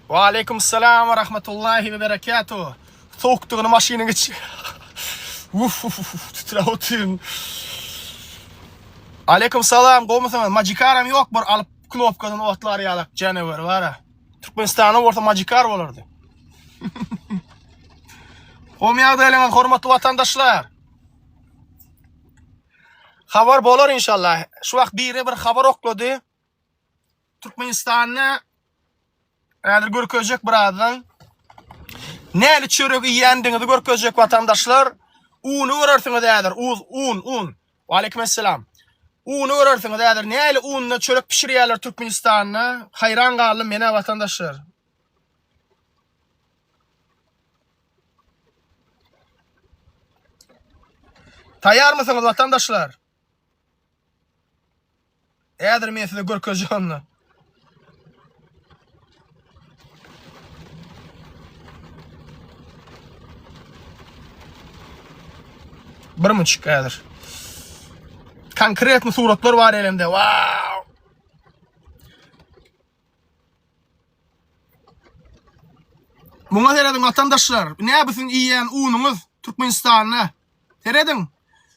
Waleýkim salam we rahmetullahi we berekatuh. Sowukdygyny maşynyň içi. Uf uf uf titräp otyryn. Aleýkum salam, gowmysyňyz? Majikaram ýok bir alyp knopkadan otlar ýalak janawer bara. Türkmenistanda bolsa majikar bolardy. Gowmy ýagdaýlaryňyz hormatly watandaşlar? Habar bolar inşallah. Şu wagt biri bir habar oklady. Türkmenistanda häzir görkezjek birazdan. Näli çörek iýendigiňizi görkezjek watandaşlar. Uny görersiňiz häzir. Uz, un, un. Waleýkim esselam. Uny görersiňiz häzir. Näli unda çörek pişirýärler Türkmenistanda. Haýran galdym men-ä watandaşlar. Taýýarmysyňyz watandaşlar? Häzir men size görkezjek onda. Bir müçük häzir. Konkretny suratlar bar elimde. Wow! Muňa serediň watandaşlar. Ne bu siziň iýýän unuňyz Türkmenistanda. Serediň.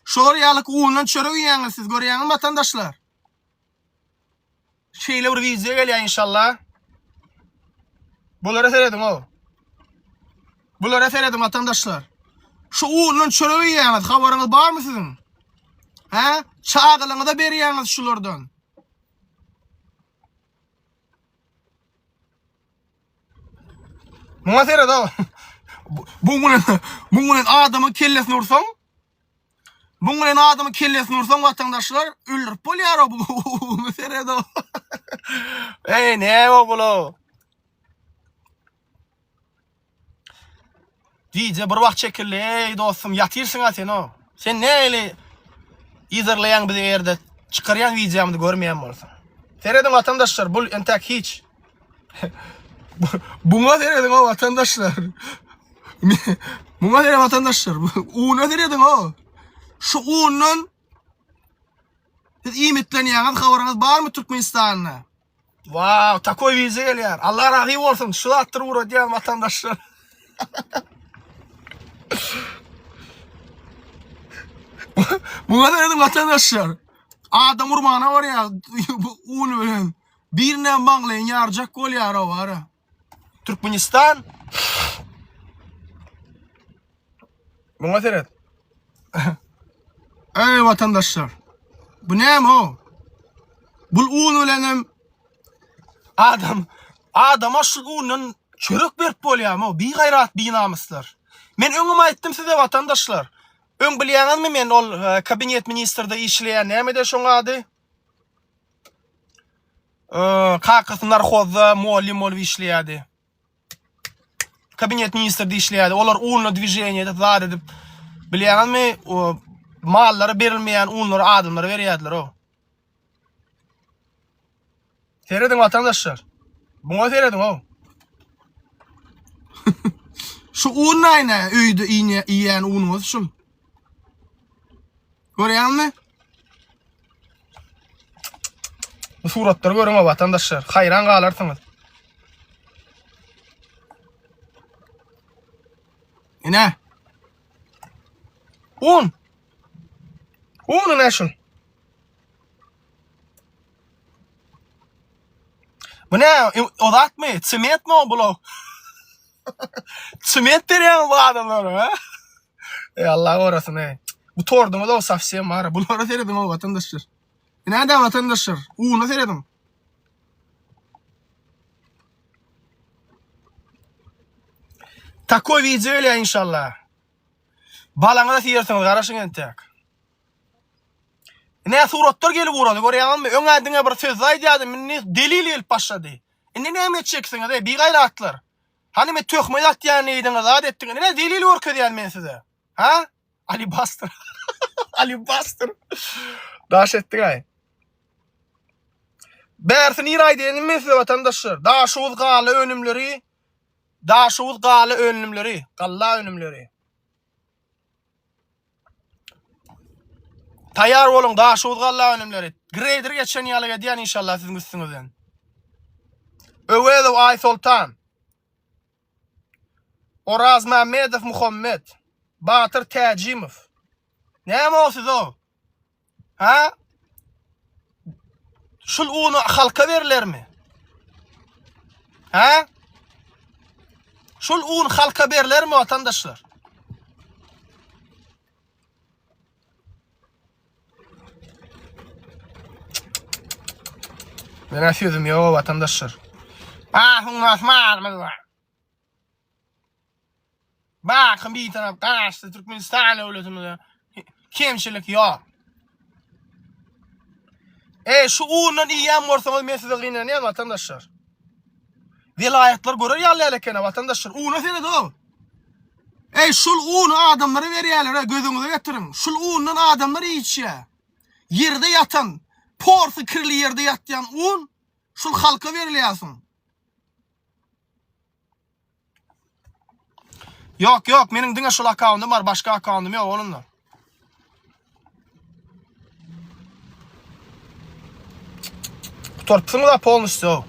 Şolar ýalyk undan çörek iýýäňiz siz görýäňizmi watandaşlar? Şeýle bir wideo gelýär inşallah. Bulara serediň o. Bulara serediň watandaşlar. Şu undan çörek iýýäňiz, habaryňyz barmy siziň? Hä? Çagalyňyza berýäňiz şulardan. Muňa seret o. Bu bilen bu bilen adamyň kellesini ursaň, bu bilen adamyň kellesini ursaň watandaşlar öldürip bolýar o bu seret o. Ey ne o bulo? Gije bir wagt çekildi. Eý dostum ýatyrsyň-a sen o. Sen nähili yzarlaýaň bizi eger-de çykarýan wideomyzy görmeýän bolsaň. Serediň watandaşlar bul entäk hiç. Buňa serediň o watandaşlar. Muňa serediň watandaşlar. Una serediň o. Şu undan siz iýmitlenýäňiz habaryňyz barmy Türkmenistanda? Wow, takoý wideo gelýär. Allah razy bolsun. Şu zatdyr ugradýan watandaşlar. Muňa serediň watandaşlar. Adam urmana barýar bu un bilen. Birine maňlaýyny ýarjak bolýar o bara. Türkmenistan Muňa seret. Eý watandaşlar. Bu näme o? Bul un bilen hem adam adama şu undan çörek berip bolýarmy o? Bigaýrat binamyslar. Men öňem aýtdym size watandaşlar. Öň bilýäňizmi men ol e, kabinet ministrde işleýän nämede şoň ady? E, kakasy narhozda mugallym bolup işleýärdi. Kabinet ministrde işleýärdi. Olar unla dwiženiýe edip, zat edip, bilýäňizmi, mallara berilmeýän unlary adamlara berýärdiler o. Serediň watandaşlar. Muňa serediň o. Şu un näme öýde iýýän unuňyz şul. Görýäňmi? Bu suratlary görüň watandaşlar. Haýran galarsyňyz. Ine. Un. Un ine şul. Bu ne? O zatmy? Sementmi o bulo? Sement berýäňiz bu adamlara, ha? Ey Allah gorasyn ey. Bu torduňyz o sowsem bar. Bulara serediň o watandaşlar. Näde watandaşlar? Una serediň. Takoý wideo gelýär inşallah. Balaňyza siýersiňiz garaşyň entek. Ine suratlar gelip ugrady görýäňizmi? Öňä diňe bir sözde aýdýardym, indi delil gelip başlady. Indi näme etjeksiňiz ey bigaýratlar? Hany men töhmet atýan diýdiňiz, zat etdiňiz. Ine delil görkezýän men size. Ha? Alibaster. Alibaster. Daş etdik aý. Bärsi nire aýdaýyn men size watandaşlar. Daşoguz gala önümleri, Daşoguz gala önümleri, galla önümleri. Taýýar boluň Daşoguz galla önümleri. Greyder geçen ýaly edýän inşallah siziň üstüňizden. Öwezow Aýsoltan. Orazmämmedow Muhammet, Batyr Täjimow. Näme o siz-ow? Ha? Şul uny halka berilermi? Ha? Şul un halka berilermi watandaşlar? Mena sözüm ýok watandaşlar. Ahyň asmanymyz bar. Baky Bitarap Garaşsyz Türkmenistan döwletimize kemçilik ýok. Eý şu undan iýýän bolsaňyz men size gynanýan watandaşlar. Welaýatlar görer ýaly däl eken watandaşlar. Una serediň. Eý şul uny adamlara berýärler gözüňize getiriň. Şul undan adamlar iýişýär. Ýerde ýatan, porsy kirli ýerde ýatýan un şul halka berilýärsiň. Ýok, ýok, meniň diňe şul akkauntym bar, başga akkauntym ýok oglumlar. Gutarypsyňyz-a polnusýu.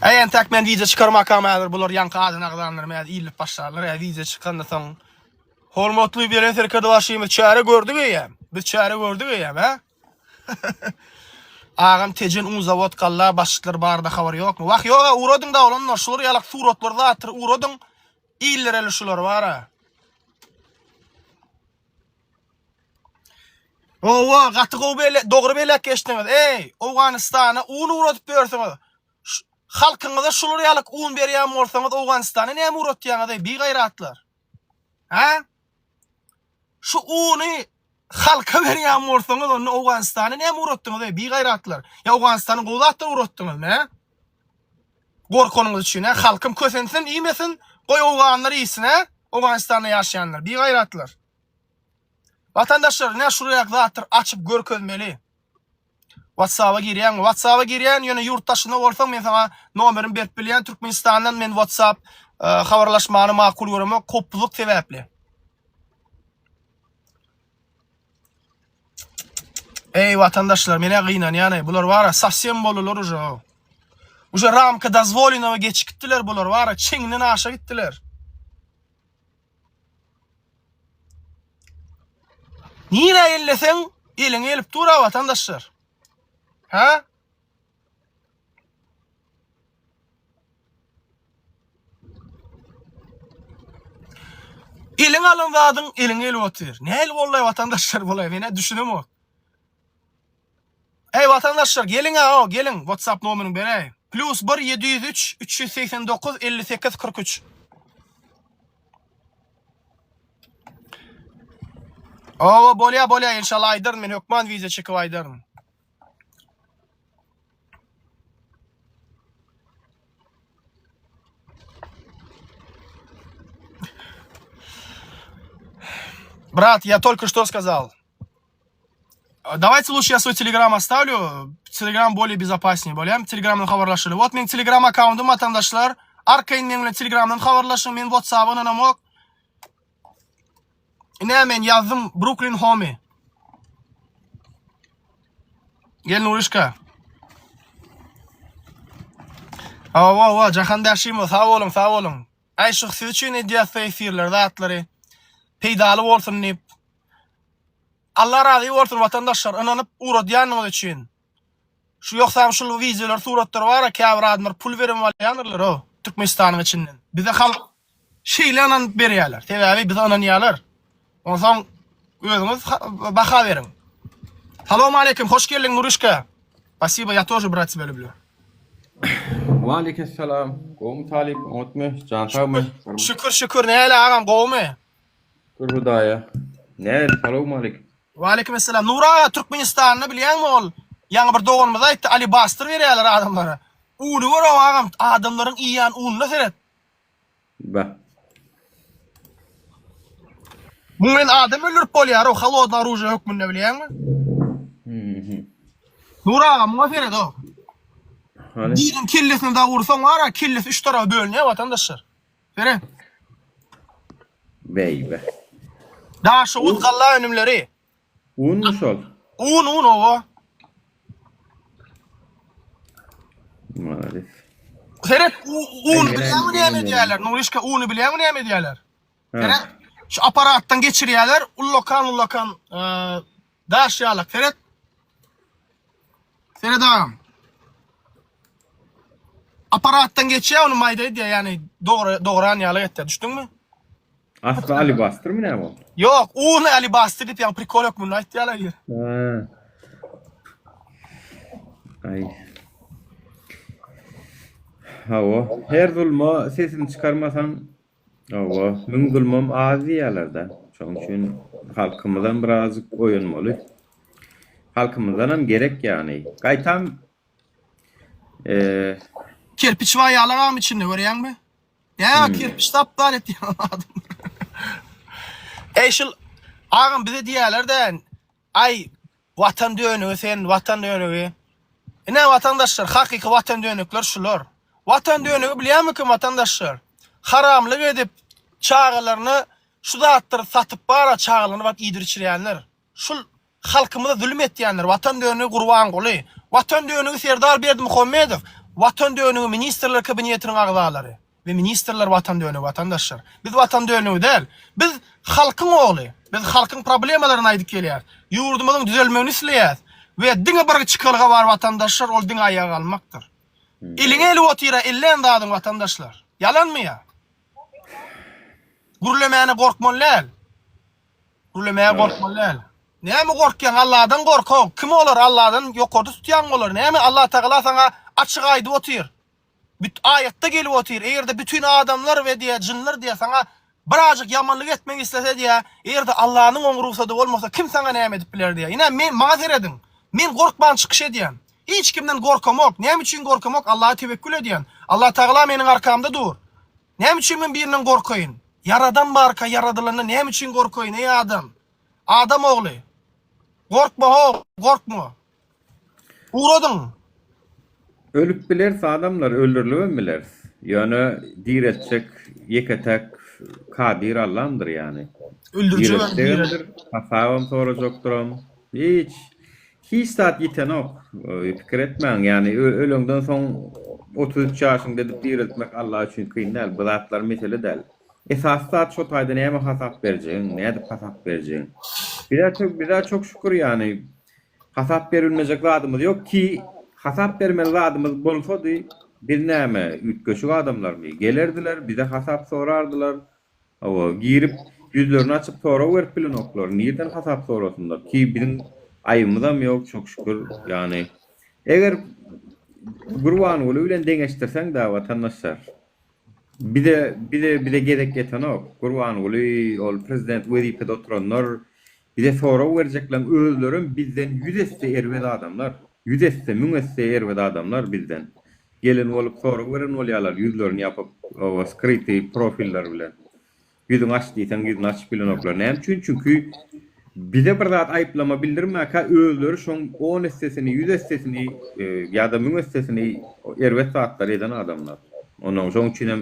Äý, entäk men wideo çykarmakam häzir bular ýaňky adyny agzanlarym häzir iýlip başlarlar, ä wideo çykanda soň. Hormatly Belent Serkerdebaşymyz çäre gördük eýýäm. Biz çäre gördük eýýäm, hä? Agam Tejen un zawod galla başlyklar barada habar ýokmy? Wah ýoga ugradyň da oglanlar şular ýalak suratlar zatdyr ugradyň illereli şular bara. Owa gaty gowy bele dogry belek geçdiňiz. Eý Owganystana un ugradyp ýörsüňiz. Halkyňyza şular ýalak un berýän bolsaňyz Owganystana näme ugratýaňyz eý bigaýratlar. Hä? Şu uny halka berýän bolsaňyz onda Owganystana näme ugratdyňyz eý bigaýratlar? Ýa Owganystana gowy zatlar ugratdyňyzmy hä? Gorkanyňyz üçin hä? Halkym kösensin, iýmesin, goý owganlar iýsin hä? Owganystanda ýaşaýanlar, bigaýratlar. Watandaşlar, ine şurýak zatlar açyp görkezmeli. WhatsApp-a girýäňmi? WhatsApp-a girýän, ýöne ýurt daşynda bolsaň men saňa nomerimi berip bilýän. Türkmenistandan men WhatsApp e, habarlaşmany makul göremok, howpsuzlyk sebäpli. Ey watandaşlar, menä gynanýan ey. Bular bara sowsem boldular uje. Uje ramka dozvolenowa geçip gitdiler bular bara çeňden aşa gitdiler. Nirä elleseň, eliňe gelip dur-a watandaşlar. Hä? Eliň alan zadyň eliňe gelip otyr. Nähili boldy watandaşlar bolaý, men-ä düşünemok. Eý watandaşlar geliň-ä o, geliň, WhatsApp nomerini beräý. Plus 1 703 389 58 43. Owa bolýa bolýa inşallah aýdaryn men hökman wideo çekip aýdaryn. Брат, я только что сказал. Давайте лучше я свой телеграм оставлю. Телеграм более безопаснее bolýar. Telegramdan habarlaşaly. Вот meň telegram akkauntym watandaşlar. Arkaýyn meň bilen telegramdan habarlaşyň. Men WhatsApp-a ynanamok. Ine men ýazdym Brooklyn Homie. Gel Nurişka. Hawa, hawa, Jahan Bäşimow, sag boluň, sag boluň. Aý şu siz üçin edýäs efirler zatlary. Peýdaly bolsun diýip. Allah razy bolsun watandaşlar ynanyp ugradýanyňyz üçin. Şu ýogsam şul wideolar suratlar bara käbir adamlar pul berip alýandyrlar o Türkmenistanyň içinden. Bize halk şeýle ynanyp berýärler. Sebäbi bize ynanýarlar. Onsoň özüňiz baha beriň. Salam aleýkum hoş geldiň Nurişka. Spasibo ya тоже брат тебя люблю. Waleýkesselam. Gowmy talyp, oňatmy? Jan sagmy? Şükür şükür näle agam gowmy? Şükür Hudaýa. Näl, salowmalik. Waleýkim essalam. Nury aga Türkmenistanda bilýäňmi ol ýaňy bir doganymyz aýtdy alibastr berýärler adamlara. Uny gör-ow agam adamlaryň iýýän unyna seret. Bah. Muň bilen adam öldürip bolýar-ow holodny oružie hökmünde bilýäňmi? Nury aga muňa seret-ow. Hany? Biriniň kellesine dagy ursaň bar-a kellesi üç taraba bölünýär watandaşlar. Seret. Beýbe. Daşoguz galla önümleri. Unmy şol? Un un owa. Malades. Seret, uny bilýäňmi näme edýärler? Nurişka, uny bilýäňmi näme edýärler? Seret, şu apparatdan geçirýärler, ullakan ullakan daş ýalak. Seret. Seret agam. Apparatdan geçýär, ony maýda edýär, ýagny dogry dogran ýaly etýär. Düşdüňmi? Asly alibastyrmy näme ol? Ýok, uny alibastr diýip, ýagny prikol hökmünde aýtýarlar. Ha. Aý. Hawa, her zulma sesini çykarmasaň, hawa, müň zulmam az diýýärler-dä. Şonuň üçin halkymyzam birazjyk oýanmaly. Halkymyzdanam gerek ýagny. Gaýtam eee Kerpiç bar ýalagam içinde görýäňmi? Ýa kerpiç tapdan etýän adam. Eý şul agam bize diýýärler-de, aý watan dönügi sen, watan dönügi. Ine watandaşlar, hakyky watan dönükler şular. Watan dönügi bilýärmi kim watandaşlar? Haramlyk edip çagalaryna şu zatlary satyp bara çagalaryna baryp iýdir içirýänler. Şul halkymyza zulum etýänler, watan dönügi Gurbanguly, watan dönügi Serdar Berdimuhamedow, watan dönügi ministrler kabinetiniň agzalary we ministrler watan dönügi watandaşlar. Biz watan dönügi däl. Biz halkyň ogly. Biz halkyň problemalaryny aýdyp gelýäris. Ýurdumyzyň düzelmegini isleýäris we diňe bir çykalga bar watandaşlar ol diňe aýaga galmakdyr. Eliňe ilip otyra ellän zadyň watandaşlar. Ýalanmy ýa? Gürlemäne gorkmaly däl. Gürlemäge gorkmaly däl. Näme gorkýaň Alladan gork-ow. Kim olar Alladan ýokarda tutýaňmy olary näme Allatagala saňa açyk aýdyp otyr. Büt aýatda gelip otyr eger-de bütin adamlar we diýä jynlar diýä saňa birazjyk ýamanlyk etmek islese diýä eger-de Allanyň oň rugsady bolmasa kim saňa näme edip biler diýä. Ine men maňa serediň. Men gorkman çykyş edýän. Hiç kimden gorkamok. Näme üçin gorkamok Allaha tewekkül edýän. Allatagala meniň arkamda dur. Näme üçin men birinden gorkaýyn? Ýaradan barka ýaradylandan näme üçin gorkaýyn, eý adam? Adam ogly! Gorkma ho, gorkma! Ugradyň! Ölüp bileris adamlar, öldürilibem bileris. Ýöne direltjek ýeke-täk Kadyr Allamdyr ýany. Öldürijigem, Direltjegem-dir, hasabam sorajakdyram. Hiç. Hiç zat ýitenok, pikir etmäň, ýagny öleňden soň 33 ýaşyňda edip direltmek Alla üçin kyn däl, bu zatlar mesele däl. Esasy zat şo taýda näme hasap berjegiň, nädip hasap berjegiň. Bizä çok bizä çok şükür ýagny hasap berilmejek zadymyz ýok ki hasap bermeli zadymyz bolsady biz näme üýtgeşik adamlarmy gelerdiler bize hasap sorardylar Hawa, girip, ýüzlerini açyp sorag berip bilenoklar, nirden hasap sorasynlar, ki biziň aýybymyzam ýok, çok şükür, ýagny, eger Gurbanguly bilen deňeşdirseň-dä watandaşlar, bize, bize, bize gezek ýetenok, Gurbanguly, ol prezident wezipede oturanlar, bize sorag berjekleň özlerem bizden ýüz esse erbet adamlar, ýüz esse, müň esse erbet adamlar bizden. Gelen bolup sorag beren bolýarlar ýüzlerini ýapyp oba skrytyý profiller bilen. Ýüzüňi aç diýseň ýüzüni açyp bilenoklar. Näme üçin? Çünki bize bir zat aýyplama bildirmäkä özleri şoň on essesini, ýüz essesini ýa-da müň essesini erbet zatlary eden adamlar. Onnoň şoň üçinem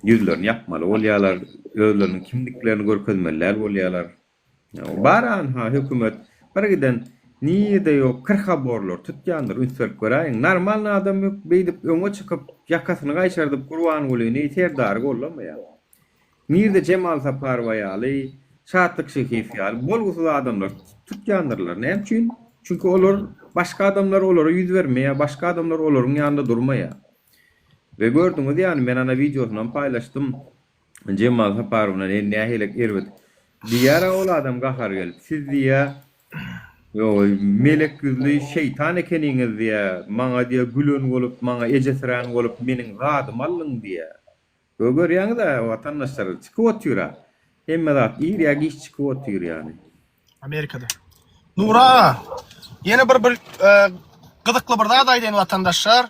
ýüzlerini ýapmaly bolýarlar, özleriniň kimdiklerini görkezmeli däl bolýarlar. Bar anha hökümet bir giden nirde ýok krhaborlar tutýandyr üns berip göräýiň normalny adam beýdip öňe çykyp ýakasyny gaýşardyp Gurbangulyny Serdary gollamaýar. Nirde Jemal Saparowa ýaly Şatlyk Şehiýew ýaly bolgusyz adamlar tutýandyrlar näme üçin çünki olar başga adamlar olara ýüz bermeýär başga adamlar olaryň ýanynda durmaýar we gördüňiz ýany men ana wideosynam paýlaşdym Jemal Saparowna ne nähilek erbet diýýär-ä ol adam gahary gelip. Siz diýýär, ýogaý, melek ýüzli şeýtan ekeniňiz diýýär, maňa diýýär gülen bolup, maňa ejesirän bolup meniň zadymy aldyň diýýär. Gö görýäňiz-ä watandaşlar, çykyp otyr-a. Hemme zat ir ýa giç çykyp otyr ýaly. Amerikada. Nury aga, ýene bir bir gyzykly bir zat aýdaýyn watandaşlar.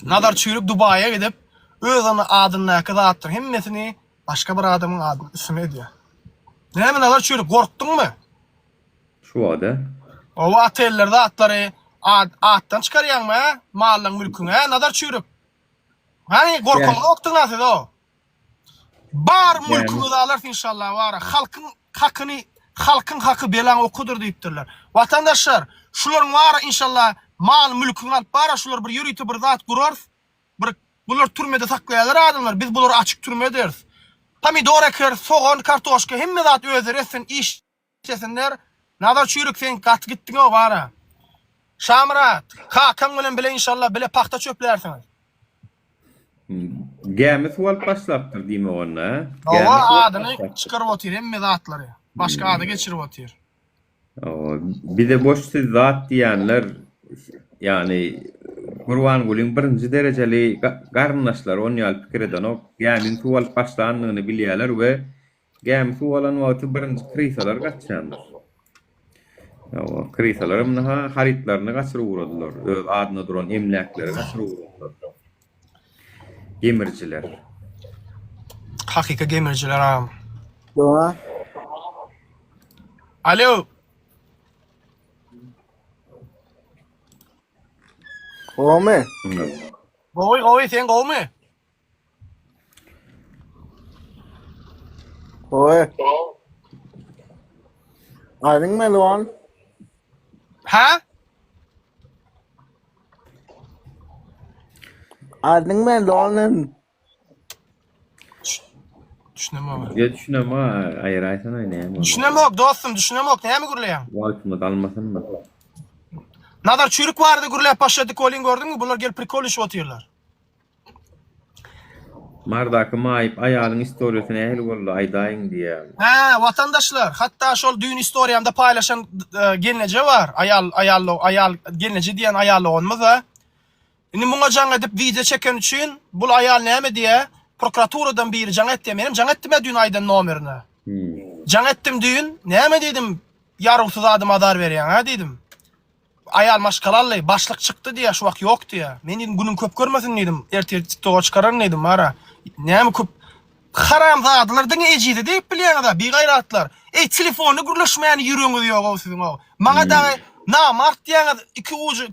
Nazar Çüýrük Dubaýa gidip, öz adyndaky zatlaryň hemmesini başga bir adamyň adynyň üstüne edýär. Näme Nazar Çüýrük, gorkduňmy? Şu wagta. Oba oteller zatlary atdan çykarýaňmy, hä? Mallaň mülküňi, hä, Nazar Çüýrük? Hany, gorkaňzokdyň-a siz-ow. Bar mülküňizi alarys inşallah bara halkyň hakyny halkyň haky belaň okudyr diýipdirler. Watandaşlar şularyň bara inşallah. Mal mülküňi alyp bara şular bir ýörite bir zat gurarys. Bir bular türmede saklaýarlar adamlar biz bulary açyk türme ederis. Pomidor ekeris sogan kartoşka hemme zat özleri etsin iş işlesinler. Nazar çüýrük sen gaty gitdiňow bara. Şamyrat kakaň bilen bile inşallah bile pagta çöplärsiňiz. Gämi suw alyp başlapdyr diýmek onda hä? Hawa Gämi suw alyp adyny başlapdyr. çykaryp otyr hemme zatlary. Başga ada geçirip otyr. Hawa, bize boş söz zat diýenler ýagny Gurbangulyň birinji derejeli garyndaşlary on ýaly pikir edenok. Gämiň suw alyp başlandygyny bilýärler we gämi suw alan wagty birinji krysalar gaçýandyr. Hawa, krysalar hem ha harytlaryny gaçyryp ugradylar. Öz adyna duran emläkleri gaçyryp ugradylar. Gemirijiler. Hakyky gemirijiler agam. Doga. Alo. Gowmy? Gowy gowy sen gowmy? Gowy. Aýdyň Melwan. Ha? Aýdyň Melwanym. Düşünemok. Ýa düşünemok, aýyraýsana näme boldy? Düşünemok dostum, düşünemok. Näme gürleýäň? Wagtymyzy almasynmy? Nazar çüýrük barada gürläp başladyk welin gördüňmi bular gelip prikol işip otyrlar. Mardaky maýyp aýalyň istoriýasy nähili boldy aýdaýyň diýýär. Hä, watandaşlar, hatda şol düýn istoriýamda paýlaşan gelneje bar, aýal, aýal, aýal, gelneje diýen aýal doganymyz-a. Indi muňa jaň edip wideo çeken üçin bul aýal näme diýýä, prokuraturadan biri jaň etdi, menem jaň etdim-ä düýn aýdan nomerine. Jaň etdim düýn, näme diýdim, ýarawsyz adama azar berýäň-ä diýdim. Aýal maşgalaly, başlyk çykdy diýýär, şu wagt ýok diýýär. Men diýdim, günüň köp görmesin diýdim, ertir TikToka çykararyn diýdim, bara. Näme köp haramzadalar diňe ejize degip bilýäňiz-a, bigaýratlar. Eý, telefonda gürleşmäne ýüregiňiz ýog-ow siziň-ow. Maňa dagy namart diýýäňiz, iki ujy,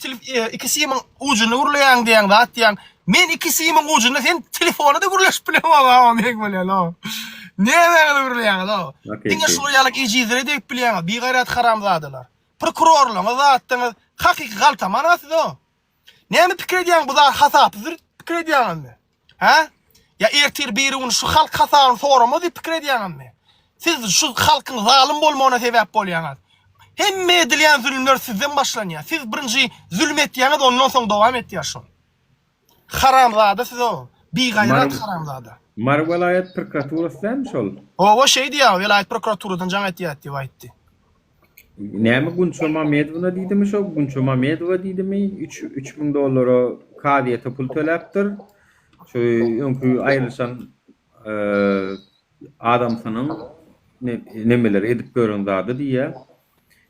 iki simiň ujunda gürleýäň diýýäň, zat diýýäň. Men iki simiň ujunda sen telefonda-da gürleşip bileňok-a, meň bolýan-ow. Nämäňizi gürleýäňiz-ow. Diňe şular ýaly ejizlere degip bilýäňiz, bigaýrat haramzadalar. Prokurorlaryňyz zatdyňyz hakyky galtaman-a siz o. Näme pikir edýäň bu zat hasapsyz pikir edýäňizmi? Hä? Ýa ertir biri gün şu halk hasabyny soramaz diýip pikir edýäňizmi? Siz şu halkyň zalym bolmagyna sebäp bolýaňyz. Hemme edilýän zülümler sizden başlanýar. Siz birinji zülüm etýäňiz ondan soň dowam etýär şol. Haramzada siz o. Bigaýrat haramzada. Mary welaýat prokuraturasy dälmi şol? Hawa şeý diýýär, welaýat prokuraturadan jaň etýär diýip aýtdy. Näme Gunça Mamedowna diýdimi şo? Gunça Mamedowa diýdimi? 3 3000 dollara kazyýete pul töläpdir. Şu öňki aýrylyşan adamsynyň nemeleri edip ýören zady diýýär.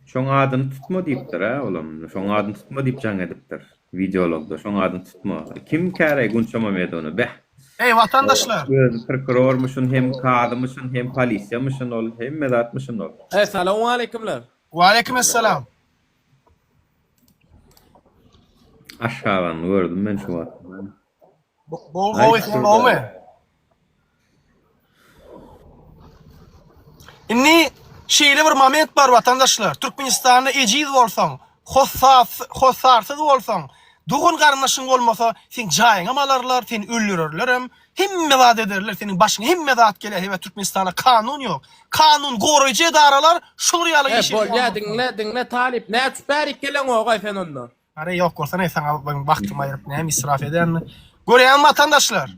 Şoň adyny tutma diýipdir-ä olam. Şoň adyny tutma diýip jaň edipdir. Wideologda şoň adyny tutma. Kim käreý Gunça Mamedowna? Beh. Eý watandaşlar! Özi prokurormyşyn hem kazymyşyn hem polisiýamyşyn ol hemme zatmyşyn ol. Eý salowmaleýkimler. Waleýkim essalam. Aşgabanyny gördüm men şu wagt. Gowy gowy sen gowmy? Indi şeýle bir moment bar watandaşlar. Türkmenistanda ejiz bolsaň, hossarsyz bolsaň, dogan garyndaşyň bolmasa, seň jaýyňam alarlar, seni öldürerlerem, hemme zat ederler, seniň başyňa hemme zat geler, sebäbi Türkmenistanda kanun ýok. Kanun goraýjy edaralar şular ýaly iş edýän. Bolýa diňle, diňle talyp, näçe bärik geleňogaý sen onda? Are ýok bolsana saňa ben wagtymy aýyryp näme israf edänmi. Görýäňmi watandaşlar?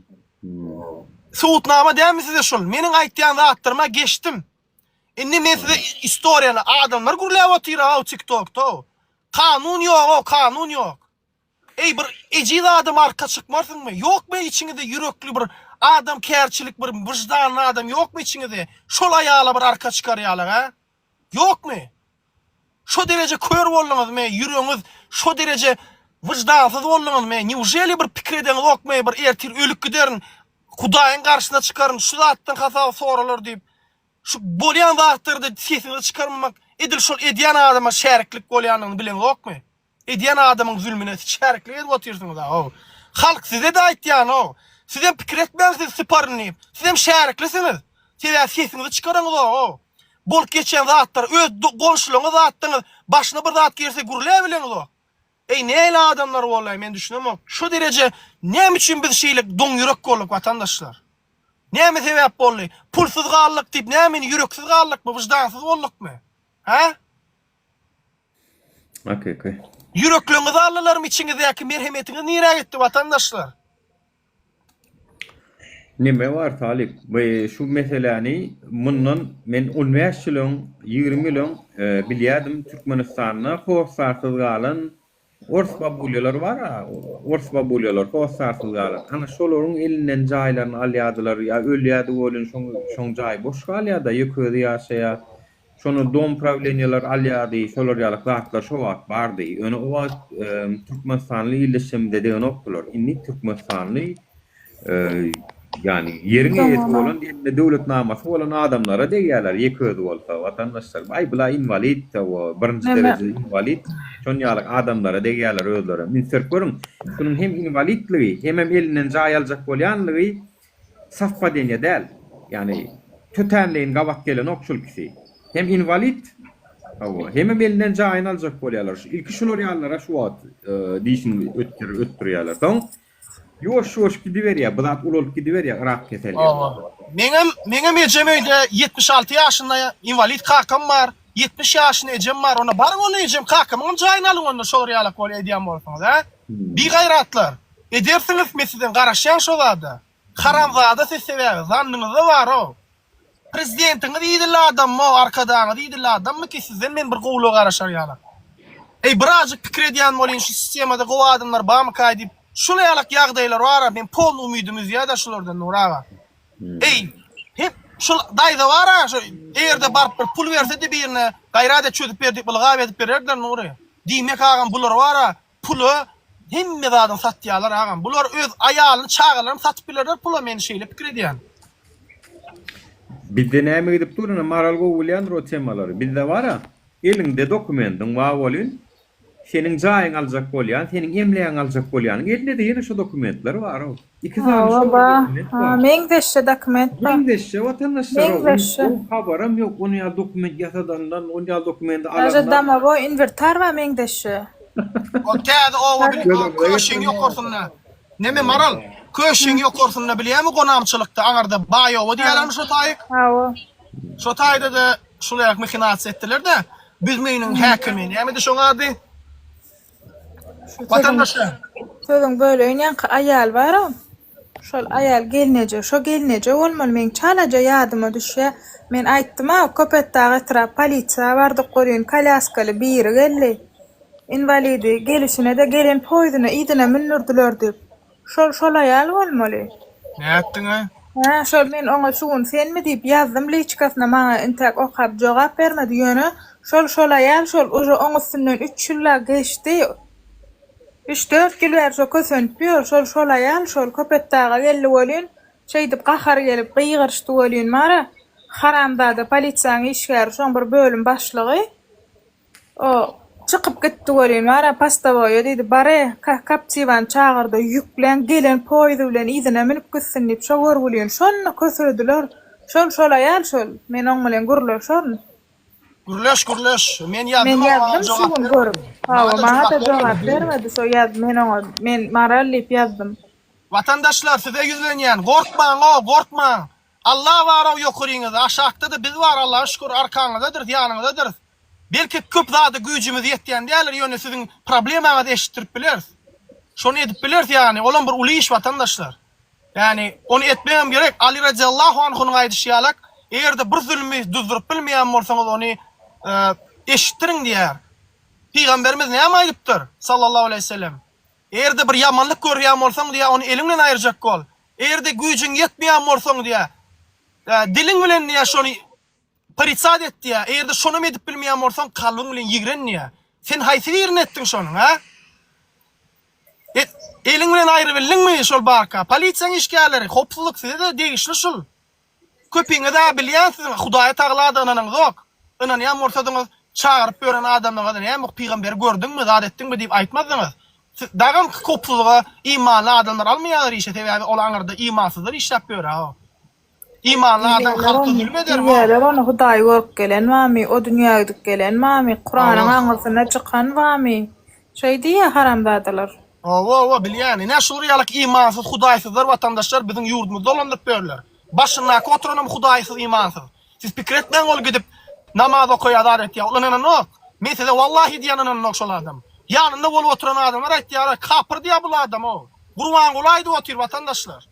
Subutnama dälmi size şul? Meniň aýtýan zatlaryma geçdim. Indi men size istoriýany adamlar gürläp otyr-ow TikTokda. Kanun ýog-ow, kanun ýok. Eý bir ejiz adama arka çykmarsyňmy? Ýokmy içiňizde ýürekli bir adamkärçilik bir wyždanly adam ýokmy içiňizde? Şol aýala bir arka çykar ýalyk a? Ýokmy? Şo dereje kör bolduňyzmy, ýüregiňiz şo dereje wyždansyz bolduňyzmy, newželi bir pikir edeňizokmy, bir ertir ölüp giderin, Hudaýyň garşysyna çykaryn, şu zatdan hasap soralar diýip, şu bolýan zatlarda sesiňizi çykarmamak edil şol edýän adama şäriklik bolýandygyny bileňizokmy? Edýän adamyň zülmüne siz şäriklik edip otyrsyňyz-a-ow. Halk size-de aýtýan-ow. Sizem pikir etmäň siz syparyn diýip. Sizem şäriklisiňiz. Sebäbi sesiňizi çykaraňyzok-ow. Bolup geçýän zatlar öz goňşularyňyz zatdyňyz başyna bir zat gelse gürläbileňizok. Eý nähili adamlar boldy men düşünemok. Şu dereje näme üçin biz şeýle doň ýürek bolduk watandaşlar? Näme sebäp boldy? Pulsuz galdyk diýip näme indi ýüreksiz galdykmy, wyždansyz boldukmy? Hä? Hakyky. Ýürekleriňizi aldylarmy içiňizdäki merhemetiňiz nirä gitdi watandaşlar? Neme bar talyp bu şu meseläni mundan men on bäş ýyl öň 20 ýyl öň bilýädim Türkmenistanda hossarsyz galan ors babulýalar bar a ors babulýalar hossarsyz galan ana şolaryň elinden jaýlaryny alýadylar ýa ölýädi welin şoň şoň jaýy boş galýada ýeke özi ýaşaýa Şony dom prawleniýalar alýardy, şolar ýaly zatlar şo wagt bardy. Ýöne o wagt türkmenistanly ildeşlerimize degenokdylar. Indi türkmenistanly ýagny ýeriň eýesi bolan, elinde döwletnamasy bolan adamlara degýärler, ýeke özi bolsa, watandaşlar. Aý, bula inwalid, hawa, birinji derejeli inwalid, şon ýaly adamlara degýärler özlerem. Indi serip görüň, şunuň hem inwalidligi, hemem elinden jaý aljak bolýanlygy Sowpadeniýe däl. Ýagny tötänleýin gabat gelenok şul ikisi. Hem inwalid, hawa, hemem elinden jaýyny aljak bolýarlar. Şu ilki şular ýalylara şu wagt dişini ötdür ötdürýärler. Soň ýuwaş-ýuwaş gidiberýär. Bu zat ulalyp gidiberýär yrak kesel ýaly. Hawa. Meňem meňem ejem öýde 76 ýaşynda inwalid kakam bar. 70 ýaşynda ejem bar. Onda baryň onda ejem kakamyňam jaýyny alyň onda şolar ýalak bol edýän bolsaňyz, hä? Bigaýratlar. Edersiňiz men sizden garaşýan şo zada. Haramzada siz sebäbi zannyňyzda barow. Prezidentiňiz idilli adammo arkadagyňyz idilli adammy ki sizden men bir gowulyga garaşar ýalak. Eý birazjyk pikir edýän bolýyn şu sistemada gowy adamlar bamykaý diýip şul ýalak ýagdaýlar bara men polny umydymy üzýäda şulardan Nury aga. Eý hep şul daýza bara şu egerde baryp bir pul bersedi birine gaýrat et çözüp ber diýip ylgap edip bererdiler Nury. Diýmek agam bular bara Pula hemme zadyny satýarlar agam. Bular öz aýalyny çagalaryny satyp bilerler pula men şeýle pikir edýän. Bizde näme gidip dur ine Maral gowy bilýändir o temalary. Bizde bara eliňde dokumendiň bar bolyn seniň jaýyňy aljak bolýan seniň emlägiňi aljak bolýanyň elindede ýene şo dokumentler barow. Iki sany Hawa şo bir ba. dokument Ha bar. meňzeşje dokument ba. Meňzeşje watandaşlar Meňzeşje. o habaram ýok ony ýaly dokument ýasadandan ony ýaly dokumenti Daže alandan. domowoý inwertar ba meňzeşje. O täze oba Daže bil o köşüň ýokarsynda. Neme Maral? Köşüň ýokarsynda bilýämi gonamçylykda aňyrda Baýoba diýýärlermi şo taýyk? Hawa. Şo taýda-da şul ýaly mehinasiýa etdiler-de. Büzmeýiniň häkimi nämedi şoň ady? Şu sözüň Watandaşlar. sözüň böleýin ýaňky aýal bar-a. Şol aýal gelneje, şo gelneje bolmaly meň çalaja ýadyma düşýä. Men aýtdym-a, Köpetdag etrap polisiýa bardyk welin kolýaskaly biri geldi. Inwalidi gelişine-de gelen poýezdine yzyna mündürdiler diýip. Şol şol aýal bolmaly. Nätdiň-aý? Hä, şol men oňa şu gün senmi diýip ýazdym liçkasyna maňa intäk okap jogap bermedi ýöne şol şol aýal şol uje oň üstünden üç ýylla geçdi üç dört ýyl bäri şo kösenip ýör şol şol aýal şol Köpetdaga geldi welin şeýdip gahary gelip gygyryşdy welin bara haramzada polisiýaň işgäri şoň bir bölüm başlygy O çykyp gitdi welin, bar-a, postowoýa diýdi, bar-e, Kaptiwany çagyr-da, ýükläň, gelen poýezy bilen yzyna münüp gitsin diýip, şo görgülini şonda kösediler. Şol, şol aýal şol. Men oň bilen gürleşerin. Gürleş, gürleş. Men ýazdym, Men oňa ýazdym şu jogap gün bermedi. görüp. Hawa, Maňa-da jogap maňa-da jogap bermedi. bermedi. Şo ýaz, men oňa, men Maral diýip ýazdym. Watandaşlar, size ýüzlenýän, gorkmaň-ow, gorkmaň. Alla bar-ow ýokaryňyzda, aşakda-da biz bar, Allaha şükür, arkaňyzdadyrys, ýanyňyzdadyrys. Belki köp zada güýjümiz ýetýän däldir, ýöne siziň problemaňyzy eşitdirip bileris. Şony edip bileris ýagny, olam bir uly iş watandaşlar. Ýagny, ony etmegem gerek. Aly radiallahu anhunyň aýdyşy ýalak, eger-de bir zulmy duzduryp bilmeýän bolsaňyz ony eşitdiriň diýýär. Pygamberimiz näme aýdypdyr? Sallallahu aleýhi we sellem. Eger-de bir ýamanlyk görýän bolsaň diýýär, ony eliň bilen aýyrjak bol. Eger-de güýjüň ýetmeýän bolsaň diýýär, diliň bilen diýýär şony Poritsat et diýýär. Eger-de şonam edip bilmeýän bolsaň, kalbyň bilen ýigren diýýär. Sen haýsy birini etdiň şonuň, hä? Et, eliň bilen aýrybildiňmi şol barka? Polisiýaň işgärleri, howpsuzlyk size-de degişli şul. Köpiňiz-ä bilýän siziň Hudaýa Tagala-da ynanyňyzok. Ynanýan bolsadyňyz, çagyryp ýören adamlaryňyza näme pygamberi gördüňmi, zat etdiňmi diýip aýtmazdyňyz. Siz dagam howpsuzlyga imanly adamlar almaýarlar işe, sebäbi ol aňyrda imansyzlar işläp ýör-ä. Imanly adam halka zulum edermi? Diýýärler ony Hudaýy görüp gelen barmy, o dünýä gidip gelen barmy, Kuranyň aňyrsyna çykan barmy? Şeý diýýä haramzadalar. Hawa hawa bilýän. Ine şular ýalak imansyz hudaýsyzlar watandaşlar biziň ýurdumyzy dolandyryp ýörler. Başyndaky oturanam hudaýsyz imansyz. Siz pikir etmäň ol gidip namaz okaýar zat etýär. Ol ynananok. Men size wallahi diýýän ynananok şol adam. Ýanynda bolup oturan adamlar aýtýarlar kapyr diýýär bul adam o. Gurbanguly aýdyp otyr watandaşlar.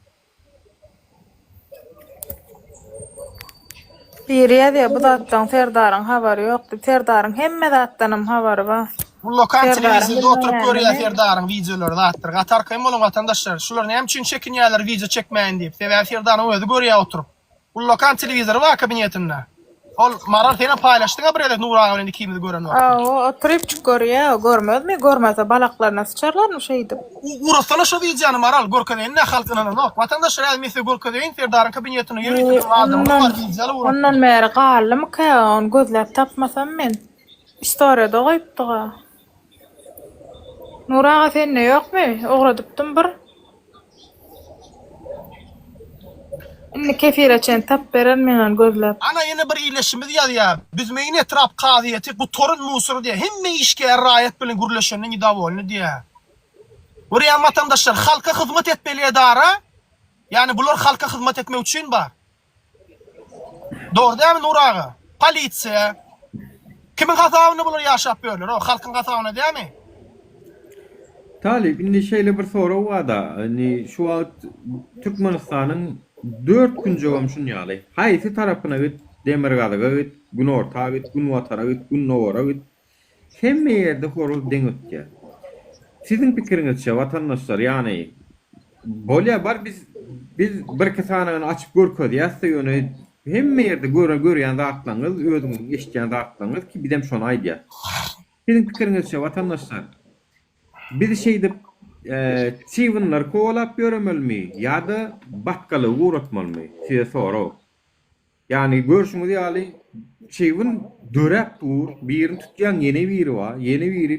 Biri ýazýar bu zatdan Serdaryň habary ýok diýip. Serdaryň hemme zatdanam habary bar. Ullakan Serdaryň telewizorda oturyp görýär bilmeýänini. Serdaryň wideolary zatdyr. Gaty arkaýyn boluň watandaşlar. Şular näme üçin çekinýärler wideo çekmäýin diýip. Sebäbi Serdaryň özi görýär oturyp. Ullakan telewizory bar kabinetinde. Ol Maral senem paýlaşdyňa bir gezek Nur aga bilen ikimiz gören wagty. Hawa, oturypjyk görýär, görmezmi? Görmese balaklaryna syçarlarmy şeýdip? Uratsana şo wideony Maral, görkezeýin-dä halk ynananok. Watandaşlar häzir men size görkezeýin Serdaryň kabinetinde ýörite bir adamyň bar wideoly uratdy. Ondan bäri galdymyka, ony gözläp tapmasam men. Istoriýada goýupdyga. Nur aga sende ýokmy? Ugradypdym bir. Indi kefire çen tap berer men ony gözläp. Ana ýene bir ileşimiz ýazýar. Büzmeýin etrap kazyýeti gutaryn musor diýýär. Hemme işgär raýat bilen gürleşende nedowolny diýýär. Görýäňmi watandaşlar halka hyzmat etmeli edara ýani bular halka hyzmat etmek üçin bar. Dogry dälmi Nur aga? Polisiýa. Kimiň hasabyna bular ýaşap ýörler? O halkyň hasabyna dälmi? Talyp, indi şeýle bir sorag barda, indi şu wagt Türkmenistanyň dört künjegem şun ýaly. Haýsy tarapyna git, demirgazyga git, günorta git, günbatara git, gündogara git, hemme ýerde horoz deň ötýär. Siziň pikiriňizçe, watandaşlar, ýagny Bolýa bar biz biz birki sanyny açyp görkezýäsde ýöne hemme ýerde göre görýän zatlaňyz özüňiziň eşitýän zatlaňyz ki bizem şony aýdýas. Siziň pikiriňizçe watandaşlar biz şeýdip çybynlary kowalap ýöremelimi ýa-da batgalygy guratmalymy size sorag. Ýagny görşüňiz ýaly çybyn döräp dur, birini tutýaň ýene biri bar, ýene biri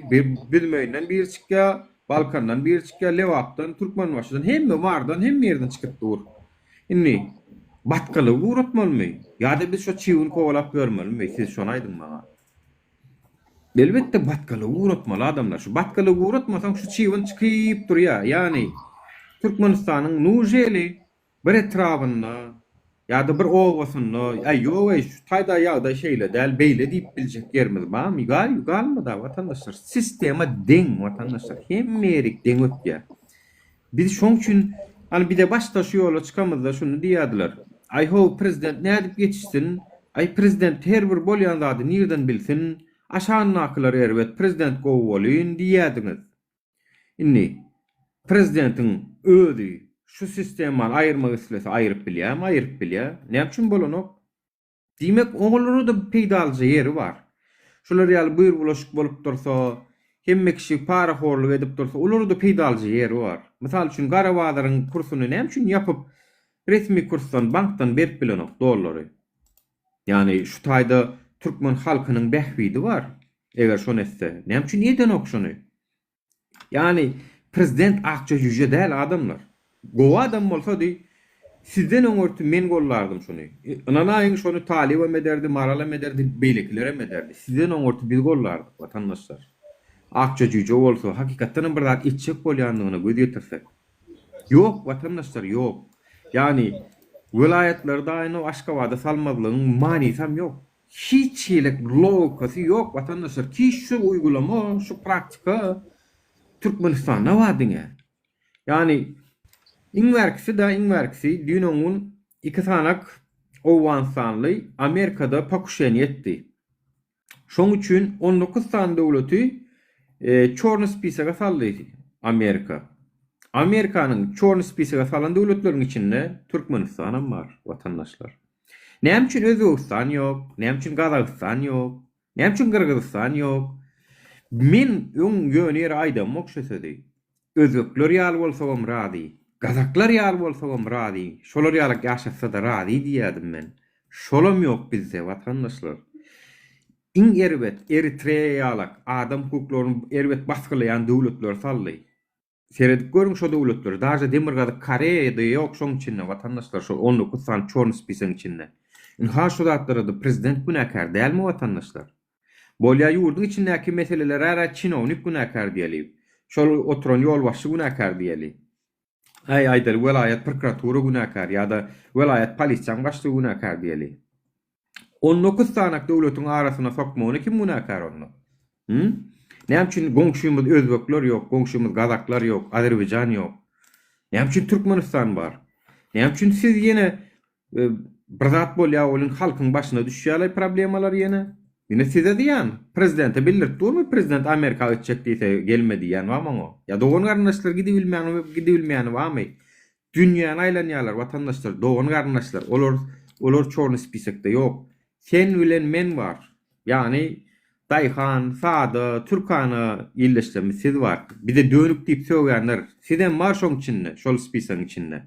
Büzmeýinden biri çykýar, Balkandan biri çykýar, Lebapdan, Türkmenbaşydan hemme Marydan hemme ýerden çykyp dur. Indi batgalygy guratmalymy ýa-da biz şo çybyny kowalap ýörmelimi siz şony aýdyň maňa. Elbetde batgalygy guratmaly adamlar. Şu batgalygy guratmasaň şu çybyn çykyp durýar. Ýagny Türkmenistanyň nujeli Bir etrabynda ýa-da bir obasynda, Äý, ýog-eý, şu taýda ýagdaý şeýle däl, beýle diýip biljek ýerimiz barmy? Galmady-a, watandaşlar. Sistema deň, watandaşlar. Hemme ýerik deň ötýär. Biz şoň üçin, hany bize başda şu ýola çykamyzda şuny diýýärdiler, Aý-how, prezident nädip ýetişsin? Aý, prezident her bir bolýan zady nirden bilsin? Aşagyndakylar erbet, prezident gowy bolyn diýýärdiňiz. Indi prezidentiň özi şu sistemany aýyrmak islese aýyryp bilýärmi? Aýyryp bilýär. Näme üçin bolanok? Diýmek, olara-da peýdalyja ýeri bar. Şular ýaly buýr-bulaşyk bolup dursa, hemme kişi parahorluk edip dursa, olara-da peýdalyja ýeri bar. Mysal üçin, gara bazaryň kursuny näme üçin ýapyp, resmi kursdan, bankdan berip bilenok dollary? Ýagny şu taýda türkmen halkynyň bähbidi bar, eger şony etse. Näme üçin edenok şony? Ýagny prezident akja jüýje däl adamlar. Gowy adam bolsady sizden öňürti men gollardym şony. Ynanaýyň şony Talybam ederdi, Maralam ederdi, beýlekilerem ederdi. Sizden öňürti biz gollardyk watandaşlar. Akja jüýje bolsa hakykatdanam bir zat etjek bolýandygyna göz ýetirsek. Ýok watandaşlar ýok. Ýagny welaýatlary daýyny Aşgabada salmazlygyň manysam ýok. Hiç hili logikasy ýok watandaşlar ki şu uýgulama şu praktika Türkmenistanda bar diňe. Ýagny iň bärkisi-de iň bärkisi düýn öňňun iki sanak owganystanly Amerikada pokuşeniýe etdi. Şoň üçin 19 sany döwleti çorny spisoga saldy Amerika. Amerikanyň çorny spisoga salan döwletleriň içinde Türkmenistanam bar, watandaşlar. Näme üçin Özbegistan ýok? Näme üçin Gazagystan ýok? Näme üçin Gyrgyzystan ýok? Men öň ýöne ýere aýdamok şu sözi. Özbekler ýaly bolsagam razy, gazaklar ýaly bolsagam razy, şolar ýalak ýaşatsa-da razy diýýärdim men. Şolam ýok bizde, watandaşlar. Iň erbet Eritreýa ýalak adam hukuklaryny erbet basgylaýan döwletleri saldy. Seredip görüň şo döwletleri. Daže Demirgazyk Koreýa-da ýok şoň içinde watandaşlar şol 19 sany çorny spisogyň içinde. Ynha şu zatlara-da prezident günäkär dälmi watandaşlar? Bolýa ýurduň içindäki meselelerä çinownik günäkär diýeli. Şol oturan ýolbaşçy günäkär diýeli. Äý aýdaly welaýat prokuratura günäkär ýa-da welaýat polisiýaň başlygy günäkär diýeli. On dokuz sanak döwletiň arasyna sokmagyna kim günäkär onda? Hü? Näme üçin goňşymyz özbekler ýok, goňşymyz gazaklar ýok, azerbaýjan ýok? Näme üçin Türkmenistan bar? Näme üçin siz ýene Bir zat bolýa welin halkyň başyna düşýäleý problemalar ýene. Ýene size zyýan. Prezidente bildirip durmy prezident Amerika gitjek diýse gelme diýýän barmy oňa? Ýa dogan garyndaşlar gidibilmäni gidibilmeýäni barmy? Dünýäni aýlanýarlar watandaşlar dogan garyndaşlar olar olar çorny spisekde ýok. Sen bilen men bar. Ýagny daýhan, sada, türkana ildeşlerimiz siz bar. Bize dönük diýip sögýänler sizem bar şoň içinde, şol spisagyň içinde.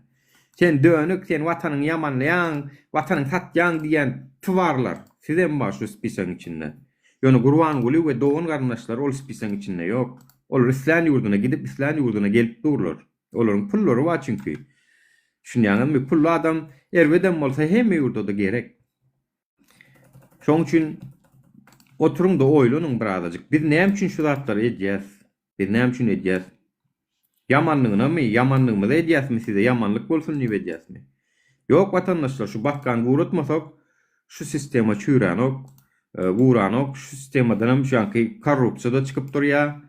Sen dönük, sen watanyňy ýamanlaýaň, watanyňy satýaň diýýän twarlar sizem bar şu spisagyň içinde. Ýöne Gurbanguly we dogan garyndaşlary ol spisagyň içinde ýok. Olar islän ýurduna gidip, islän ýurduna gelip durlar. Olaryň pullary bar çünki. Düşünýäňizmi? Pully adam erbedem bolsa hemme ýurda-da gerek. Şoň üçin oturyň-da oýlanyň birazajyk. Biz näme üçin şu zatlary edýäs? Biz näme üçin edýäs? Ýamanlygynamy, ýamanlygymyza edýäsmi size ýamanlyk bolsun diýip edýäsmi? Ýok watandaşlar şu batgany guratmasak şu sistema çüýränok, guranok, şu sistemadanam şu ýanky korrupsiýa-da çykyp durýa,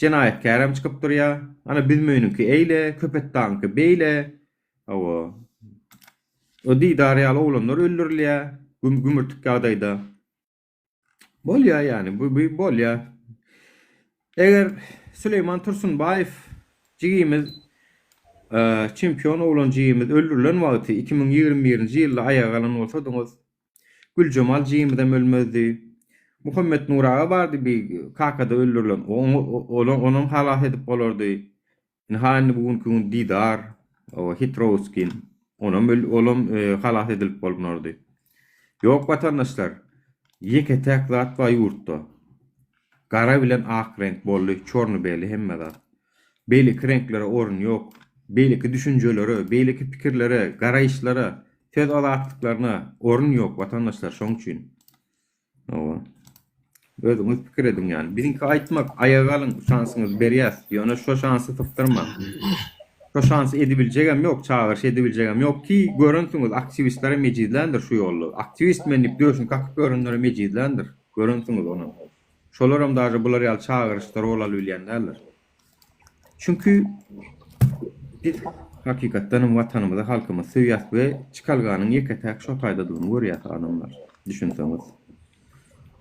jenaýatkärem çykyp durýa. Ana Büzmeýiniňki eýle, Köpetdagyňky beýle. Hawa. O Didar ýaly oglanlar öldürilýär, güm gümürtik ýagdaýda. Bolýar ýany, bu bu bolýar. Eger Süleýman Tursunbaýew jigimiz çempion oglan jigimiz öldürilen wagty 2021-nji ýylda aýaga galan bolsadyňyz, Güljemal jigimizem ölmezdi. Muhammetnur aga bardy bi Kakada öldürilen, onam halas edip bolardy. Ynha indi bu günki gün Didar, o Hitrowskin, onam öl, olam halas edilip bolunardy. Ýok watandaşlar, ýeke-täk zat bar ýurtda. Gara bilen ak reňk boldy, çorny-beli hemme zat. Beýleki reňklere orun ýok. Beýleki düşünjelere, beýleki pikirlere, garaýyşlara, söz azatlyklaryna orun ýok watandaşlar şoň üçin. Hawa. Özüňiz pikir ediň ýany. Biziňki aýtmak, aýaga galyň, şansyňyzy berýäs. Ýöne şo şansy sypdyrmaň. Şo şansy edibiljegem ýok, çagyryş edibiljegem ýok ki, görensiňiz, aktiwistlerem ejizländir şu ýolda. Aktiwist men diýip döşüni kakyp ýörenlerem ejizländir. Görensiňiz ony. Şolaram daže bular ýaly çagyryşda rol alybilýän däldir. Çünki biz hakykatdan hem watanymyzy, halkymyzy söýýäs we çykalganyň ýeke-täk şo taýdadygyny görýäs adamlar, düşünseňiz.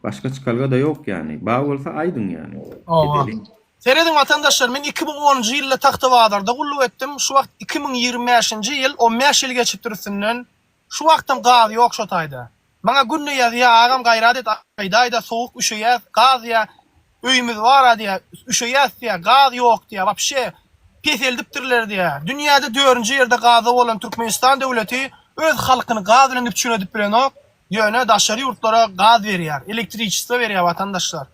Başga çykalga-da ýok ýany. Bar bolsa aýdyň ýany. Edeliň. Serediň watandaşlar men 2010-njy ýylda Tagtabazarda gulluk etdim, şu wagt 2025-nji ýyl, 15 ýyl geçipdir üstünden, şu wagtam gaz ýok şo taýda. Maňa günde ýazýa agam gaýrat et aýdaýda sowuk üşeýäs gaz diýä öýümiz bara diýä üşeýäs diýä gaz ýok diýä wapşe peseldipdirler diýä dünýäde dördünji ýerde gazy bolan Türkmenistan döwleti öz halkyny gaz bilen üpjün edip bilenok ýöne daşary ýurtlara gaz berýär elektriçestvo berýär watandaşlar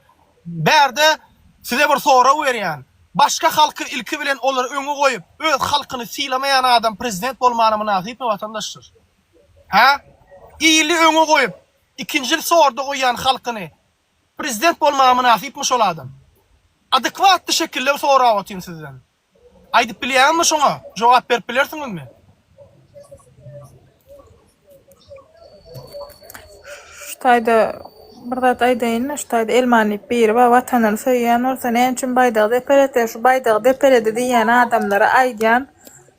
bärde size bir sorag berýän başga halky ilki bilen olary öňe goýup öz halkyny sylamaýan adam prezident bolmana mynasypmy watandaşlar. Hä? Ili öňe goýup, ikinjil sorda goýýan halkyny prezident bolmaga mynasypmy şol adam? Adekwatly şekilde sorap otyryn sizden. Aýdyp bilýäňizmi şoňa? Jogap berip bilersiňizmi? Şu taýda bir zat aýdaýynda, şu taýda Elman diýip biri bar, watanyny söýýän bolsa näme üçin baýdagy depeletýär, şu baýdagy depeledi diýýän adamlara aýdýan,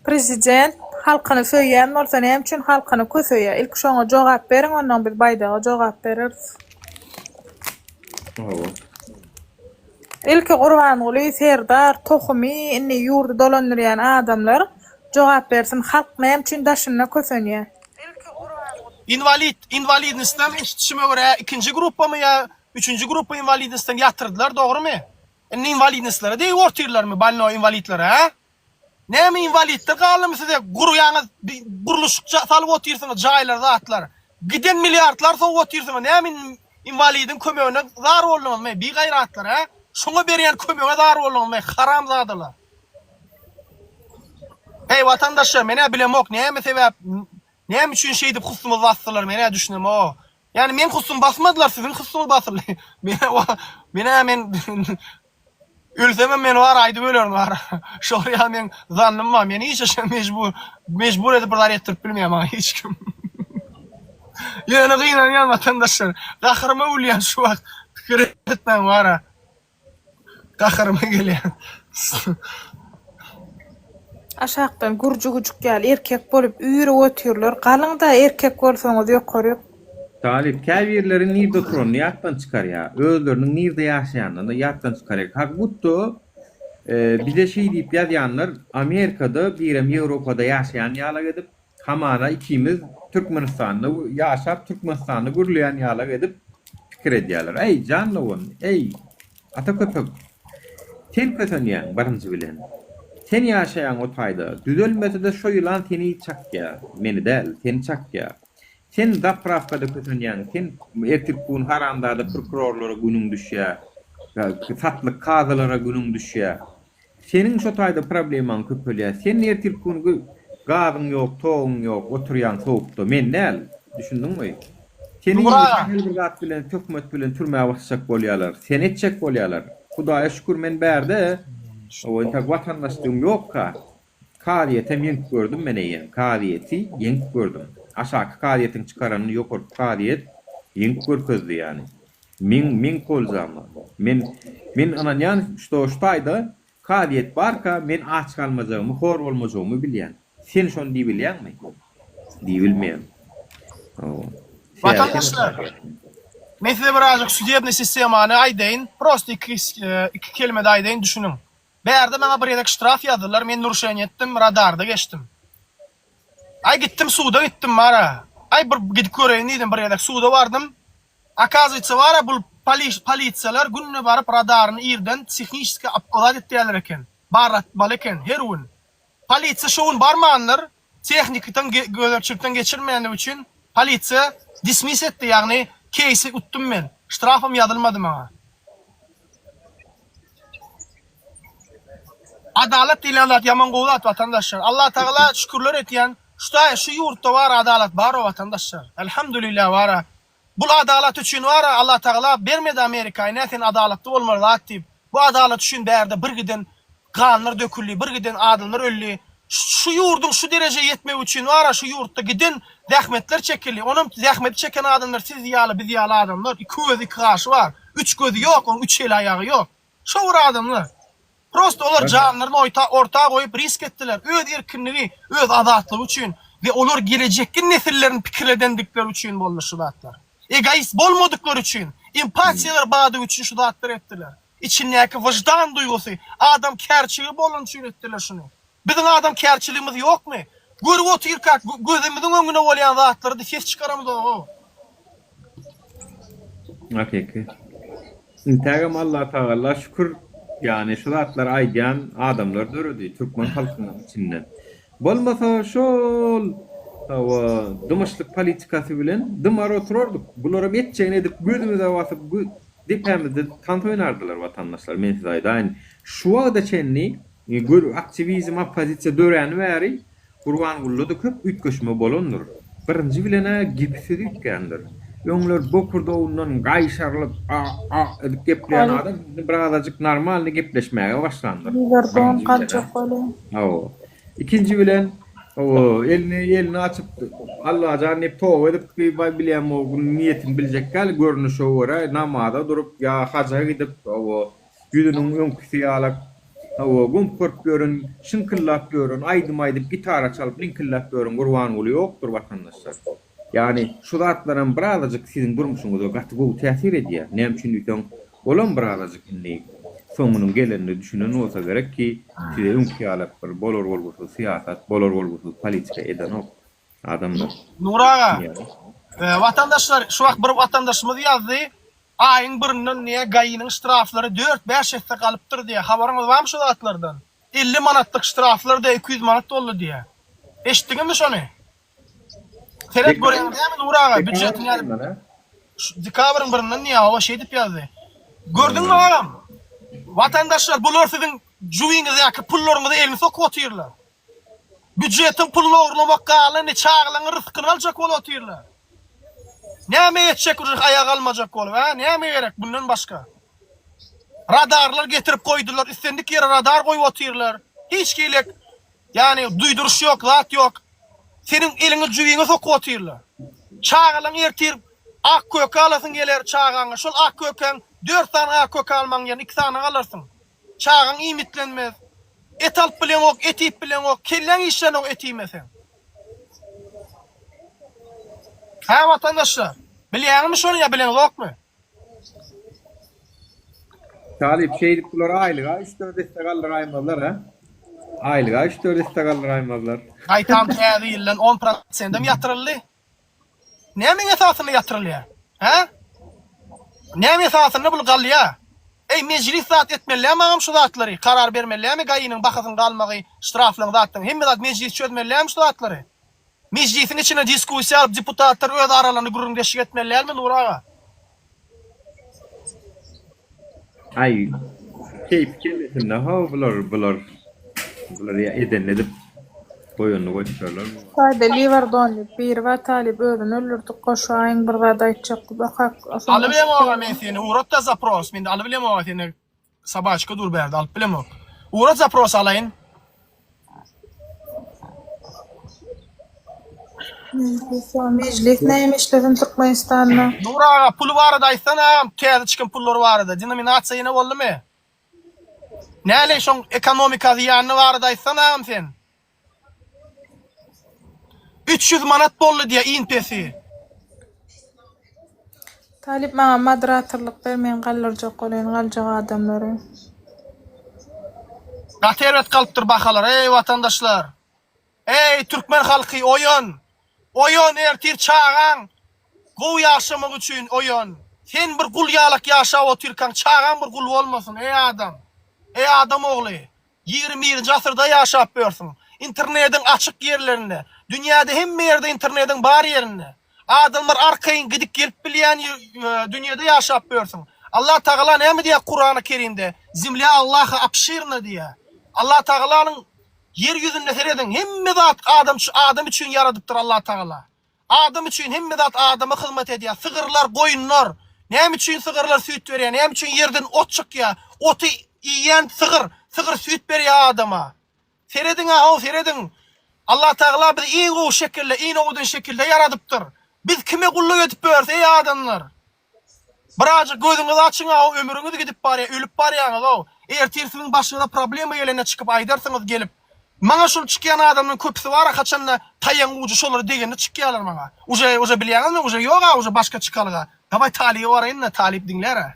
Prezident halkyny söýýän bolsa näme üçin halkyny köseýär? Ilki şoňa jogap beriň ondan biz baýdaga jogap bereris. Hawa. Ilki Gurbanguly Serdar tohumy indi ýurdy dolandyrýan adamlar jogap bersin halk näme üçin daşynda kösenýär? Inwalid, inwalidnostdan eşidişime görä ikinji gruppamy ýa üçünji gruppa inwalidnostdan ýatyrdylar dogrymy? Indi inwalidnostlara degip otyrlarmy bolnoý inwalidlere hä? Näme inwalidler galdymy size gurýaňyz gurluşyk salyp otyrsyňyz jaýlar zatlar giden milliardlar sowup otyrsyňyz näme inwalidiň kömegine zar bolduňyzmy bigaýratlar hä şoňa berýän kömege zar bolduňyzmy haramzadalar Heý watandaşlar menä bilemok näme sebäp näme üçin şeýdip husumyzy basdylar menä düşünemok. Ýani meň hussumy basmadylar, siziň hussuňyz basyldy. Men-ä men ölsemem men bar aýdyp ölerin bar. Şol ýaly meň zannym bar. Meni hiç haçan mejbur mejbur edip bir zat etdirip bilmeýär maňa hiç kim. Ýöne gynanýan watandaşlar. Gaharyma gülýän şu wagt pikir etmäň bar-a. Gaharyma gelýär. Aşakdan gürji güjük ýaly erkek bolup üýrüp otyrlar. Galyňda erkek bolsaňyz ýokaryk. Talyp, käbirleri nirde oturanyny ýatdan çykarýar. Özleriniň nirde ýaşaýanyny ýatdan çykarýar. Kak budto bize şeý diýip ýazýanlar Amerikada birem Ýewropada ýaşaýan ýalak edip, Hamana ikimiz Türkmenistanda ýaşap Türkmenistanda gürleýän ýalak edip pikir edýärler. Eý jan dogan, eý ata köpek. Sen kösenýäň birinji bilen. Sen ýaşaýaň o taýda. Düzelmese-de şo ýylan seni çakýar. Meni däl, seni çakýar. Sen zaprawkada kösenýäň. Sen ertirki gün haramzada prokurorlara günüň düşýär. Satlyk kazylara günüň düşýär. Seniň şo taýda problemaň köpelýär. Sen ertirki gün gazyň ýok, toguň ýok, oturýaň sowukda. Men däl. Düşündiňmi? Seni Nury aga. sähel bir zat bilen, töhmet bilen türmä basjak bolýarlar. Seni etjek bolýarlar. Hudaýa şükür men bärde, o entek watandaşlygym ýokka, kazyýetem ýeňip gördüm men eýýäm. Kazyýeti ýeňip gördüm. Aşaky kazyýetiň çykaranyny ýokarky kazyýet ýeňip görkezdi ýany. Meň meň polzama. Men men ynanýan şto şu taýda kazyýet barka men aç galmajagymy hor bolmajagymy bilýän. Sen şony diýibilýäňmi? Diýibilmeýäň. Hawa. Watandaşlar, men size birazjyk sudebnyý sistemany aýdaýyn. Prosta iki iki kelimede aýdaýyn düşüniň. Bärde maňa bir gezek ştraf ýazdylar, men naruşeniýe etdim, radarda geçdim. Aý gitdim suda gitdim bara. Aý bir gidip göreýin diýdim bir gezek suda bardym. Okazywaytsa bara bul polisiýalar günde baryp radaryny irden tehniçeski zat etýärler eken. Barlatmaly eken her gün. Polisiýa şo gün barmandyr. Tehnikden gözegçilikden geçirmeýändigi üçin polisiýa dismiss etdi ýagny keýsi utdum men. Ştrafam ýazylmady maňa. Adalat diýlen zat ýaman gowy zat watandaşlar. Allatagala şükürler etýän şutaý şu ýurtda bar adalat baro watandaşlar. Elhamdülillah bara. Bul adalat üçin bara Allatagala bermedi Amerikany nä sen adalatly bolmaly zat diýip. Bu adalat üçin bärde bir giden ganlar döküldi bir giden adamlar öldi. Şu ýurduň şu derejä ýetmegi üçin bara şu ýurtda giden zähmetler çekildi. Onam zähmeti çeken adamlar siz ýaly biz ýaly adamlar. Iki gözi iki gaşy bar. Üç gözi ýok onuň üç eli aýagy ýok. Şo bir adamlar. Prosta olar janlaryny oýta orta goýup risk etdiler. Öz erkinligi, öz azatlygy üçin we olar gelejekki nesillerini pikir edendikleri üçin boldy şu zatlar. Egoist bolmadyklary üçin, empatiýalary bardygy üçin şu zatlary etdiler. Içindäki wyždan duýgusy, adamkärçiligi bolany üçin etdiler şuny. Biziň adamkärçiligimiz ýokmy? Görüp otyrkak gözümiziň öňünde bolýan zatlary-da ses çykaramyzog-ow. Hakyky. Intägem Allatagalla şükür, ýagny şu zatlary aýdýan adamlar döredi türkmen halkynyň içinden. Bolmasa şol hawa dymyşlyk politikasy bilen dymar oturardyk. Bularam etjegini edip gözümize basyp depämizde tans oýnardylar watandaşlar men size aýdaýyn. Şu wagta çenli gör aktiwizm oppozisiýa döräni bäri Gurbangulyda köp üýtgeşme bolandyr. Birinji bilen-ä gepi sözi üýtgändir. Öňler bokurdagyndan gaýşarylyp a-a edip gepleýän adam indi birazajyk normalny gepleşmäge başlandyr. Birinji bilen-ä. Hawa. Ikinji bilen, hawa, elini elini açyp Allajan diýip toba edip baý bilýän o niýetini biljek däl, görnüşe görä namaza durup ýa haja gidip, hawa, Ýüzüniň öňküsi ýalak, hawa, gompuryp ýören, şyňkyldap ýören, aýdym aýdyp, gitara çalyp, liňkildäp ýören Gurbanguly ýokdur, watandaşlar. Ýagny, şu zatlaram birazajyk siziň durmuşyňyza gaty gowy täsir edýär. Näme üçin diýseň, olam birazajyk indi soňunyň gelenine düşünen bolsa gerek ki, size öňki ýalak bir bolar-bolgusyz syýasat, bolar-bolgusyz politika edenok adamlar. Nury aga, watandaşlar, şu wagt bir watandaşymyz ýazdy, Aýyň birinden diýýär GAI-niň ştraflary dört-bäş esse galypdyr diýýär. Habaryňyz barmy şu zatlardan? 50 manatlyk ştraflar diýýär 200 manat boldy diýýär. Eşitdiňizmi şony? Seret görýäňiz dälmi Nury aga býujetiň ýaly Şu dekabryň birinden diýýär hawa şeýdip ýazdy. Gördüňmi agam? Watandaşlar bular siziň jübiňizdäki pullaryňyzy elini sokup otyrlar. Býujetiň puluny ogurlamak galany çagalaryň ryskyny aljak bolup otyrlar. Näme etjek uje aýaga galmajak bolup, hä? Näme gerek bundan başga? Radarlar getirip goýdular, islendik ýere radar goýup otyrlar. Hiç hili ýagny duýduryş ýok, zat ýok. Seniň eliňi jübiňe sokup otyrlar. Çagalaň ertir ak köke alasyň geler çagaňa, şol ak kökäň dört sany ak köke almagyň ýerine iki sany alarsyň. Çagaň iýmitlenmez. Et alyp bileňok, et iýip bileňok, kelläň işlänok et iýmeseň. Hä watandaşlar, bilýäňizmi şony ýa bileňzokmy? Talyp şeýdip bular aýlyga üç-dört esse galdyraýmazlar hä? Aýlyga üç-dört esse galdyraýmazlar. Gaýtam täze ýyldan on prosendem ýatyryldy. Nämäň esasynda ýatyrylýar? Hä? Näme esasynda bul galýar? Eý mejlis zat etmelilämi agam şu zatlary? Karar bermelilämi GAI-niň bahasynyň galmagy, ştraflaryň zatlaryň hemme zat mejlis çözmelilämi şu zatlary? Mejlisiň içinde diskussiýa alyp deputatlar öz aralarynda gürrüňdeşlik etmeli dälmi Nury aga? Aý keýpi kellesinde how bular bular bular ýa edenini edip goýanyny goýupdyrlar. Taýda liwer don diýip biri bar talyp özüni öldürdi goşaýyň bir zat aýtjak okap soň Alybilemoga men seni ugratda zapros men alybilemoga seni Sobaçka dur bärde alyp bilemok. Ugrat zapros alaýyn. Mejlis näme işlesin Türkmenistanda. Nury aga puly barada aýtsana agam täze çykan pullar barada denominasiýa ýene boldumy? Näleý şoň ekonomika zyýanyny barada aýtsana agam sen. 300 manat boldy diýä iň pesi. Talyp maňa moderatorlyk ber men galdyrjak bolaýyn galjak adamlary. Gaty erbet galypdyr bahalar eý watandaşlar. Eý türkmen halky oýan. Oýan ertir çagaň gowy ýaşamagy üçin oýan. Sen bir gul ýalak ýaşap otyrkaň çagaň bir gul bolmasyn eý adam. Eý adam ogly. 21-nji asyrda ýaşap ýörsüň. Internediň açyk ýerlerinde, dünýäde hemme ýerde internediň bar ýerinde, adamlar arkaýyn gidip gelip bilýän dünýede ýaşap ýörsüň. Allah Tagala näme diýýär Kurany Kerimde? Zemlýa Allaha obşirna diýýär. Allah Tagalanyň ýer ýüzünde serediň, hemme zat adam adam üçin ýaradypdyr Allah Tagala. Adam üçin hemme zat adama hyzmat edýär. Sygyrlar, goýunlar. Näme üçin sygyrlar süýt berýär? Näme üçin ýerden ot çykýar? Oty iýýän sygyr, sygyr süýt berýär adama. Serediň-ä, how, serediň. Allatagala bizi iň gowy şekilde, iň owadan şekilde ýaradypdyr. Biz kime gulluk edip ýörüs, eý adamlar? Birazjyk gözüňizi açyň-ow, ömrüňiz gidip barýar, ölüp barýaňyz-ow. Ertir siziň başyňyza problema gelende çykyp aýdarsyňyz gelip. Maňa şul çykýan adamlaryň köpüsi bar-a haçanda taýagyň ujy şolara degende çykýarlar maňa. Uje, uje bilýäňizmi, uje ýog-a uje başga çykalga. Dawaý Talyba baraýyn-da, Talyp diňlär-ä.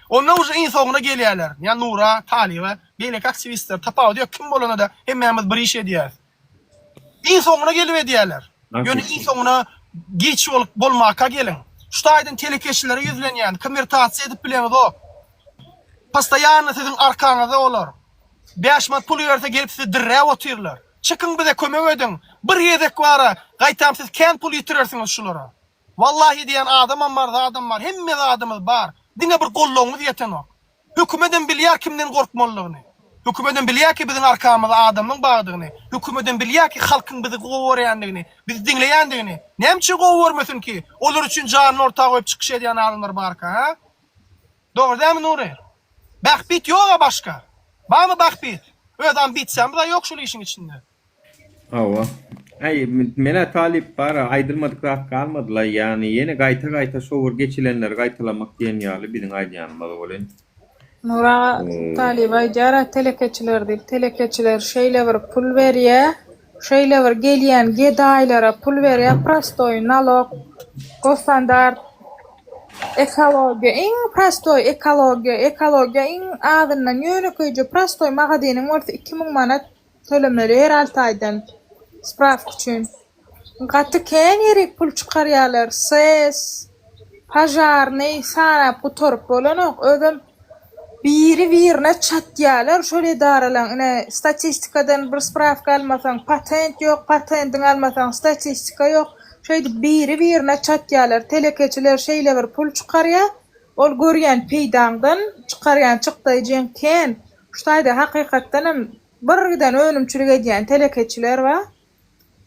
Onda uje iň soňuna gelýärler. Ýa Nura, Talyba, beýleki aktiwistler, tapawudy ýok, kim bolanda-da hemmämiz bir iş edýäris. Iň soňuna gelip edýärler. Ýöne iň soňuna giç bolup bolmaka geliň. Şu taýdan telekeçilere ýüzlenýän, konwertasiýa edip bileňizok. Postoýanno siziň arkaňyzda olar. 5 manat pul berse gelip sizi dirräp otyrlar. Çykyň bize kömek ediň. Bir gezek bara, gaýtam siz kän pul ýitirersiňiz şulara. Wallahi diýen adamam bar, zadam bar, hemme zadymyz bar. Diňe bir goldawyňyz ýetenok. Hökümedem bilýär kimden gorkmalydygyny. Hökümedem bilýär ki biziň arkamyzda adamyň bardygyny. Hökümedem bilýär ki halkyň bizi gowy görýändigini, bizi diňleýändigini. Näme üçin gowy görmesin ki, olar üçin janyny orta goýup çykyş edýän adamlar barka, hä? Dogry dälmi Nury? Bähbit ýog-a başga. Barmy bähbit? Öz ambisiýamyz-a ýok şul işiň içinde. Hawa. Äý, menä talyp bar-a, aýdylmadyk zat galmady-laý, ýagny ýene gaýta-gaýta şo bir geçilenleri gaýtalamak diýen ýaly biziň aýdýanymyz welin. Nur aga, talyp aýdýar-a telekeçiler diýip, telekeçiler şeýle bir pul berýä, şeýle bir gelýän gedaýlara pul berýä, prostoý nalog, gosstandart, ekologiýa, iň prostoý ekologiýa, ekologiýa iň azyndan ýönekeýje prostoý magazynyň bolsa 2000 manat Tölemeli her alty aýdan sprawka üçin. Gaty kän ýerik pul çykarýarlar ses, pažarnyý sanap gutaryp bolanok özem biri birine çatýarlar şol edaralaň ine statistikadan bir sprawka almasaň patent ýok patendiňi almasaň statistika ýok şeýdip biri birine çatýarlar telekeçiler şeýle bir pul çykarýar ol görýän peýdaňdan çykarýan çykdaýjyň kän Şu taýda hakykatdan hem bir giden önümçilik edýän telekeçiler bar.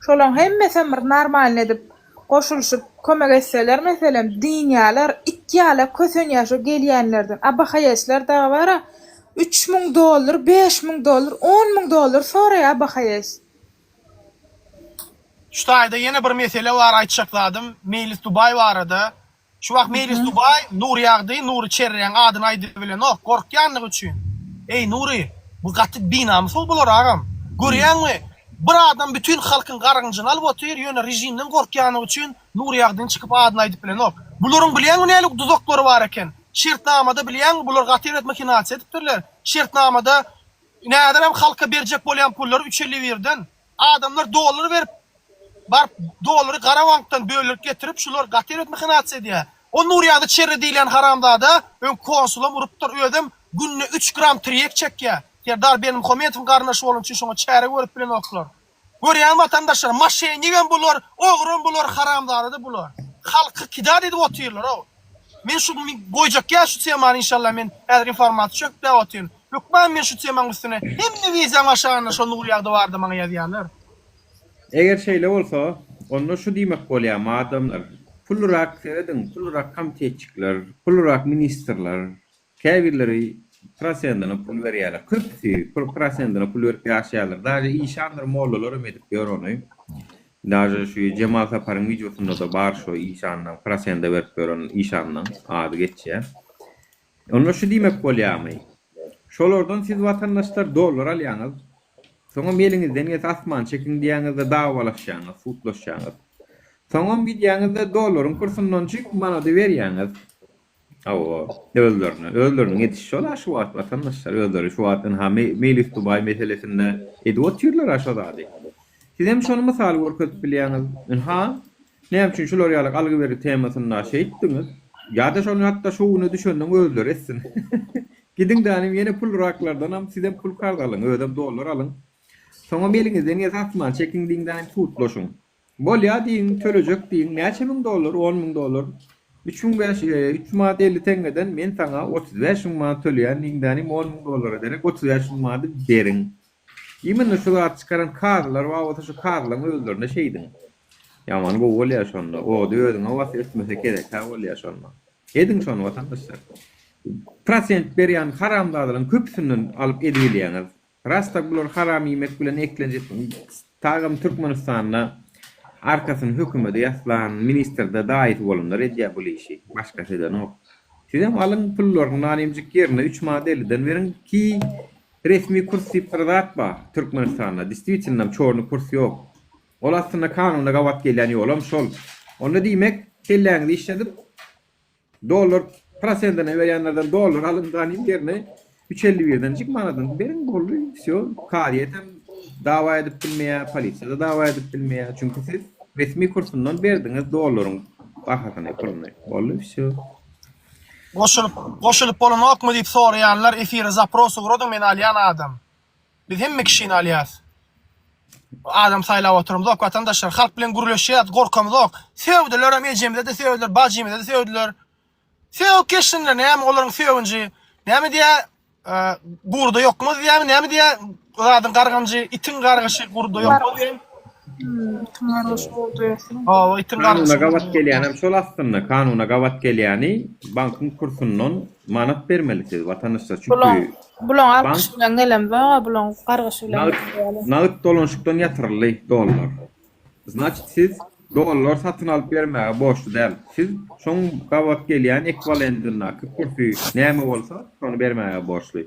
Şolaň hemmesem bir normalny edip. goşulyşyp kömek etseler meselem dynýalar it ýala kösenýär şo gelýänlerden ABHS-ler dagy bara 3000 dollar 5000 dollar 10000 dollar soraýar ABHS. Şu taýda ýene bir mesele bar aýtjak zadym Meýlis Dubaý barada. Şu wagt Meýlis Dubaý Nury Ýagdy Nury Çerreň adyny aýdybilenok gorkýanlygy üçin. Eý Nury bu gaty binamys ol bular agam. Görýäňmi bir adam bütin halkyň gargynjyny alyp otyr ýöne režimden gorkýanlygy üçin Nury Ýagdyny çykyp adyny aýdyp bilenok. Bularyň bilýäňmi nälik duzaklary bar eken. Şertnamada bilýäňmi bular gaty erbet mahinasiýa edipdirler. Şertnamada Näderem halka berjek bolýan pullary üç elli birden. Adamlar dollar berip baryp dollary gara bankdan böldürip getirip şular gaty erbet mahinasiýa edýär. O Nurýagdy Çerre diýilýän haramzada öň konsulam urupdyr özem günde üç gram tirýek çekýär. Serdar Berdimuhamedowyň garyndaşy bolany üçin şoňa çäre görüp bilenoklar. Görýäňmi watandaşlar maşenigem bular ogram bular haramzada-da bular. Halky kidat edip otyrlar-ow. Men şu goýjak ýa şu temany inşallah men häzir informasiýa çökläp otyryn. Hökman men şu temaň üstüne hemme wideoň aşagynda şo Nurýagdy barada maňa ýazýarlar. Eger şeýle bolsa, onda şu diýmek bolýarmy adamlar, pulrak serediň, pulrak komitetçikler, pulrak ministrler, Käbirleri prosentine pul berýärler. Köpüsi pul prosentine pul berip ýaşaýarlar. Daže işandyr mollalaram edip ýör ony. Daže şu Jemal Saparyň wideosynda-da bar şu işandan prosente berip ýören işandan ady geçýär. Onda şu diýmek bolýarmy? Şolardan siz watandaşlar dollar alýaňyz. Soňam eliňizden gelse asman çekiň diýýäňiz-de dawalaşýaňyz, sudlaşýaňyz. Soňam gidýäňiz-de dollaryň kursundan çyk manady berýäňiz. Hawa, özlerine, özleriniň edişi şol-a şu wagt watandaşlar, özleri şu wagt ynha Meýlis Dubaý meselesinde edip otyrlar-a şo zady. Sizem şony mysal görkezip bilýäňiz. Ynha, näme üçin şular ýaly algy-bergi temasynda şeýtdiňiz? Ýa-da şony hatda şowuna düşenden özleri etsin. Gidiň dänim ýene pulraklardanam sizem pul karz alyň, özem dollar alyň. Soňam eliňizden gelse asman çekiň diýiň dänim sudlaşyň. Bolýa diýiň, tölejek diýiň, näçe müň dollar, on müň dollar, üç müň bäş, üç manat 50 teňňeden men saňa 35 müň manat töleýän diýiň dänim, on müň dollara derek 35 müň manady beriň. Imенно şu zady çykaran kazylar bar bolsa şu kazylaryň özlerine şeýdiň. Ýaman gowy bolýar şonda. Ody özüňe bas, ötmese kezekä bolýar şonda. Ediň şony watandaşlar. Prosent berýän haramzadalaryň köpüsinden alyp edibilýäňiz. Rasta bular haram iýmek bilen eklenç tagam Türkmenistanda arkasyny hökümede ýaslan ministrde daýysy bolanlar edýär bul işi başgasy edenok. Sizem alyň pullaryny nanimjik ýerine üç manat elliden beriň ki resmi kurs diýip bir zat bar Türkmenistanda distwitilnam çorny kurs ýok. Ol aslynda kanuna gabat gelýän ýolam şol. Onda diýmek kelläňizi işledip Dollar prosentine berýänlerden dollar alyň danyň ýerine üç elli birdenjik manadyny beriň boldy wsýo kazyýetem dawa edip bilmeýär polisiýada dawa edip bilmeýär çünki siz resmi kursyndan berdiňiz dollaryň bahasyny puluny boldy wsýo. Goşulyp goşulyp bolanokmy diýip soraýanlar efire zapros ugradyň men alýan adam. Biz hemme kişini alýas. Adam saýlap oturamzok watandaşlar halk bilen gürleşýäs gorkamzok. Sögdülerem ejemize-de sögdüler bajymyza-da sögdüler. Sögüp geçsinler näme olaryň sögünji näme diýä gurda ýokmaz diýämi näme diýä zadyň gargynjy itiň gargyşy gurda ýokmaz diýä. Itiň gargyşy gurda ýokmaz. Hawa itiň Kanuna gargyşy gabat gelýänem şol aslynda kanuna gabat gelýäni bankyň kursundan manat bermeli siz watandaşlar Bulaň çünki bulaň bank alkyşy bilen gelemzog-a bulaň gargyşy bilen Nagt gelýäler. nagt dolanyşykdan ýatyryldy dollar. Znaçit siz dollar satyn alyp bermäge borçly däl. Siz şoň gabat gelýän ekwiwalentindäki kursy näme bolsa şony bermäge borçly.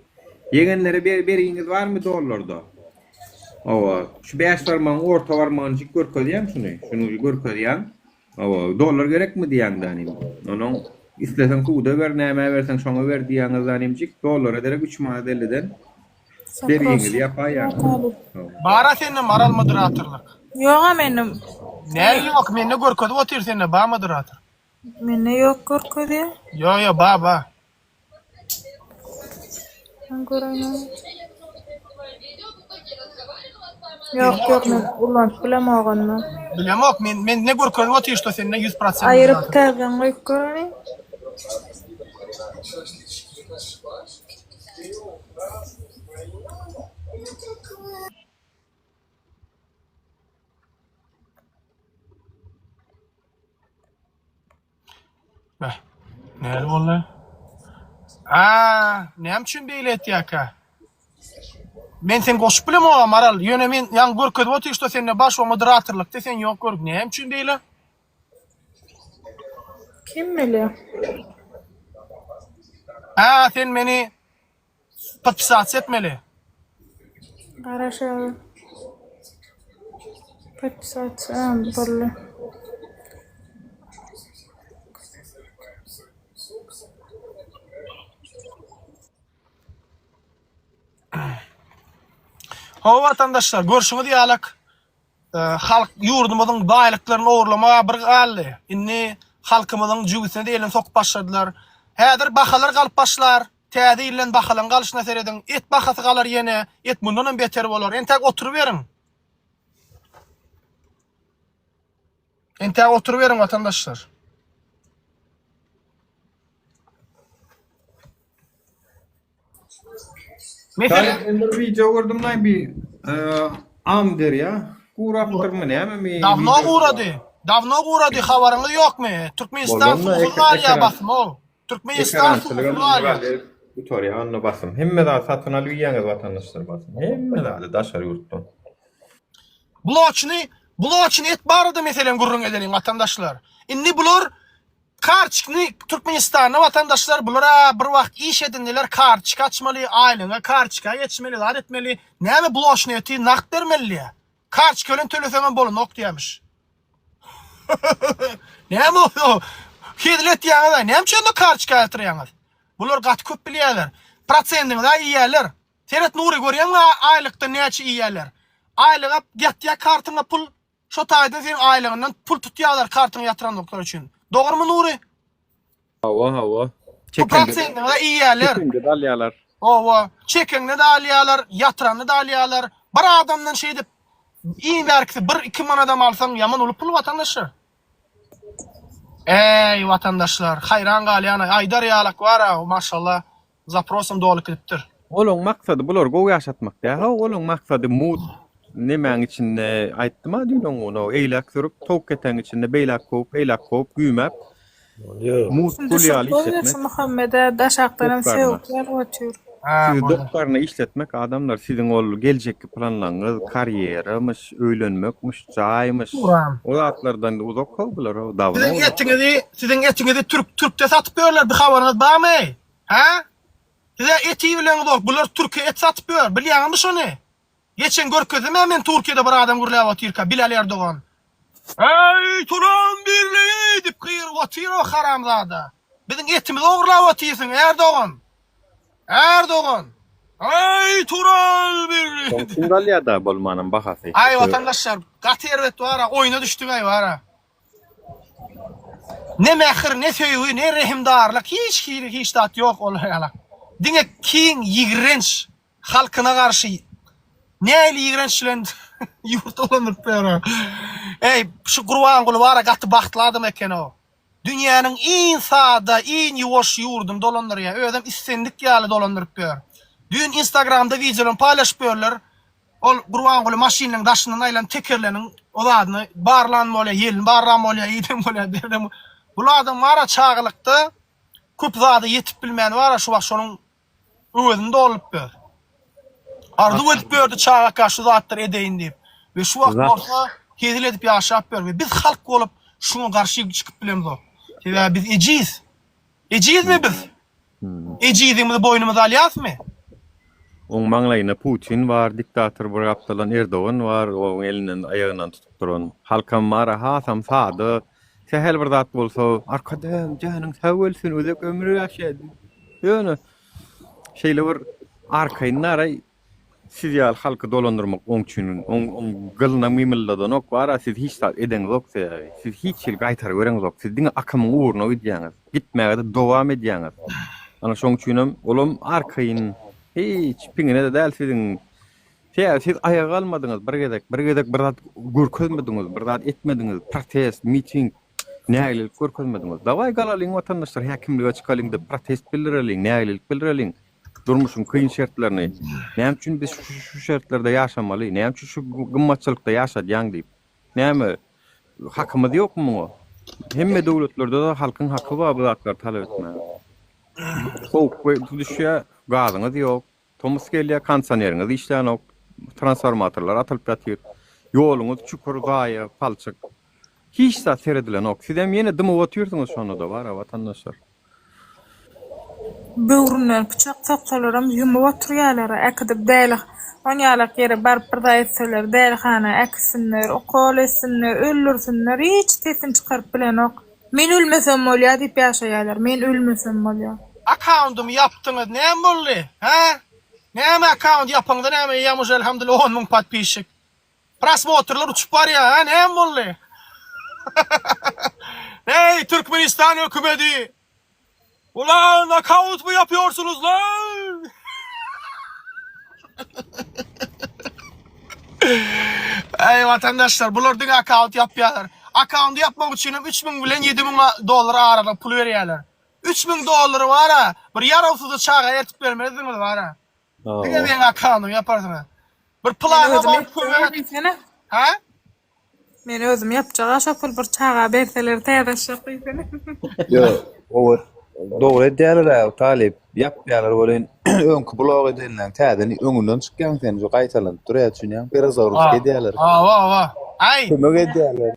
Ýegenlere ber bergiňiz barmy dollarda? Hawa, şu bäş barmagyň orta barmagyny görkezýäň şuny. Şuny görkezýäň. Hawa, dollar gerekmi diýýäň danym. Onuň isleseň suda ber, nämä berseň şoňa ber diýýäňiz danymjyk. Dollara derek üç manat elliden bergiňizi ýapaýýaň. Bara sende maral moderatorlyk. Ýoga mende. Näme ýok mende görkezip otyr sende ba moderator. Mende ýok görkezýär. Ýo ýo ba ba. Men göreýin. Ýok ýok men ulanyp bilemok onda. Bilemok men men ne görkezip otyr şto sende 100% Aýyryp täzeden goýup göreýin. Beh. Näle boldy? A, näme üçin beýle etýärkä? Men seni goşup bilemok Maral. Ýöne men ýaňy görkezip otyr şo sende baş o moderatorlykda sen ýok görüp. Näme üçin beýle? Kim bilýär? A, sen meni podpisasiýa etmeli. Garaşa. Podpisasiýa boldy. Hawa watandaşlar, görşüňiz ýalak, e, halk ýurdumyzyň baýlyklaryny ogurlamaga bir galdy. Indi halkymyzyň jübüsine de elini sokup başladylar. Häzir bahalar galyp başlar. Täze ýyldan bahalaryň galyşyna serediň. Et bahasy galar ýene. Et mundan hem beter bolar. Entäk oturyberiň. Entäk oturyberiň watandaşlar. Meselem, Men bir wideo gördüm lan bir e, Amderýa gurapdyrmy nämemi? Dawno wideo- gurady. Dawno gurady, habaryňyz ýokmy? Türkmenistan Bolanda suwsuz ek- galýar ekran- basym ow. Türkmenistan suwsuz Ekerançylygam galýar. galýar. Gutarýar onda basym. Hemme zat satyn alyp iýýäňiz watandaşlar basym. Hemme zady daşary ýurtdan. Bloçny, bloçny et barada meselem gürrüň edeliň watandaşlar. Indi bular Karçkny Türkmenistanda watandaşlar bulara bir wagt iş edindiler karçka açmaly aýlygyňa karçka geçmeli zat etmeli näme bloçny eti nagt bermeli diýä karçka bilen töleseňem bolanok diýämiş näme o hezil etýäňiz näme üçin onda karçka ýatyrýaňyz bular gaty köp bilýäler prosendiňizi iýýäler seret Nury görýäňmi aýlykdan näçe iýýäler aýlyga ýatýa kartyňa pul Şo taýdan seň aýlygyňdan pul tutýarlar kartyňy ýatyranlyklary üçin. Dogrymy Nury? Hawa hawa. Bu prosentini-de iýýärler. Çekende-de alýarlar. Hawa, çekende-de alýarlar, ýatyranda-da alýarlar. Bir adamdan şeýdip iň bärkisi bir-iki manadam alsaň ýaman uly pul watandaşlar. Eý watandaşlar, haýran galýan-aý, aýdar ýalak bar-a, maşallah. Zaprosam doly gidipdir. Olaň maksady bulary gowy ýaşatmak däl how olaň maksady mut nemäň içinde aýtdyma düýn oň ony eýläk sürüp towuk ketegiň içinde beýläk kowup eýläk kowup güýmäp mut Şimdi gul ýaly şu işletmek şu Muhammede daşakdanam dok garna. sögüp otyr. Ha, Sizi boldy. dok garna işletmek adamlar siziň ol geljekki planlaryňyz karýeramyş öýlenmekmiş jaýmyş Uram. o zatlardan uzak how bular how dawno Siziň uzak. etiňizi, siziň etiňizi türk türkde satyp ýörler bir habaryňyz barmy? Hä? Size et iýibileňizok, bular türke et satyp ýör, bilýäňizmi şony? Geçen görkezdim-ä men Türkiýede bir adam gürläp otyrka, Bilal Erdogan. Eý, Turan birligi! diýip gygyryp otyr o haramzada. Biziň etimizi ogurlap otyrsyň, Erdogan! Erdogan! Eý, Turan birligi! Soň kim galýa-da bolmanam bahasy. Aý, watandaşlar, gaty erbet bar-a, oýna düşdük-aý bar-a. Ne mähir, ne söýgi, ne rehimdarlyk, hiç hili hiç zat ýok olar ýala. Diňe kin, ýigrenç, halkyna garşy nähili ýigrenç bilen ýurt dolandyryp ýör. Eý, şu Gurbanguly bar-a gaty bagtly adam eken-ow. Dünýäniň iň sada, iň ýuwaş ýurduny dolandyrýar. Özem islendik ýaly dolandyryp ýör. Düýn Instagramda wideolaryny paýlaşyp ýörler. Ol Gurbanguly maşynynyň daşyndan aýlanyp tekerleriniň o zadyny barlan bolýar, ýelini barlan bolýar, iden bolýar, berlen bolýar. Bul adam bar-a çagalykda köp zada ýetip bilmän bar-a şu wagt şonuň öwezini dolup ýör. Arzuw edip ýördi çagaka şu zatlary edeýin diýip. We şu wagt bolsa hezil edip ýaşap ýör we biz halk bolup şuňa garşy çykyp bilemzok. Sebäbi biz ejiz. Ejizmi biz? Ejizligimizi boýnumyza alýasmy? Oň maňlaýynda Putin bar, diktator bir gapdaldan Erdogan bar, oň elinden aýagyndan tutup duran. Halkam bar-a hasam sada. Sähel bir zat bolsa, Arkadagym janyň sag bolsun, uzak ömür ýaşa diýip. Ýöne şeýle bir arkaýyn naraý Siz ýaly halky dolandyrmak oň üçin oň oň gylyna mymyldadanok bara siz hiç zat edeňizok sebäbi siz hiç hili gaýtargy bereňizok siz diňe akymyň ugruna gidýäňiz gitmägede dowam edýäňiz ana şoň üçinem olam arkaýyn hiç piňine-de däl siziň sebäbi siz aýaga galmadyňyz bir gezek bir gezek bir zat görkezmediňiz bir zat etmediňiz protest miting nägilelik görkezmediňiz dawaý galalyň watandaşlar häkimlige çykalyň diýip protest bildireliň nägilelik bildireliň Durmuşyň kyn şertlerini, näme üçin biz şu şertlerde ýaşamaly, näme üçin şu gymmatçylykda ýaşadýaň diýip. Näme, hakymyz ýokmy muňa? Hemme döwletlerde-de halkyň haky bar bu zatlary talap etmäge. Sowuk düşýär, gazyňyz ýok. Tomus gelýär, kondisioneriňiz işlänok, transformatorlar atylyp ýatyr. Ýoluňyz çukur, gaýa, palçyk. Hiç zat seredilenok. Sizem ýene dymyp otyrsyňyz şonda-da bar-a watandaşlar. Böwründen pyçak soksalaram ýumup oturýalar-a, äkidip däli onýalak ýere baryp bir zat etseler, dälihana äkitsinler, ukol etsinler, öldürsinler, hiç sesini çykaryp bilenok. Men ölmesem bolýa diýip ýaşaýalar, men ölmesem bolýa. Akkaundymy ýapdyňyz näme boldy hä näme akkaunt ýapaňda näme eýýäm uje elhamdulillah 10 müň podpisçik prosmotrlar uçup barýa hä näme boldy Eý Türkmenistan hökümedi Ulan akkaunt mu ýapýorsunuz lan Eý watandaşlar bular diňe akkaunt ýapýarlar. Akkaundy ýapmak üçin hem 3000 bilen 7000 dollar aralyk pul berýärler. 3000 dollary bara bir ýarawsyzja çaga eltip bermezdiňiz bara. Diňe meň akkaundymy ýaparsyňyz. Bir plana baryp kömek et. Ha? Men özüm ýapjak-a şo pul bir çaga berseler täze açjak diýsene. Ýok, gowy. Dogry edýärler-ä, Talyp. Ýapýarlar welin, öňki blog edenleň täzeni öňünden çykýaň sen, şu gaýtalanyp durýar düşünýäň, perezagruzka edýärler. Hawa, hawa. Aý. Kömek edýärler.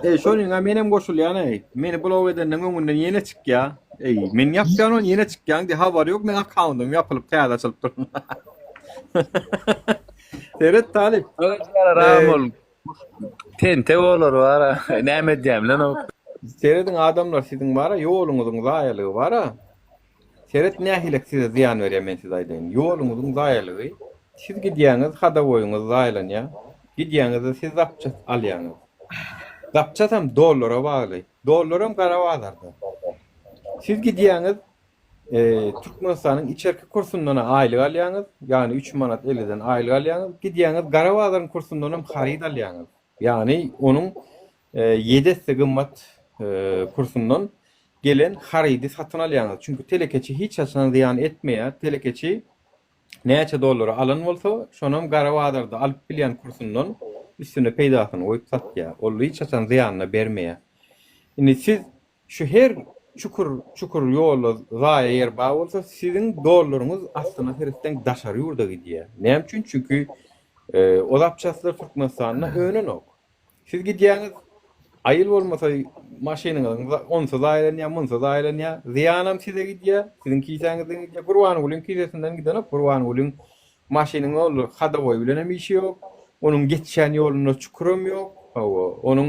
Eý, şonuňa menem goşulýan eý. Meni blok edenden öňünden ýene çykýa. Eý, men ýapýan ony ýene çykýaň diý, habary ýok, meň akkauntym ýapylyp täze açylyp dur. Seret talyp. Ol tentek olar bara. Näme edýän bilenok. Serediň adamlar siziň bara ýoluňyzyň zaýalygy bara. Seret nähilek size zyýan berýär men size aýdaýyn. Ýoluňyzyň zaýalygy siz gidýäňiz hadawoýyňyz zaýalanýar. Gidýäňizde siz zapças alýaňyz. Zapçasam dollara bagly. Dollaram gara bazarda. Siz gidýäňiz Türkmenistanyň içerki kursundan aýlyk alýaňyz, ýagny üç manat elliden aýlyk alýaňyz, gidýäňiz gara bazaryň kursundanam haryt alýaňyz. Ýagny onuň ýedi esse gymmat kursundan gelen harydy satyn alýaňyz. Çünki telekeçi hiç haçan zyýan etmeýär. Telekeçi näçe dollara alan bolsa, şonam gara bazarda alyp bilýän kursundan üstüne peýdasyny goýup satýar. Ol hiç haçan zyýanyna bermeýär. Indi siz şu her çukur çukur ýolda zaýa ýer bar bolsa, siziň dollaryňyz aslyna seretseň daşary ýurda gidýär. Näme üçin? Çünki o zapçastlar Türkmenistanda önenok. Siz gidýäňiz, aýyl bolmasa maşynyňyzyň onsy zaýalanýar, munsy zaýalanýar. Zyýanam size gidýär, siziň kisäňizden gidýär. Gurbangulyň kisesinden gidenok. Gurbangulyň maşynyň ol hadowoý bilenem işi ýok. Onuň geçýän ýolunda çukuram ýok. Hawa, onuň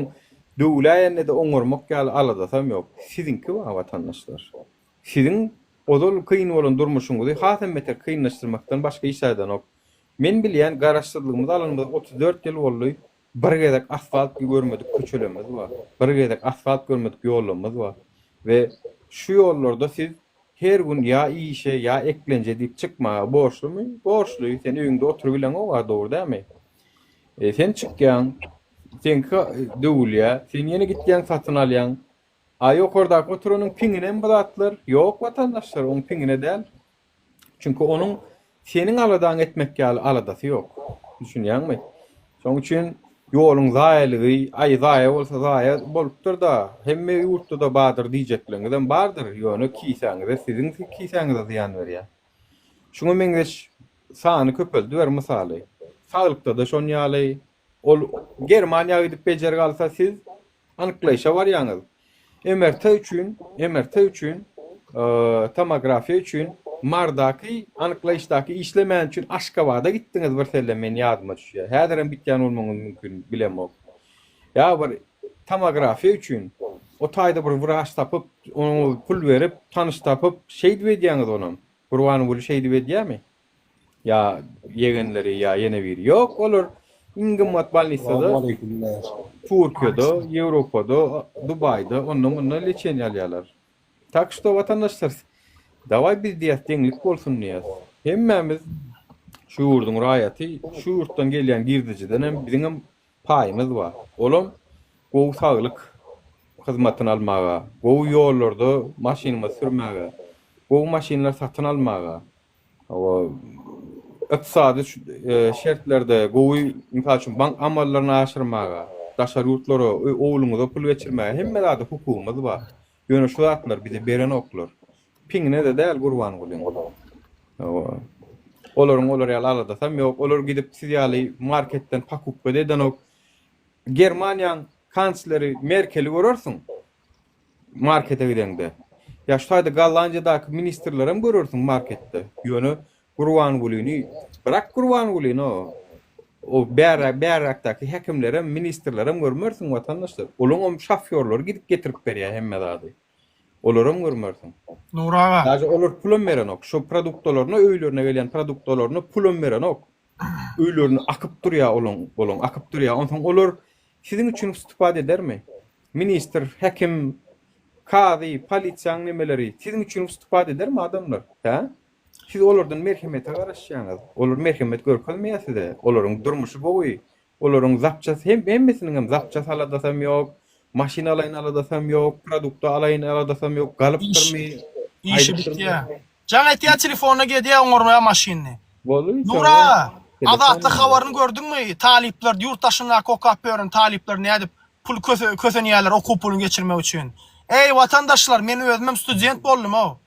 döwläýende-de oňarmak ýaly aladasam ýok. Siziňki bar, watandaşlar. Siziň ozal kyn bolan durmuşyňyzy hasam beter kynlaşdyrmakdan başga iş aýdanok. Men bilýän, Garaşsyzlygymyzy alanymyza 34 ýyl boldy, bir gezek asfalt görmedik köçelerimiz bar, bir gezek asfalt görmedik ýollarymyz bar we şu ýollarda siz her gün ýa işe, ýa eklenje diýip çykmaga borçlumy? Borçly. Sen öýüňde oturybileňok-a, dogry dälmi? E, sen çykýaň, seňki döwülýär, sen ýene gitýäň satyn alýaň. A ýokardaky oturanyň piňinemi bu zatlar? Ýok, watandaşlar, oň piňine däl. Çünki onuň seniň aladaňy etmek ýaly aladasy ýok. Düşünýäňmi? Şonuň üçin ýoluň zaýalygy, aý zaýa bolsa zaýa bolupdyr-da, hemme ýurtda-da bardyr diýjekligiňizem bardyr, ýöne kisäňize, siziň kisäňize zyýan berýär. Şuňa meňzeş sany köpeldiber mysaly. Saglykda-da şon ýaly. Ol Germaniýa gidip bejergi alsa siz Anyklaýşa barýaňyz. MRT üçin, MRT üçin, tomografiýa üçin Mardaky anyklaýyşdaky işlemäni üçin Aşgabada gitdiňiz bir sellem men ýadyma düşýär. Häzirem gitýän bolmagyňyz mümkin, bilemok. Ýa bir tomografiýa üçin o taýda bir wraç tapyp, oňa pul berip, tanyş tapyp, şeýdip edýäňiz onam. Gurbanguly şeýdip edýärmi? Ýa ýegenleri ýa ýene biri. Ýok, olar iň gymmat bolnisada Türkiýede, Ýewropada, Dubaýda onda-munda leçeniýe alýarlar. Tak şto watandaşlar, dawaý biz diýýäs deňlik bolsun diýýäs. Hemmämiz şu ýurduň raýaty, şu ýurtdan gelýän girdejiden hem biziňem paýymyz bar. Olam gowy saglyk hyzmatyny almaga, gowy ýollarda maşynymyzy sürmäge, gowy maşynlar satyn almaga, Hawa, ykdysady şertlerde gowy, mysal üçin, bank amallaryny aşyrmaga. Daşary ýurtlara, ogluňyza pul geçirmäge hemme zada hukugymyz bar. Ýöne şu zatlary bize berenoklar. Piňine-de däl Gurbangulyň. Hawa. Olaryň olar ýaly aladasam ýok. Olar gidip siz ýaly marketden pakupka-da edenok. Germaniýaň kansleri Merkeli görersiň markete gideňde. Ýa şu taýda Gollandiýadaky ministrlerem görersiň marketde. Ýöne Gurbangulyny, bırak Gurbangulyny o. O bärä bäräkdäki häkimlerem, ministrlerem görmersiň watandaşlar. Olaňam şofýorlary gidip getirip berýär hemme zady. Olaram görmersiň. Nury aga. Daže olar pulam berenok. Şo produktalaryna öýlerine gelýän produktalaryna pulam berenok. Öýlerine akyp durýar olaň, olaň akyp durýar. Onsoň olar siziň üçin wstupat edermi? Ministr, häkim, kazy, polisiýaň nemeleri siziň üçin wstupat edermi adamlar? Hä? Siz olardan merhemete garaşýaňyz. Olar merhemet görkezmeýär size. Olaryň durmuşy gowy. Olaryň zapças hem hemmesiniňem zapças aladasam ýok, maşyn alaýyn aladasam ýok, produkta alaýyn aladasam ýok, galypdyrmy, Işi aýdypdyrmy. bitýär. Jaň etýär telefonyna gedýär oňarmaýar maşynyny. Boldy Nur aga, Azatlyk habaryny gördüňmi? Talyplar ýurt daşyndaky okap ýören talyplar nädip pul kösenýärler okuw puluny geçirmek üçin. Eý watandaşlar men özümem student boldum-ow.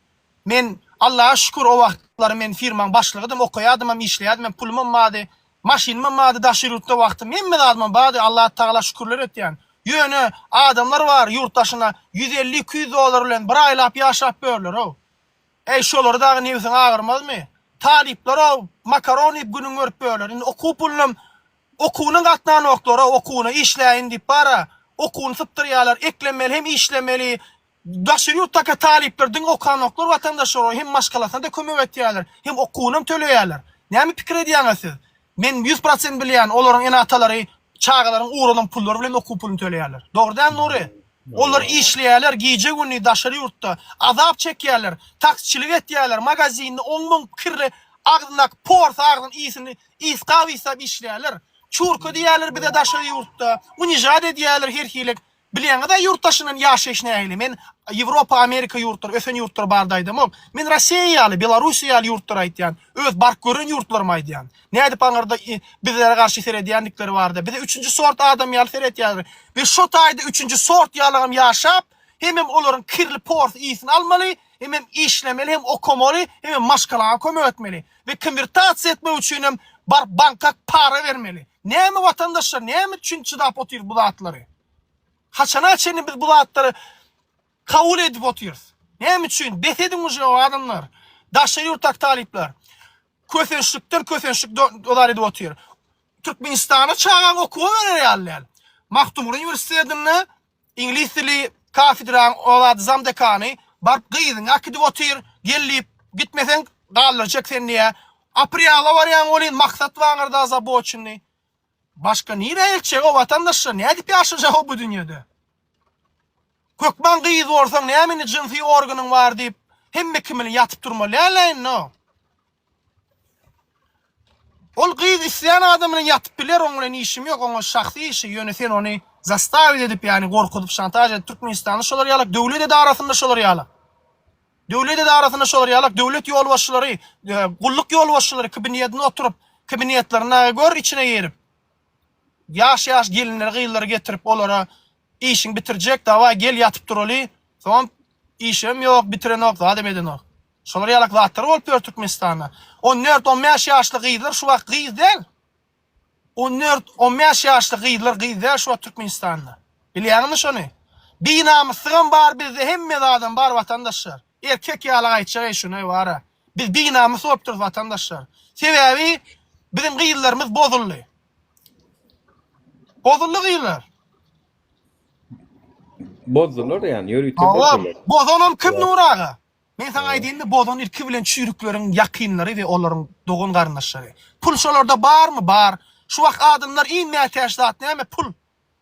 Men Allaha şükür o wagtlary men firmaň başlygydym, okaýadymam, işleýädimem, pulumam bardy, maşynymam bardy daşary ýurtda wagtym, hemme zadymam bardy, Allaha Tagala şükürler etýän. Ýöne adamlar bar ýurt daşynda 150, 200 dollar bilen bir aýlap ýaşap ýörler-ow. Eý şolary dagy nebsiň agyrmazmy? Talyplar-ow makaron iýip günüň görüp ýörler. Indi okuw pulunam okuwyna gatnanoklar-ow, okuwyna işläýin diýip bar-a, okuwyny sypdyrýarlar, eklenmeli hem işlemeli, Daşary ýurtdaky talyplar diňe okanoklar watandaşlara hem maşgalasyna-da kömek etýärler, hem okuwynam töleýärler. Näme pikir edýäňiz siz? Men 100% bilýän olaryň ene-atalary çagalaryň ugradan pullary bilen okuw puluny töleýärler. Dogry dälmi Nury? Olar işleýärler gije-gündiz daşary ýurtda, azap çekýärler, taksiçilik etýärler, magazinde oň-muň kirli agzyndaky porsy agzyň ysyny ysgap-ysgap işleýärler. Çurka diýýärler bize daşary ýurtda, unižat edýärler her hili Bilýäňiz-ä ýurt daşyndan ýaşaýyş nähili. Men Ýewropa, Amerika ýurtlary, ösen ýurtlar barada aýdamok. Men Rossiýa ýaly, Belarussiýa ýaly ýurtlary aýtýan. Öz baryp gören ýurtlarymy aýdýan. Nädip aňyrda bizlere garşy seredýändikleri barada. Bize üçünji sort adam ýaly seretýärler. We şo taýda üçünji sort ýalagam ýaşap, hemem olaryň kirli porsy ysyny almaly, hemem işlemeli, hem okamaly, hemem maşgalaňa kömek etmeli. We konwertasiýa etmek üçinem baryp banka para bermeli. Näme watandaşlar, näme üçin çydap otyrys bu zatlary? Haçana çenli biz bu zatlary kabul edip otyrys? Näme üçin? Bes ediň uje adamlar. Daşary ýurtdaky talyplar. Kösençlikden kösençlik dozar edip otyr. Türkmenistana çagaň okuwa berer ýaly däl. Magtymguly uniwersitetinde iňlis dili kafedraň ozady zamdekany baryp gyzyňy äkidip otyr, gel diýip, gitmeseň galdyrjak seni diýýär. Apriala barýaň welin maksat baňyrda zaboçinny. Başga nirä eltjek o watandaşlar nädip ýaşajak o bu dünýede? Hökman gyz bolsaň näme indi jynsy organyň bar diýip hemme kim bilen ýatyp durmaly däl-ä indi o. Ol gyz isleýän adam bilen ýatyp biler oň bilen işim ýok oňa şahsy işi ýöne sen ony zastavit edip ýagny gorkuzyp şantaž edip Türkmenistanda şolar ýalak döwlet edarasynda şolar ýalak. Döwlet edarasynda şolar ýalak döwlet ýolbaşçylary, gulluk ýolbaşçylary kabinetinde oturyp, kabinetlerine gör içine girip, ýaş-ýaş gelinleri, gyzlary getirip olara işiňi bitirjek, dawaý gel ýatyp duraly, soňam işem ýok, bitirenok, zadam edenok. Şolar ýalak zatlar bolup ýör Türkmenistanda. On dört, on bäş ýaşly gyzlar şu wagt gyz däl. On dört, on bäş ýaşly gyzlar gyz däl şu wagt Türkmenistanda. Bilýäňizmi şony? Binamyslygam bar bizde hemme zadam bar watandaşlar. Erkek ýaly aýtjak eý şuny bara. Biz binamys bolup durus watandaşlar. Sebäbi biziň gyzlarymyz bozuldy. Bozuldy gyzlar. Bozdular ýani ýörite Hawa, bozdular. bozanam kim Nury aga? Men saňa aýdaýynmy, bozan ilki bilen çüýrükleriň ýakynlary we olaryň dogan-garyndaşlary. Pul şolarda barmy? Bar. Şu wagt adamlar iň mätäç zat näme? Pul.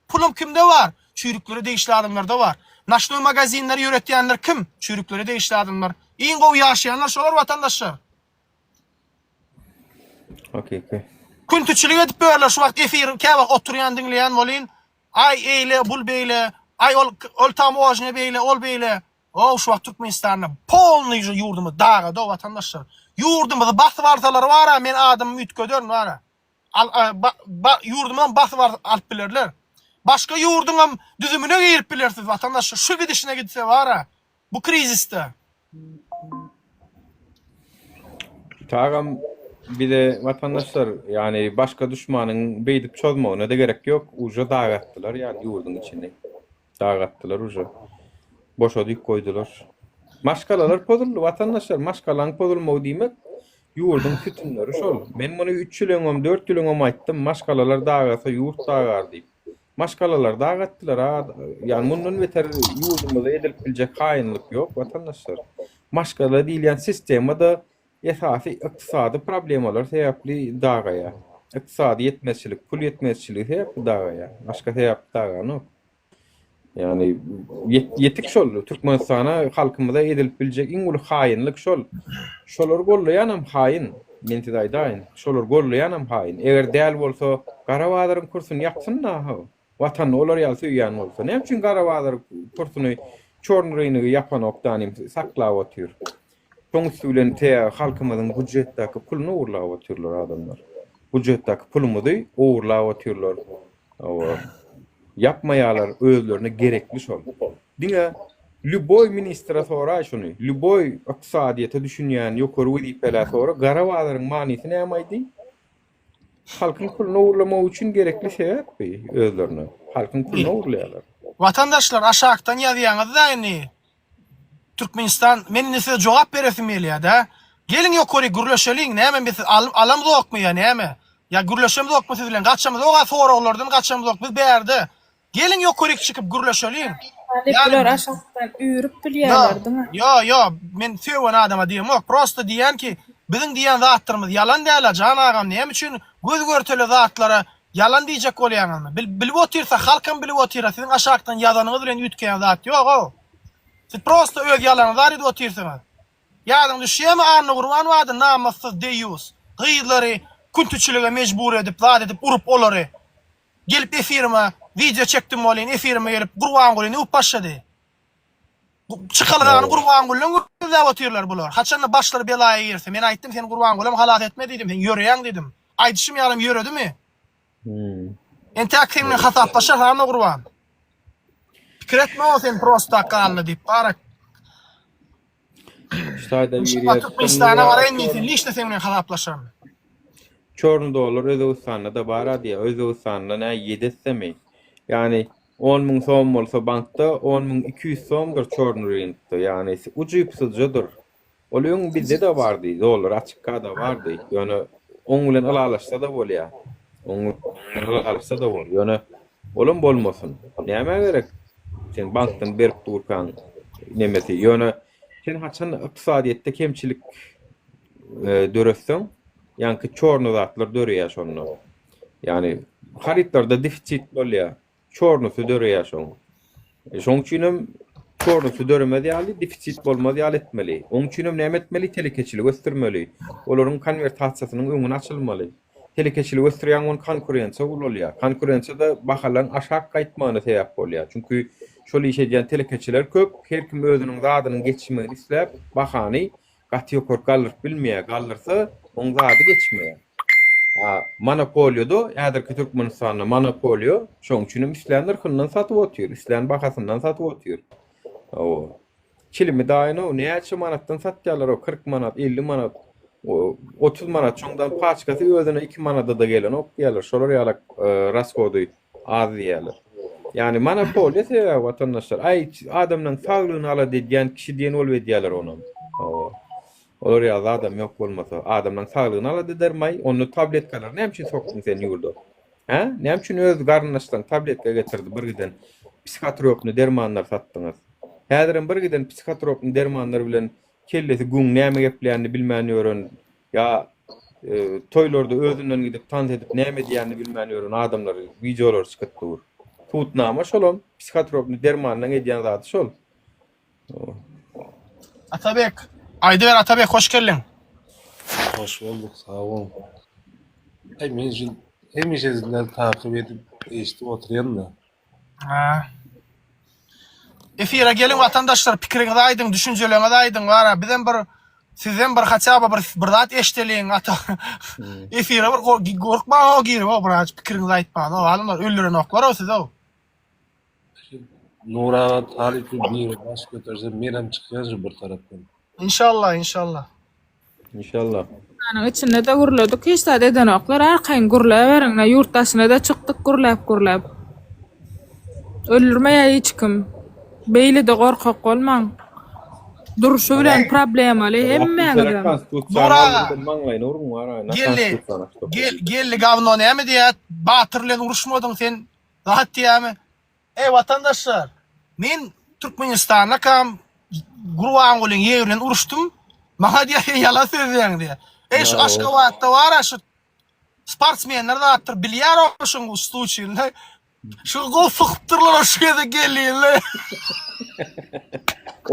Pulam kimde bar? Çüýrüklere degişli adamlarda bar. Naçnoý magazinleri ýöretýänler kim? Çüýrüklere degişli adamlar. Iň gowy ýaşaýanlar şolar watandaşlar. Hakyky. Küntüçilik edip ýörler şu wagt efir käwagt oturýan diňleýän bolyn. Aý eýle, bul beýle, aý ol ol tamožnýa beýle, ol beýle. Ow şu wagt Türkmenistanda polnyý ýurdumyz dagada watandaşlar. Ýurdumyzy basyp alsalar bara men adymy üýtgederin bara. Al ba, ba, ýurdumyzam basyp alyp bilerler. Başga ýurduňam düzümine girip bilersiz watandaşlar şu gidişine gitse bara bu krizisde. Tagam bize watandaşlar ýani başga duşmanyň beýdip çozmagyna-da gerek ýok uje dagatdylar ýani ýurduň içini dagatdylar uje boşadyp goýdular. Maşgalalar pozuldy watandaşlar maşgalaň pozulmagy diýmek ýurduň sütünleri şol. Men muny üç ýyl öňem dört ýyl öňem aýtdym maşgalalar dagasa ýurt dagar diýip. Maşgalalar dagatdylar a ýani mundan beter ýurdumyza edilip biljek haýynlyk ýok watandaşlar. Maşgala diýilýän sistema-da esasy ykdysady problemalar sebäpli dagaýar. Ykdysady ýetmezçilik, pul ýetmezçiligi sebäpli dagaýar. Başga sebäpli daganok. Ýagny ýetik şol Türkmenistana halkymyza edilip biljek iň uly haýynlyk şol. Şolary gollaýanam haýyn, men size aýdaýyn. Şolary gollaýanam haýyn. Eger däl bolsa gara bazaryň kursuny ýapsyn-da-how. Watanyny olar ýaly söýýän bolsa. Näme üçin gara bazar kursuny çorny rynygy ýapanok danym saklap otyr. Şoň üsti bilen tä halkymyzyň budjetdäki puluny ogurlap otyrlar adamlar. Budjetdäki pulumyzy ogurlap otyrlar. Hawa. Ýapmaýarlar özlerine gerekli şol. Diňe lýuboý ministre soraý şuny. Lýuboý ykdysadyýete düşünýän ýokary wezipelä sora gara bazaryň manysy näme aýdy? Halkyň puluny ogurlamak üçin gerekli sebäp bi özlerine. Halkyň puluny ogurlaýarlar. Watandaşlar aşakdan ýazýaňyzda indi Türkmenistan men indi size jogap beresim gelýädä. Geliň ýokaryk gürleşeliň näme biz siz alamzokmy ýa näme? Ýa gürleşemzokmy siz bilen gaçamyzok-a soraglardan gaçamyzok biz bärde. Geliň ýokaryk çykyp gürleşeliň. Talyp bular aşakdan üýrüp bilýärler diňe. Ýo ýo men söwen adama diýemok prosta diýýän ki biziň diýýän zatlarymyz ýalan dälä jan agam näme üçin göz görtele zatlara ýalan diýjek bolýaňyzmy bil bilip otyrsa halkam bilip otyra siziň aşakdan ýazanyňyz bilen üýtgeýän zat ýogow siz prosta öz ýalanyňyzy arydyp otyrsyňyz ýadyň düşýämi Annagurban bardy namyssyz deýýus gyzlary küntüçilige mejbur edip zat edip urup olary Gelip efirime wideo çekdim welin efirime gelip Gurbangulyny öwüp başlady. Çykalgany Gurbangulydan gözläp otyrlar bular. Haçanda başlary belaýa girse men aýtdym sen Gurbangulam halas etme diýdim sen ýöreýäň diýdim. Aýdyşym ýalam ýöredimi? Entäk seň bilen hasaplaşarys Annagurban. Pikir etme o sen prostak galdy diýip bara. Ştaýda girýär. Türkmenistana baraýyn men sen liçno seň bilen hasaplaşaryn. Çorny dollar Özbegistanda-da bar-a diýýär. Özbegistanda nä ýedi essemi? Ýagny 10 müň som bolsa bankda 10 200 somdyr çorny rynkda. Ýagny ujypsyzjadyr. Ol öň bizde-de bardy, dollar açykka-da bardy. Ýöne oň bilen ylalaşsa-da bolýar. Oň bilen ylalaşsa-da bol. Ýöne olam bolmasyn. Nämä gerek? Sen bankdan berip durkaň nemesi. Ýöne sen haçan ykdysadyýetde kemçilik döretseň, ýaňky çorny zatlar döreýär şonda. Ýagny harytlarda defisit bolýar. Çornusy döreýär şoň. Şoň üçinem çornusy döremez ýaly, defisit bolmaz ýaly etmeli. Oň üçinem näme etmeli? Telekeçiligi ösdürmeli. Olaryň konwertasiýasynyň öňüni açylmaly. Telekeçiligi ösdürýäň ony konkurensiýa ulalýar. Konkurensiýa-da bahalaryň aşak gaýtmagyna sebäp bolýar. Çünki şol işi edýän telekeçiler köp, her kim özüniň zadynyň geçmegini isläp, bahany gaty ýokary galdyryp bilmeýär. Galdyrsa, oň zady geçmeýär. A monopoliýada, häzirki Türkmenistanda monopoliýa, şonuň üçin hem islän nyrhyndan satyp otyr, islän bahasyndan satyp otyr. Hawa. Çilimi daýynow näçe manatdan satýarlar-ow, 40 manat, 50 manat, 30 manat, şoňdan paçkasy özüne 2 manada-da gelenok diýýärler. Şolar ýalak rasgody az diýýärler. Ýagny monopoliýa sebäbi watandaşlar. Aý, adamlaryň saglygyny alada edýän kişi diýen bolup edýärler onam. Hawa. Olar ýaly zadam ýok bolmasa. Adamlaryň saglygyny alada edermaý, onda tabletkalary näme üçin sokduň sen ýurda? Hä? Näme üçin öz garyndaşlaryň tabletka getirdi bir giden psihotropny dermanlar satdyňyz? Häzirem bir giden psihotropny dermanlar bilen kellesi güň näme gepleýänini bilmän ýören ýa toýlarda özünden gidip tans edip näme edýänini bilmän ýören adamlar wideolary çykyp dur. Subutnama şolam psihotropny dermandan edýän zady şol. Atabek, aýdyber Atabek hoş geldiň. Hoş bolduk, sag boluň. Aý men şu hemişe sizleri takyp edip eşidip oturýan-da. Ha. Efire geliň watandaşlar pikiriňizi aýdyň, düşünjeleriňizi aýdyň bara bizem bir sizden bir haçaba bir bir zat eşdeliň ata. Efire bir gorkmaň o girip o biraz pikiriňizi aýtmaň o adamlar öldürenoklar o sizi o. Nur aga talyp biri baş göterse menem çykýan şu bir tarapdan. Inşallah, inşallah. Inşallah. Anyň içinde-de gürledik, hiç zat edenoklar, arkaýyn gürläberiň-le, ýurt daşyna-da çykdyk gürläp-gürläp. Öldürmeýär hiç kim. Beýle-de gorkak bolmaň. Durşy bilen problemaly hemmäňizem. Nur aga. Geldi, gel, geldi gawno näme diýýär? Batyr bilen uruşmadyň sen. Zat diýýärmi? Eý watandaşlar, men Türkmenistandakam Gurbangulyň ýegi bilen uruşdym. Maňa diýýär sen ýalan sözleýäň diýýär. Eý şu Aşgabatda bar-a şu sportsmenler zatdyr bilýär o şuň sluçaýyny. Şu gowy sokypdyrlar şu gezek gelýänler.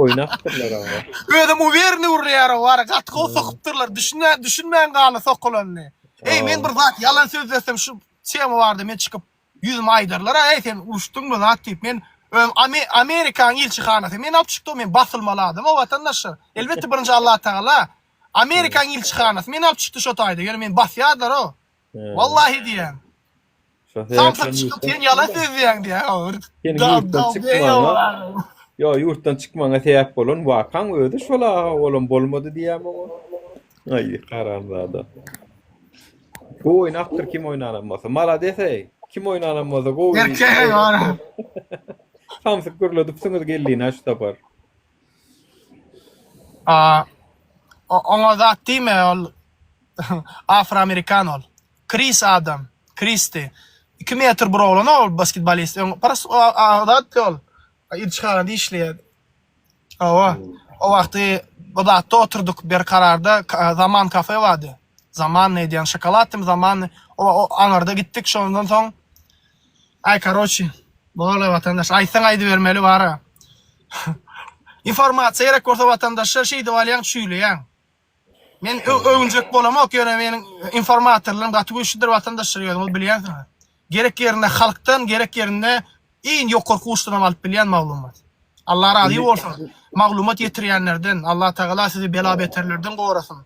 Oýnapdyrlar ama. Özüm uwerni urýar o bar gaty gowy sokypdyrlar. Düşünmän düşünmän galdy sokulanyny. Eý men bir zat ýalan sözlesem şu tema barada men çykyp Ýüzüme aýdarlar-a, eý sen uruşdyňmy zat diýip. Men özüm Amerikanyň ilçihanasy meni alyp çykdy, men basylmaly adam o watandaşlar. Elbetde birinji Allatagala Amerikanyň ilçihanasy meni alyp çykdy şo taýda. Ýöne meni basýardylar-ow. Wallahi diýýän. Samsyk çykyp sen ýalan sözleýäň diýýär. Seniň ýurtdan çykmagyňa Ýok, ýurtdan çykmagyňa sebäp bolan wakaň özi şol aga olam bolmady diýýämi oňa. Aý, haramzada. Gowy oýnapdyr kim oýnanam bolsa. Malades eý. Kim oýnanam bolsa gowy. Erkek bar. Samsyk gürledipsiňiz gelline şu sapar. A oňa zat diýme ol afroamerikan ol. Kris adam. Kristi. 2 metr bir oglan ol basketbolist. Öň pras zat ol. Ilçihanada işleýär. Hawa. O wagty bu zatda oturdyk Berkararda Zaman kafe bardy. Zaman edýän şokoladym Zaman o aňyrda gitdik şondan soň Aý karoçi boldy watandaş aýtsaň aýdybermeli bara. Informasiýa gerek bolsa watandaşlar şeýdip alýaň çüýleýäň. Men öwünjek bolamok, ýöne meniň informatorlarym gaty güýçlüdir watandaşlar özüňiz bilýänsiňiz. Gerek ýerinde halkdan, gerek ýerinde iň ýokarky uçdan alyp bilýän maglumat. Allah razy bolsun. Maglumat ýetirýänlerden, Allah Tagala sizi bela beterlerden gorasyn.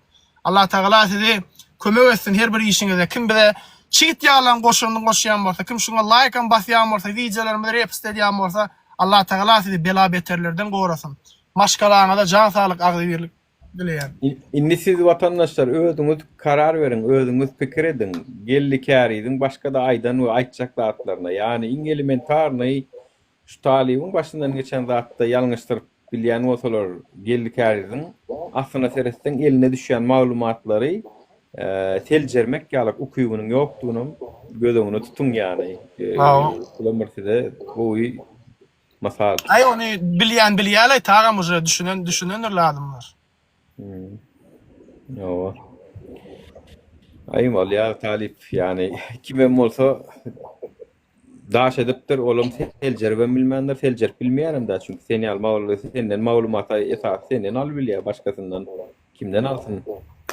Allah Tagala sizi kömek etsin her bir işiňizde. Kim bize çigit ýalan goşandyny goşýan bolsa, kim şuňa laýkam basýan bolsa, wideolarymyzy repost edýän bolsa, Allah Tagala sizi bela beterlerden gorasyn. Maşgalaňyza jan saglyk, agzybirlik dileýän. Indi siz watandaşlar özüňiz karar beriň, özüňiz pikir ediň, Geldi Käriziň başga-da aýdan we aýtjak zatlaryna, ýagny iň elementarnyý şu talybyň başyndan geçen zatda ýalňyşdyryp bilýän bolsalar Geldi Käriziň aslyna seretseň eline düşýän maglumatlary seljermek ýalak ukybynyň ýokdugynam göz öňüne tutuň ýagny bulam bir size gowy Mysal. Aý ony bilýän bilýäleý tagam uje düşünen düşünendir lazymlar. Ýowa. Aý bolýar talyp ýani kimem bolsa daş edipdir olam seljeribem bilmändir seljerip bilmeýärem da çünki sen ýaly maglumat senden maglumat esasy senden alyp bilýär başgasyndan kimden alsyn.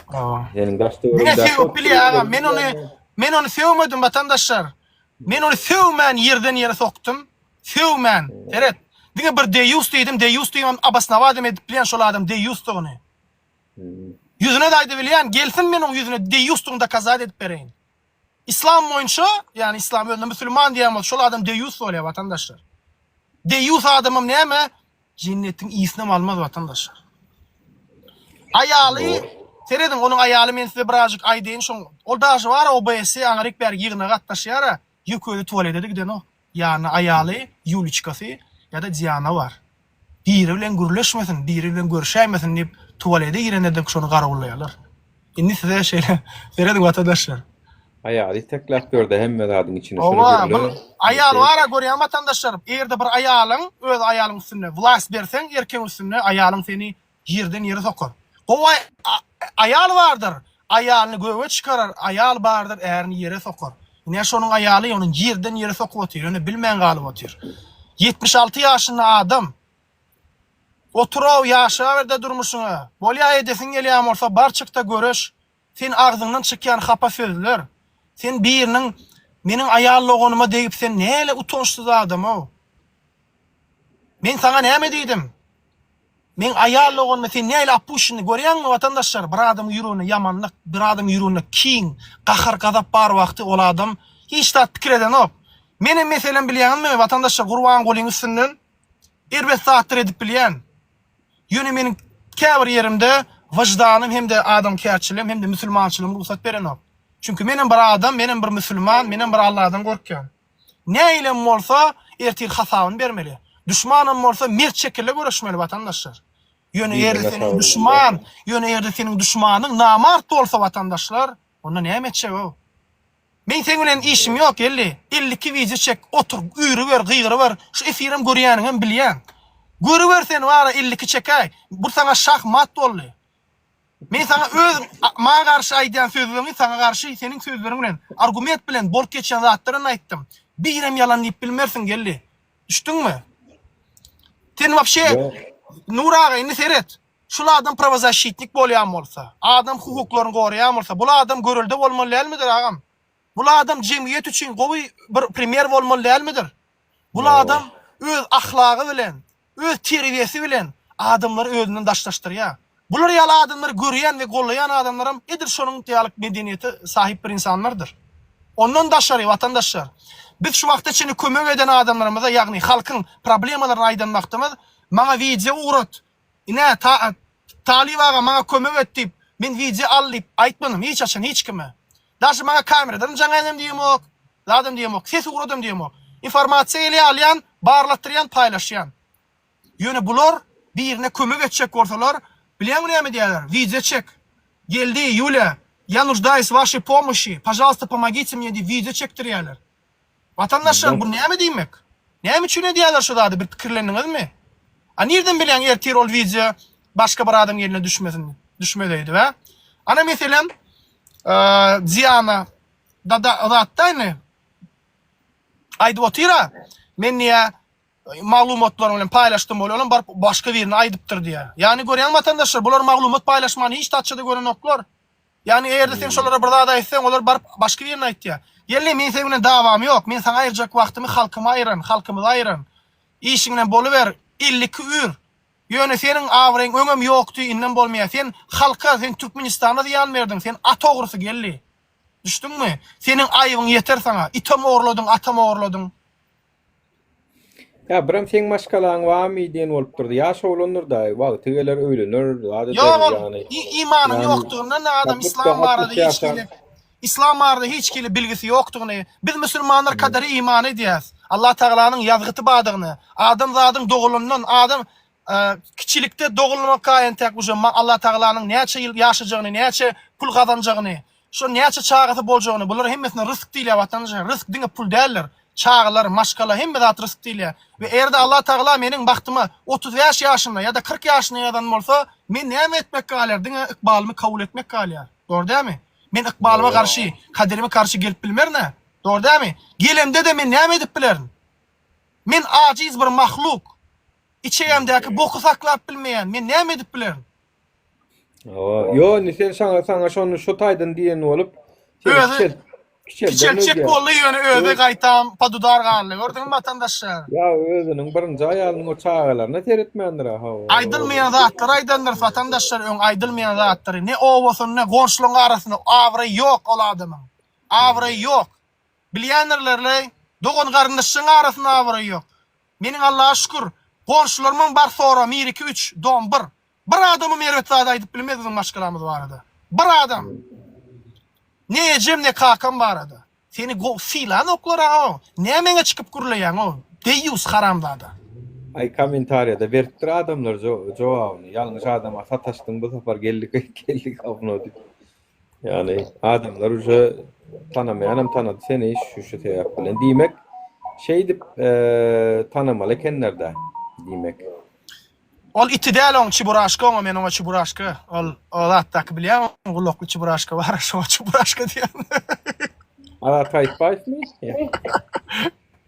Hawa. Seniň daş Diňe töweregiňdäki sögüp bilýär agam men ony men ony sögmedim watandaşlar. Men ony sögmän ýerden ýere sokdum. Sögmän. Seret. Diňe bir deýýus diýdim, deýýus diýibem obosnowadam edip bilýän şol adam deýýusdygyny. Ýüzüne-de aýdybilýän, gelsin men oň ýüzüne deýýusdygyny dokazat edip bereýin. Islam boýunça, ýagny islam özüne musulman diýýän bolsa şol adam deýýus bolýar watandaşlar. Deýýus adamam näme? Jennetiň ysynam almaz watandaşlar. Aýaly, serediň onuň aýaly men size birazjyk aýdaýyn şoň ol daşy bar OBS aňryk bärik ýygnaga gatnaşýara ýeke özi tualete-de gidenok. Ýanynda aýaly Ýuliçkasy ýa-da Diana bar. Biri bilen gürleşmesin, biri bilen görüşäýmesin diýip tualete girende-de şony garawullaýarlar. Indi size şeýle serediň watandaşlar. Aýaly itekläp görde hemme zadyň içine şony Hawa, gürle. bir aýal bar-a görýäňmi watandaşlar, eger-de bir aýalyň öz aýalyň üstünde wlast berseň, erkegiň üstünde aýalyň seni ýerden ýere sokar. Gowy aýal bardyr, aýalyny göge çykarar, aýal bardyr, ärini ýere sokar. Ine şonuň aýaly ony ýerden ýere sokup otyr, ýöne bilmän galyp otyr. 76 ýaşynda adam. Otur-ow, ýaşaber-de durmuşyňa. Bolýa edesiň gelýän bolsa bar çykda göreş. Sen agzyňdan çykýan hapa sözler. Sen biriniň meniň aýal doganyma degip sen näle utançsyz adam-ow. Men saňa näme diýdim? Meň aýal doganyma sen näle opuşenny görýäňmi watandaşlar bir adamyň ýüreginde ýamanlyk bir adamyň ýüreginde kin gahar gazap bar wagty ol adam hiç zat pikir edenok. Menem meselem bilýäňizmi watandaşlar Gurbangulyň üstünden erbet zatlar edip bilýän. Ýöne meniň käbir ýerimde wyždanym hem-de adamkärçiligim hem-de müsülmançylygym rugsat berenok. Çünki menem bir adam, menem bir müsülman, menem bir Alladan gorkýan. Nähilem bolsa ertir hasabyny bermeli. Duşmanam bolsa mert şekilde göreşmeli watandaşlar. Ýöne eger-de seniň duşman, ýöne eger-de seniň duşmanyň namart bolsa watandaşlar, onda näme etjek-ow? Meň seň bilen işim ýok Geldi. 52 wideo çek, otur, üýrüber, gygyryber. Şu efirem görýäniňem bilýän. Görüber sen wara 52 çekäý. Bu saňa şah mat boldy. Men saňa öz maňa garşy aýdýan sözleriňi saňa garşy seniň sözleriň bilen, argument bilen bolup geçýän zatlaryny aýtdym. Birem ýalan diýip bilmersiň Geldi. Düşdüňmi? Sen wapşe Nur aga indi seret. Şul adam prawozaşitnik bolýan bolsa, adam hukuklaryny goraýan bolsa, bul adam görelde bolmaly dälmidir agam? Bul adam jemgyýet üçin gowy bir primer bolmaly dälmidir? Bul adam öz ahlagy bilen, öz terbiýesi bilen adamlary özünden daşlaşdyrýar. Bular ýaly adamlary görýän we gollaýan adamlaram edil şonuň ýaly medeniýete sahyp bir insanlardyr. Ondan daşary watandaşlar, biz şu wagta çenli kömek eden adamlarymyza, ýagny halkyň problemalaryny aýdan wagtymyz, maňa wideo ugrat, Ine, ta, Talyp aga maňa kömek et diýip, men wideo al diýip aýtmadym hiç haçan hiç kime. Daşy maňa kameradan jaň edem diýemok, zadam diýemok, ses ugradam diýemok. Informasiýa gelýär alýan, barlatdyrýan, paýlaşýan. Ýöne bular birine kömek etjek bolsalar, bilýäňmi näme diýýärler? Wideo çek. Geldi, Ýulýa, ýa нуждаюсь w waşeý pomощi, pažalsta pomogite mne diýip wideo çekdirýärler. Watandaşlar bu näme diýmek? Näme üçin edýärler şu zady bir pikirlendiňizmi? A nirden bilýäň ertir ol wideo başga bir adam eline düşmesin düşmez öýdüp hä? Ana meselem Diana dada zatda indi aýdyp otyra men diýä maglumatlaryň bilen paýlaşdym bolýar olam baryp başga birine aýdypdyr diýä. Ýagny görýäňmi watandaşlar bular maglumat paýlaşmany hiç zatça-da görenoklar. Ýagny eger-de sen şolara bir zat aýtsaň, olar baryp başga birine aýtýar. Gelni, meň seň bilen dawam ýok. Men saňa aýyrjak wagtymy halkyma aýyraryn, halkymyza aýyraryn. Işiň bilen boluber, 52 ür. Ýöne seniň abraýyň öňem ýokdy, indem bolmaýar. Sen halka, sen Türkmenistana zyýan berdiň, sen at ogrusy Geldi. Düşdüňmi? Seniň aýybyň ýeter saňa. Item ogurladyň, atam ogurladyň. Ýa birem seň maşgalaň barmy diýen bolup durdy. Ýaş oglandyr daýy, wagty geler öýlener, zat eder Ýok ol ýagny. imanyň Ýagny ýokdugyndan adam tapyp-da islam barada 60 hiç ýaşan hili islam barada hiç hili bilgisi ýokdugyny, biz musulmanlar kadere iman edýäs. Allah Tagalanyň ýazgyty bardygyny, adamzadyň dogulandan adam Kiçilikde dogulmaka entek uje Allah Tagalanyň näçe ýyl ýaşajagyny, näçe pul gazanjagyny, şo näçe çagasy boljagyny, bular hemmesine rysk diýilýär watandaşlar. Rysk diňe pul däldir. Çagalar, maşgala hemme zat rysk diýilýär. We eger-de Allah Tagala meniň bagtyma 35 ýaşynda ýa-da 40 ýaşynda ýazan bolsa, men näme etmek galýar? Diňe ykbalymy kabul etmek galýar. Dogry dälmi? Men ykbalyma garşy, kaderime garşy gelip bilmerin-ä. Dogry dälmi? Gelemde-de men näme edip bilerin? Men ajiz bir mahluk. Içegemdäki boky saklap bilmeýän men näme edip bilerin? Hawa, ýo indi sen şaňa saňa şony şo taýdan diýen bolup, seni Özi kiçelt kiçelden kiçeltjek öýdýär. boldy ýöne özi gaýtam podudar galdy. Gördüňmi watandaşlar? Ýa özüniň birinji aýalynyň o çagalaryna seretmändir-ä hawa. Aýdylmaýan zatlary aýdandyrys watandaşlar öň aýdylmaýan zatlary. Ne obasynda, goňşularyň arasynda abraý ýok ol adamyň. Abraýy ýok. Bilýändirlerleý, dogan-garyndaşlaryň arasynda abraý ýok. Meniň Allaha şükür, goňşularymam bar sora, mir iki üç, dom bir. Bir adamam erbet zat aýdyp bilmez biziň maşgalamyz barada. Bir adam. Ne ejem ne kakam barada. Seni gowy sylanoklar aga. Nämeňe çykyp gürleýäň o, deýýus haramzada. Aý kommentariýada beripdir adamlar jogabyny. Ýalňyş adama sataşdyň bu sapar geldik geldik gawno diýip. Ýagny adamlar uje tanamaýanam tanady seni şu şu sebäp bilen. Diýmek şeýdip tanamaly ekenlerdä diýmek. Ol iti däl oň çiburaşka oňa men oňa çiburaşka ol o zatdaky bilýäňmi gulakly çiburaşka bar şoňa çiburaşka diýýän. Azat Gaýypbaýewmi?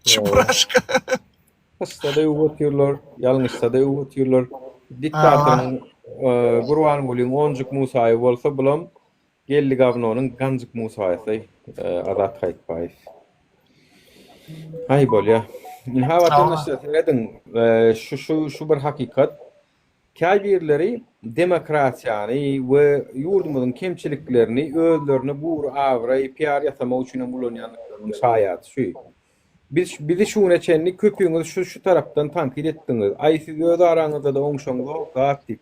Çiburaşka. Pyşda-da öwüp otyrlar, ýalňyşsa-da öwüp otyrlar. Diktatoryň Gurbangulyň Onjuk Musaýewi bolsa, bulam Geldi Gawnonyň Ganjyk Musaýesy Azat Gaýypbaýew. Aý bolýa. Ynha watandaşlar serediň, şu şu şu bir hakykat. Käbirleri demokratiýany we ýurdumyzyň kemçiliklerini özlerine gury abraý, PR ýasamak üçinem ulanýandyklarynyň şaýady şu. Biz bizi şu güne çenli köpüňiz şu şu tarapdan tankyt etdiňiz. Aý siz öz araňyzda-da oňşaňyzok zat diýip.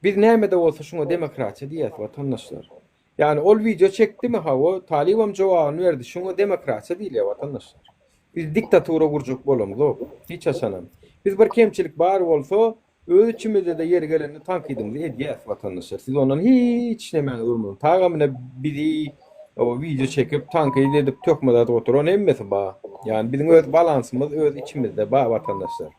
Biz näme-de bolsa şuňa demokratiýa diýýäs watandaşlar. Ýagny ol wideo çekdimi hawa, Talybam jogabyny berdi, şuňa demokratiýa diýilýär watandaşlar. Biz diktatura gurjak bolamzok, hiç haçanam. Biz bir kemçilik bar bolsa, öz içimizde-de ýeri gelende tankydymyzy edýäs watandaşlar. Siz ondan hiç nemäňizi urmaň. Tagam ine bizi o wideo çekip, tankyt edip, töhmet atyp oturan hemmesi bar. Ýagny biziň öz balansymyz öz içimizde bar watandaşlar.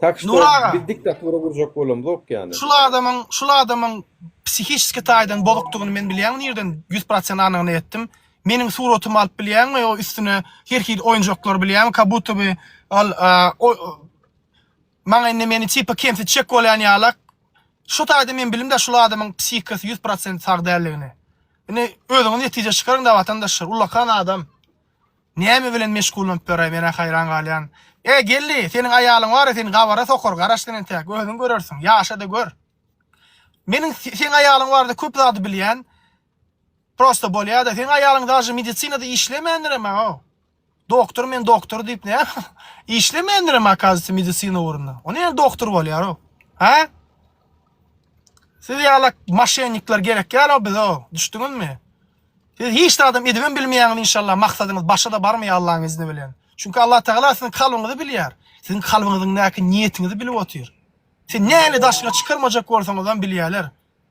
Tak Nur şto aga. biz diktatura gurjak bolamzok ýagny. Şul adamyň, şul adamyň psihiçeski taýdan bozukdygyny men bilýän nirden 100% anygyna ýetdim. Meniň suratymy alyp bilýäňmi o üstüne her hili oýunjaklar bilýäňmi ka buta by ol maňa indi meni tipa kemsitjek bolýan ýalak. Şu taýda men bilimdä şul adamyň psihikasy 100% sag däldigini. Indi özüňiz netije çykaryňda watandaşlar ullakan adam. Näme bilen meşgullanyp ýöraý menä haýran galýan. E Geldi, seniň aýalyň bar-a seni gabara sokar, garaş sen entäk, özüň görersiň, ýaşa-da gör. Meniň seň aýalyň barada köp zady bilýän. Prosta bolýa-da, seň aýalyň daže medisinada işlemändirem a-ow. Doktor men doktor diýip näme işlemändirem okazywatsa medisina ugrunda. O näme doktor bolýar-ow? Hä? Siz ýalak moşennikler gerek däl-ow bize-ow, düşdüňizmi? Siz hiç zadam edibem bilmeýäňiz inşallah maksadyňyz başa-da barmaýar Allaň izni bilen. Çünki Allah Tagala siziň kalbyňyzy bilýär. Siziň kalbyňyzyňdaky niýetiňizi bilip otyr. Siz näle daşyňa çykarmajak bolsaňyzam bilýärler.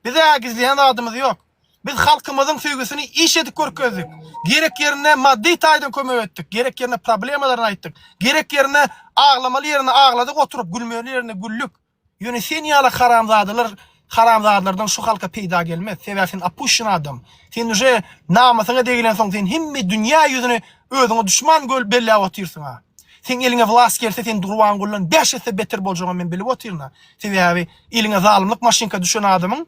Biz-ä gizleýän zadymyz ýok. Biz halkymyzyň söýgüsini iş edip görkezdik. Gerek ýerinde maddy taýdan kömek etdik. Gerek ýerinde problemalaryny aýtdyk. Gerek ýerinde aglamaly ýerinde agladyk oturyp, gülmeli ýerinde güldük. Ýöne sen ýaly haramzadalar haramzadalardan şu halka peýda gelmez. Sebäbi sen opuşen adam. Sen uje namysyňa degilensoň sen hemme dünýä ýüzüni özüňe duşman göl belläp otyrsyňa. Seň eliňe wlast gelse sen Gurbangulydan bäş esse beter boljagyňy men bilip otyryn-a. Sebäbi eliňe zalymlyk maşynka düşen adamyň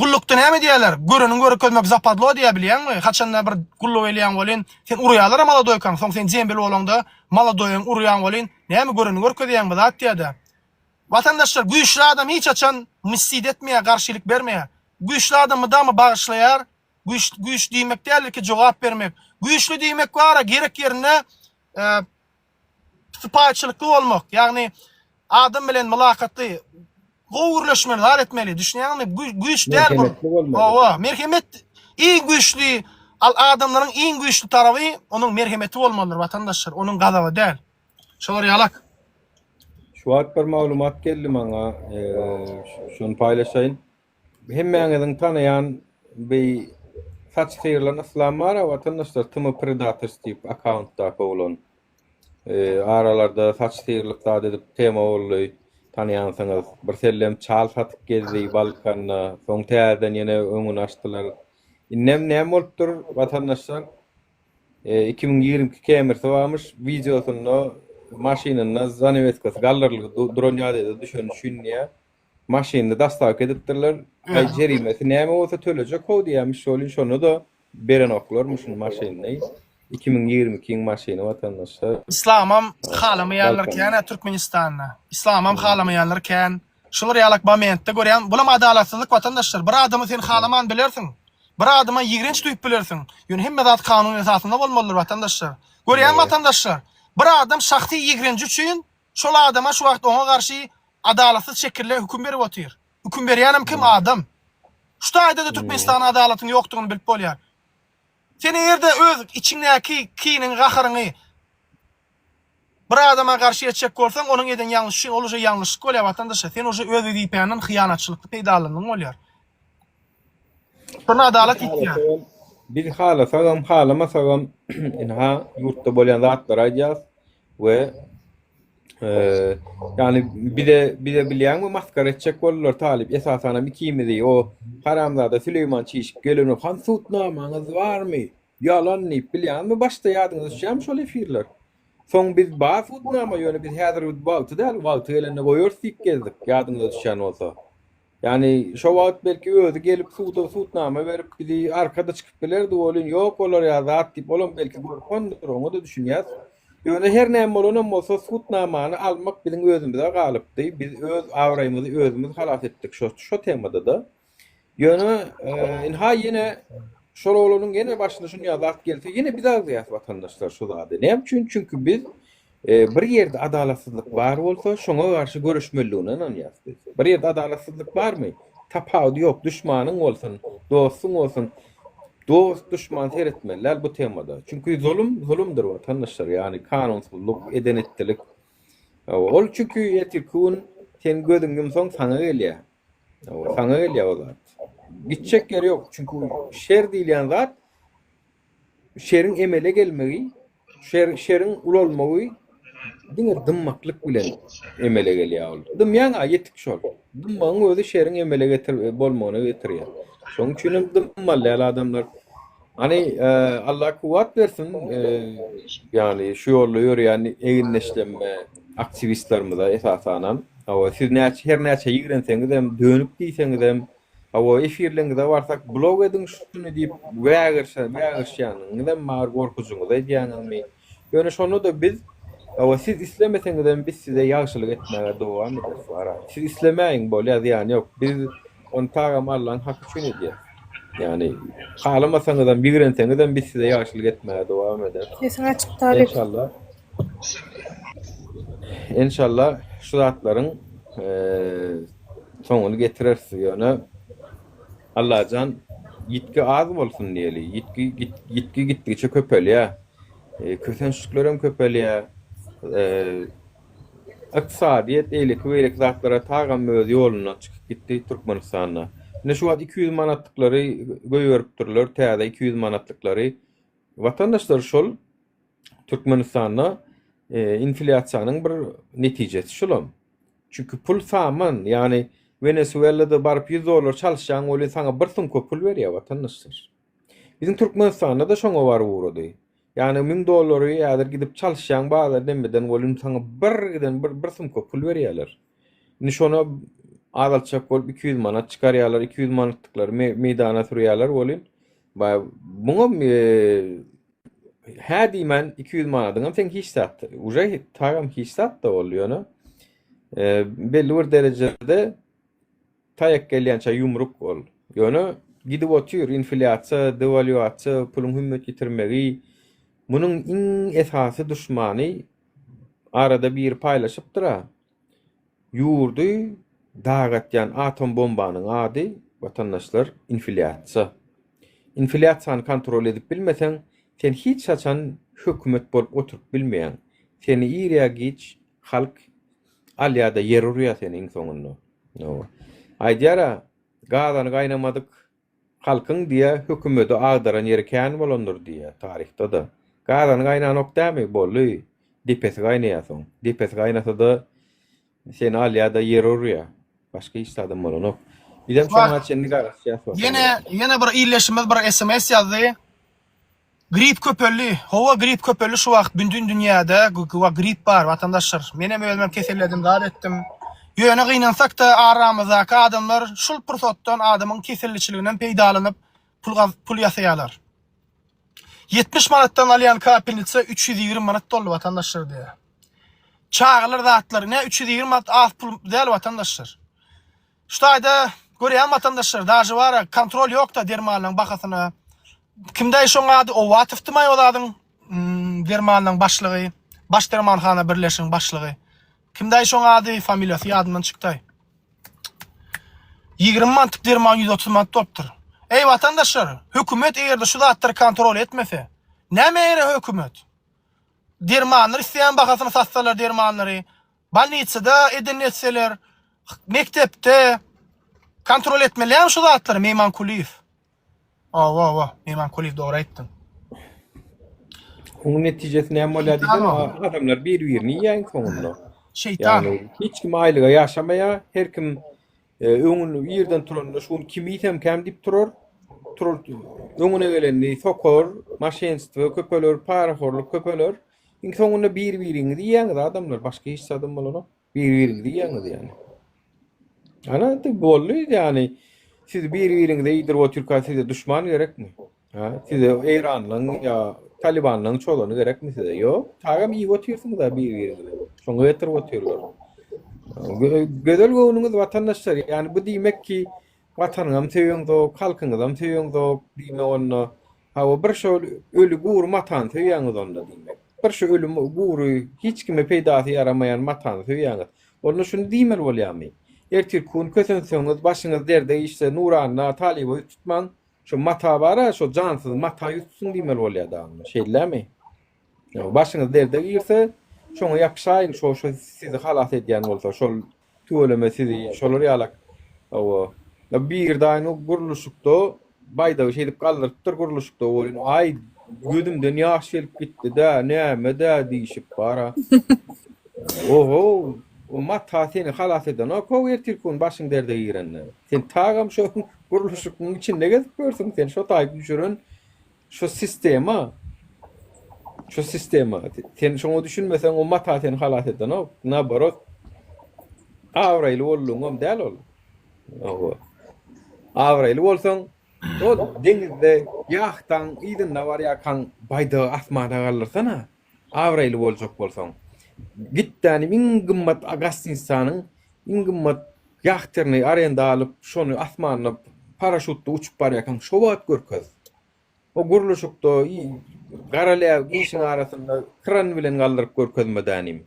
Gullukda näme diýýärler? Göreniň görkezmek zapadlo diýýär bilýäňmi? Haçanda bir gulluk elýäň welin, sen urýarlar maladoýkaň, soň sen dembel bolaňda maladoýaň urýaň welin, näme göreni görkezýäňmi zat diýýär-de. Watandaşlar, güýçli adam hiç haçan mstit etmeýär, garşylyk bermeýär. Güýçli adam mydama bagyşlaýar. Güýç güýç diýmek däldir ki jogap bermek. Güýçli diýmek bara gerek ýerinde sypaýyçylykly bolmak, ýagny adam bilen mylakatly, gowy gürleşmeli, zat etmeli, düşünýäňmi? Güýç däl bu. Merhemetli bolmaly. Hawa, merhemet iň güýçli, al adamlaryň iň güýçli taraby onuň merhemeti bolmalydyr, watandaşlar, onuň gazaby däl. Şolar ýalak. Şu wagt bir maglumat geldi maňa, şony paýlaşaýyn. Hemmäňiziň tanaýan bi saç syrylan yslam bar-a watandaşlar Tm Predators diýip akkauntdaky oglan. Aralarda saç syrylyp zat edip tema boldy tanaýansyňyz. Bir sellem çal satyp gezdi Balkanda soň täzeden ýene öňüni açdylar. Indem näme bolupdyr watandaşlar 2022 Camry-si barmyş wideosynda maşynynda zaneweskasy galdyrylgy duran ýagdaýda düşeni üçin diýýär. Maşynyny dostawka edipdirler. Aý jerimesi näme bolsa tölejek how diýýämiş şol şonda-da berenoklarmyşyn maşynyny. 2022-iň maşyny watandaşlar. Islamam halamaýanlar kän-ä Türkmenistanda. Islamam halamaýanlar kän. Şular ýalak momentde görýän, bulam adalatsyzlyk watandaşlar. Bir adamy sen halaman bilersiň. Bir adama ýigrenç duýup bilersiň. Ýöne hemme zat kanun esasynda bolmalydyr watandaşlar. Görýäňmi watandaşlar? Bir adam şahsy ýigrenji üçin Şol adama şu wagt oňa garşy adalatsyz şekilde höküm berip otyr. Höküm berýänem kim adam. Şu taýda-da Türkmenistanda adalatyň ýokdugyny bilip bolýar. Sen eger-de öz içiňdäki kiniňi, gaharyňy bir adama garşy etjek bolsaň, onuň eden ýalňyşy üçin ol uje ýalňyşlyk bolýar watandaşlar. Sen uje öz wezipäňden hyýanatçylykly peýdalandygyň bolýar. Şonda adalat ýitýär. Biz halasagam, halamasagam ynha ýurtda bolýan zatlary aýdýas we ýagny bize bize bilýäňmi maskara etjek boldular talyp esasanam ikimizi o haramzada Süleýman çişip geleni han sudnamaňyz barmy ýalan diýip bilýäňmi başda ýadyňyza düşýärmi şol efirler soň biz bar sudnama ýöne biz häzir wagty däl wagty gelende goýarys diýip gezdik ýadyňyza düşýän bolsa. Ýagny şo wagt belki özi gelip suda sudnama berip bizi arkada çykyp bilerdi welin ýok olar ýa zat diýip olam belki gorkandyr oňa-da düşünýäs. Ýöne her näme bolanam bolsa sudnamany almak biziň özümize galypdy. Biz öz abraýymyzy özümiz halas etdik şo şo temada-da. Ýöne ynha ýene. Şol oglanyň ýene başyna şunýa zat gelse, ýene biz agzaýas watandaşlar şu zady. Näme üçin? Çünki biz bir ýerde adalatsyzlyk bar bolsa, şoňa garşy göreşmelidigine ynanýas biz. Bir ýerde adalatsyzlyk barmy? Tapawudy ýok, duşmanyň bolsun, dostuň bolsun, dost, duşman seretmeli däl bu temada. Çünki zulum zulumdyr watandaşlar, ýagny kanunsyzlyk, eden-etdilik. Ol çünki ertirki gün sen gözüňi ýumsaň saňa gelýär. Saňa gelýär o zat. Gitjek ýeri ýok. Çünki şer diýilýän zat şeriň emele gelmegi, şer şeriň ulalmagy diňe dymmaklyk bilen emele gelýär ol. Dymýaň-a ýetik şol. Dymmagyň özi şeriň emele getir bolmagyna getirýär. Şonuň üçin hem dymmaly däl adamlar. Hany Allah kuwwat bersin, ýagny şu ýolda ýörýän egindeşlerime, aktiwistlerimize esasanam. Hawa, siz näçe her näçe ýigrenseňizem, dönük diýseňizem, hawa, efirleriňize barsak blok ediň şuny diýip wägirşe wägirşýäniňizem bar, gorkujyňyzy edýäňizmi? Ýöne şonda-da biz, hawa, siz islemeseňizem biz size ýagşylyk etmäge dowam ederis, wara. Siz islemäýiň bolýa, zyýany ýok. Biz Ony tagam Allaň haky üçin edýäs. Ýagny halamasaňyzam, ýigrenseňizem biz size ýagşylyk etmäge dowam ederis. Sesiň açyk Talyp. Enşalla. Enşalla şu zatlaryň soňuny getireris. Ýöne Allajan ýitgi az bolsun diýeli. Ýitgi ýitgi gitdigiçe köpelýär. Kösençliklerem köpelýär. Ykdysadyýet, eýleki-beýleki zatlara tagam öz ýolundan çykyp gitdi Türkmenistanda. Ine şu wagt 200 manatlyklary goýberipdirler, täze 200 manatlyklary. Watandaşlar şol Türkmenistanda inflýasiýanyň bir netijesi şulam. Çünki pul saman, ýagny Wenesuelada baryp 100 dollar çalyşýaň welin saňa bir sumka pul berýär watandaşlar. Biziň Türkmenistanda-da şoňa baryp ugrady. Ýagny 1000 dollary häzir gidip çalyşýaň bazar demeden welin saňa bir giden bir bir sumka pul berýärler. Indi şony azaltjak bolup 200 manat çykarýarlar, 200 manatlyklary meýdana sürýärler welin muňam hä diýmän 200 manadyňam seň hiç zat, uje tagam hiç zat-da ol ýöne belli bir derejede Taýak gelýänçä ýumruk ol. Ýöne gidip otyr, inflýasiýa, dewalýuasiýa, puluň hümmet ýitirmegi. Munuň iň esasy duşmany arada biri paýlaşypdyr-a. Ýurdy dagatýan atom bombanyň ady, watandaşlar, inflýasiýa. Inflýasiýany kontrol edip bilmeseň, sen hiç haçan hökümet bolup oturyp bilmeýäň. Seni ir ýa giç halk alýa-da ýer urýa seni iň soňunda. Aýdýar-a, gazany gaýnamadyk halkyň diýýä, hökümedi agdaran ýeri kän bolandyr diýýä, taryhda-da. Gazany gaýnanok dämi, boldy, depesi gaýnaýar soň. Depesi gaýnasa-da, seni alýa-da ýere urýa. Başga hiç zadam bolanok. Bizem şoňa çenli garaşýas. Ýene, ýene bir ildeşimiz bir sms ýazdy. Grip köpeldi. Hawa grip köpeldi şu wagt bündün dünýäde grip bar watandaşlar. Menem özümem keselledim zat etdim. Ýöne gynansakda aramyzdaky adamlar şul pursatdan adamyň keselliçiliginden peýdalanyp pul pul ýasaýarlar. 70 manatdan alýan kapelnitsa 320 manat boldy watandaşlar diýýär. Çagalar zatlary ne 320 manat az pul däl watandaşlar. Şu taýda görýän watandaşlar daže bara kontrol ýokda dermanlaryň bahasyna. Kimdäý şoň ady Owatowdymaý o zadyň dermanlaryň başlygy, baş dermanhana birleşigiň başlygy. Kimdäý şoň ady familiýasy ýadymdan çykdaý. 20 manatlyk derman 130 manat bolupdyr. Eý watandaşlar, hökümet eger-de şu zatlary kontrol etmese, näme gerek hökümet? Dermanlary isleýän bahasyna satsalar dermanlary, Bolnisada eden etseler, mekdepde kontrol etmeli ýa şu zatlary Meýman Kulyýew. Owa owa Meýman Kulyýew dogry aýtdyň. Onuň netijesi näme bolýar diýseň, adamlar bir-birini iýýär iň soňunda. Şeýtan. Ýagny hiç kim aýlyga ýaşamaýar, her kim e, öňüni irden turanda şu gün kimi iýsemkäm diýip turar. Turar öňüne gelenini sokar, maşenstwo köpeler, parahorluk köpeler. Iň soňunda bir-biriňizi iýýäňiz adamlar, başga hiç zadam bolanok. Bir-biriňizi iýýäňiz ýani. Ana indi boldy ýani. Siz bir-biriňize iýdirip otyrka size duşman gerekmi? Ha, size Eýranlyň ýa Talibanlaryň çozany gerekmi size? Ýok, tagam iýip otyrsyňyz-a bir-biriňizi. Şoňa getirip otyrlar. Gözel göwnüňiz watandaşlar, ýani bu diýmek ki, Watanyňam söýeňzok, halkyňyzam söýeňzok diýmek onda. Hawa bir şol öli gury matany söýýäňiz onda diýmek. Bir şu öli gury hiç kime peýdasy ýaramaýan matany söýýäňiz. Onda şuny diýmeli bolýamy? Ertirki gün kösenseňiz, başyňyz derde işse Nuranna, Talyba ýüz tutmaň. Şo mata bar-a, şo jansyz mata ýüz tutuň diýmeli bolýa-da onda. Şeýdilemi? Başyňyz derde girse, şoňa ýapyşaýyň, şo şo sizi halas edýän bolsa, şol tüweleme sizi şolar ýalak. Hawa. Bir daýyň gurluşykda baýdagy şeýdip galdyrypdyr gurluşykda welin, aý, gözümden ýaş gelip gitdi-dä, näme-dä diýşip bar-a. Oho, o mata seni halas edenok-ow ertirki gün başyň derde girende. Sen tagam şo gurluşygyň içinde gezip görsüň, sen şo taýy düşüren Şu sistema şu sistema sen şoňa düşünmeseň o mata seni halas edenok. Naborot abraýly boldugyňam däl ol. Hawa. Abraýly bolsaň o deňizde ýahtaň yzynda barýarkaň baýdagy asmana galdyrsana. Abraýly boljak bolsaň. Gitdänim iň gymmat gostinitsanyň iň gymmat ýahterni arenda alyp şony asmanda paraşutda uçup barýarkaň şo wagt görkez. O gurluşykda gara läbik işiň arasynda kran bilen galdyryp görkezme dänim.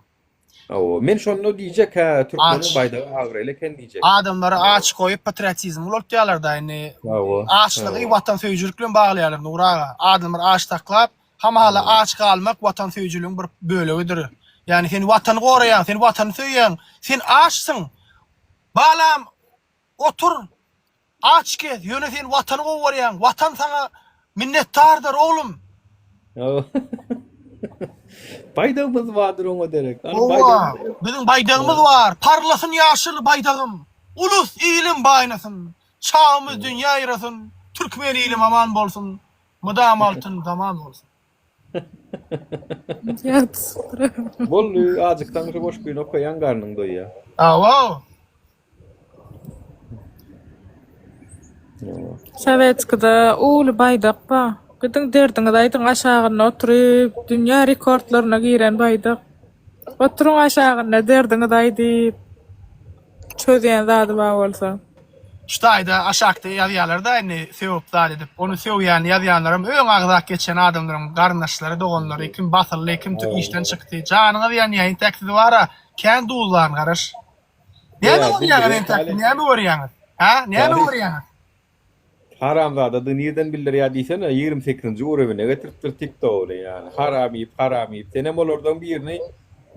Hawa, men şonda diýjek hä türkmeniň baýdagy abraýly eken diýjek. Adamlary aç goýup patriotizmi ulaltýarlar-da indi. Hawa. Açlygy watansöýüjilik bilen baglaýarlar Nury aga. Adamlary aç saklap, Hamala aç galmak watansöýüjiligiň bir bölegidir. Ýagny sen watany goraýaň, sen watany söýýäň, sen açsyň. Balam, otur, aç gez, ýöne sen watany gowy görýäň, watan saňa minnetdardyr, oglum. Baýdagymyz bardyr oňa derek. Hawa, biziň baýdagymyz bar. Parlasyn ýaşyl baýdagym, ulus ilim baýnasyn, çagymyz dünýä ýyrasyn, türkmen ilim aman bolsun. Mydam altyn zaman bolsun. Boldy ajyksaň şu goşgyny okaýaň garnyň doýýa. Awaw. Sowetskide uly baýdak bar. Gidiň derdiňizi aýdyň aşagynda oturyp dünýä rekordlaryna giren baýdak. Oturyň aşagynda derdiňizi aýdyp çözýän zady bar bolsa. Şu taýda aşakda ýazýalarda indi sögüp zat edip ony sögýän ýazýanlaram öň agzap geçen adamlaryň garyndaşlary doganlary kim basyldy kim işden çykdy janyňyz ýanýa intäk sizi bara kän duzlaryn garaş näme görýäňiz entäk siz näme görýäňiz hä näme görýäňiz. Haramzadadygy nirden bildirýär diýsene, 28-nji urewine getiripdir tiktogyny ýany. Haram iýip, haram iýip. Senem olardan birini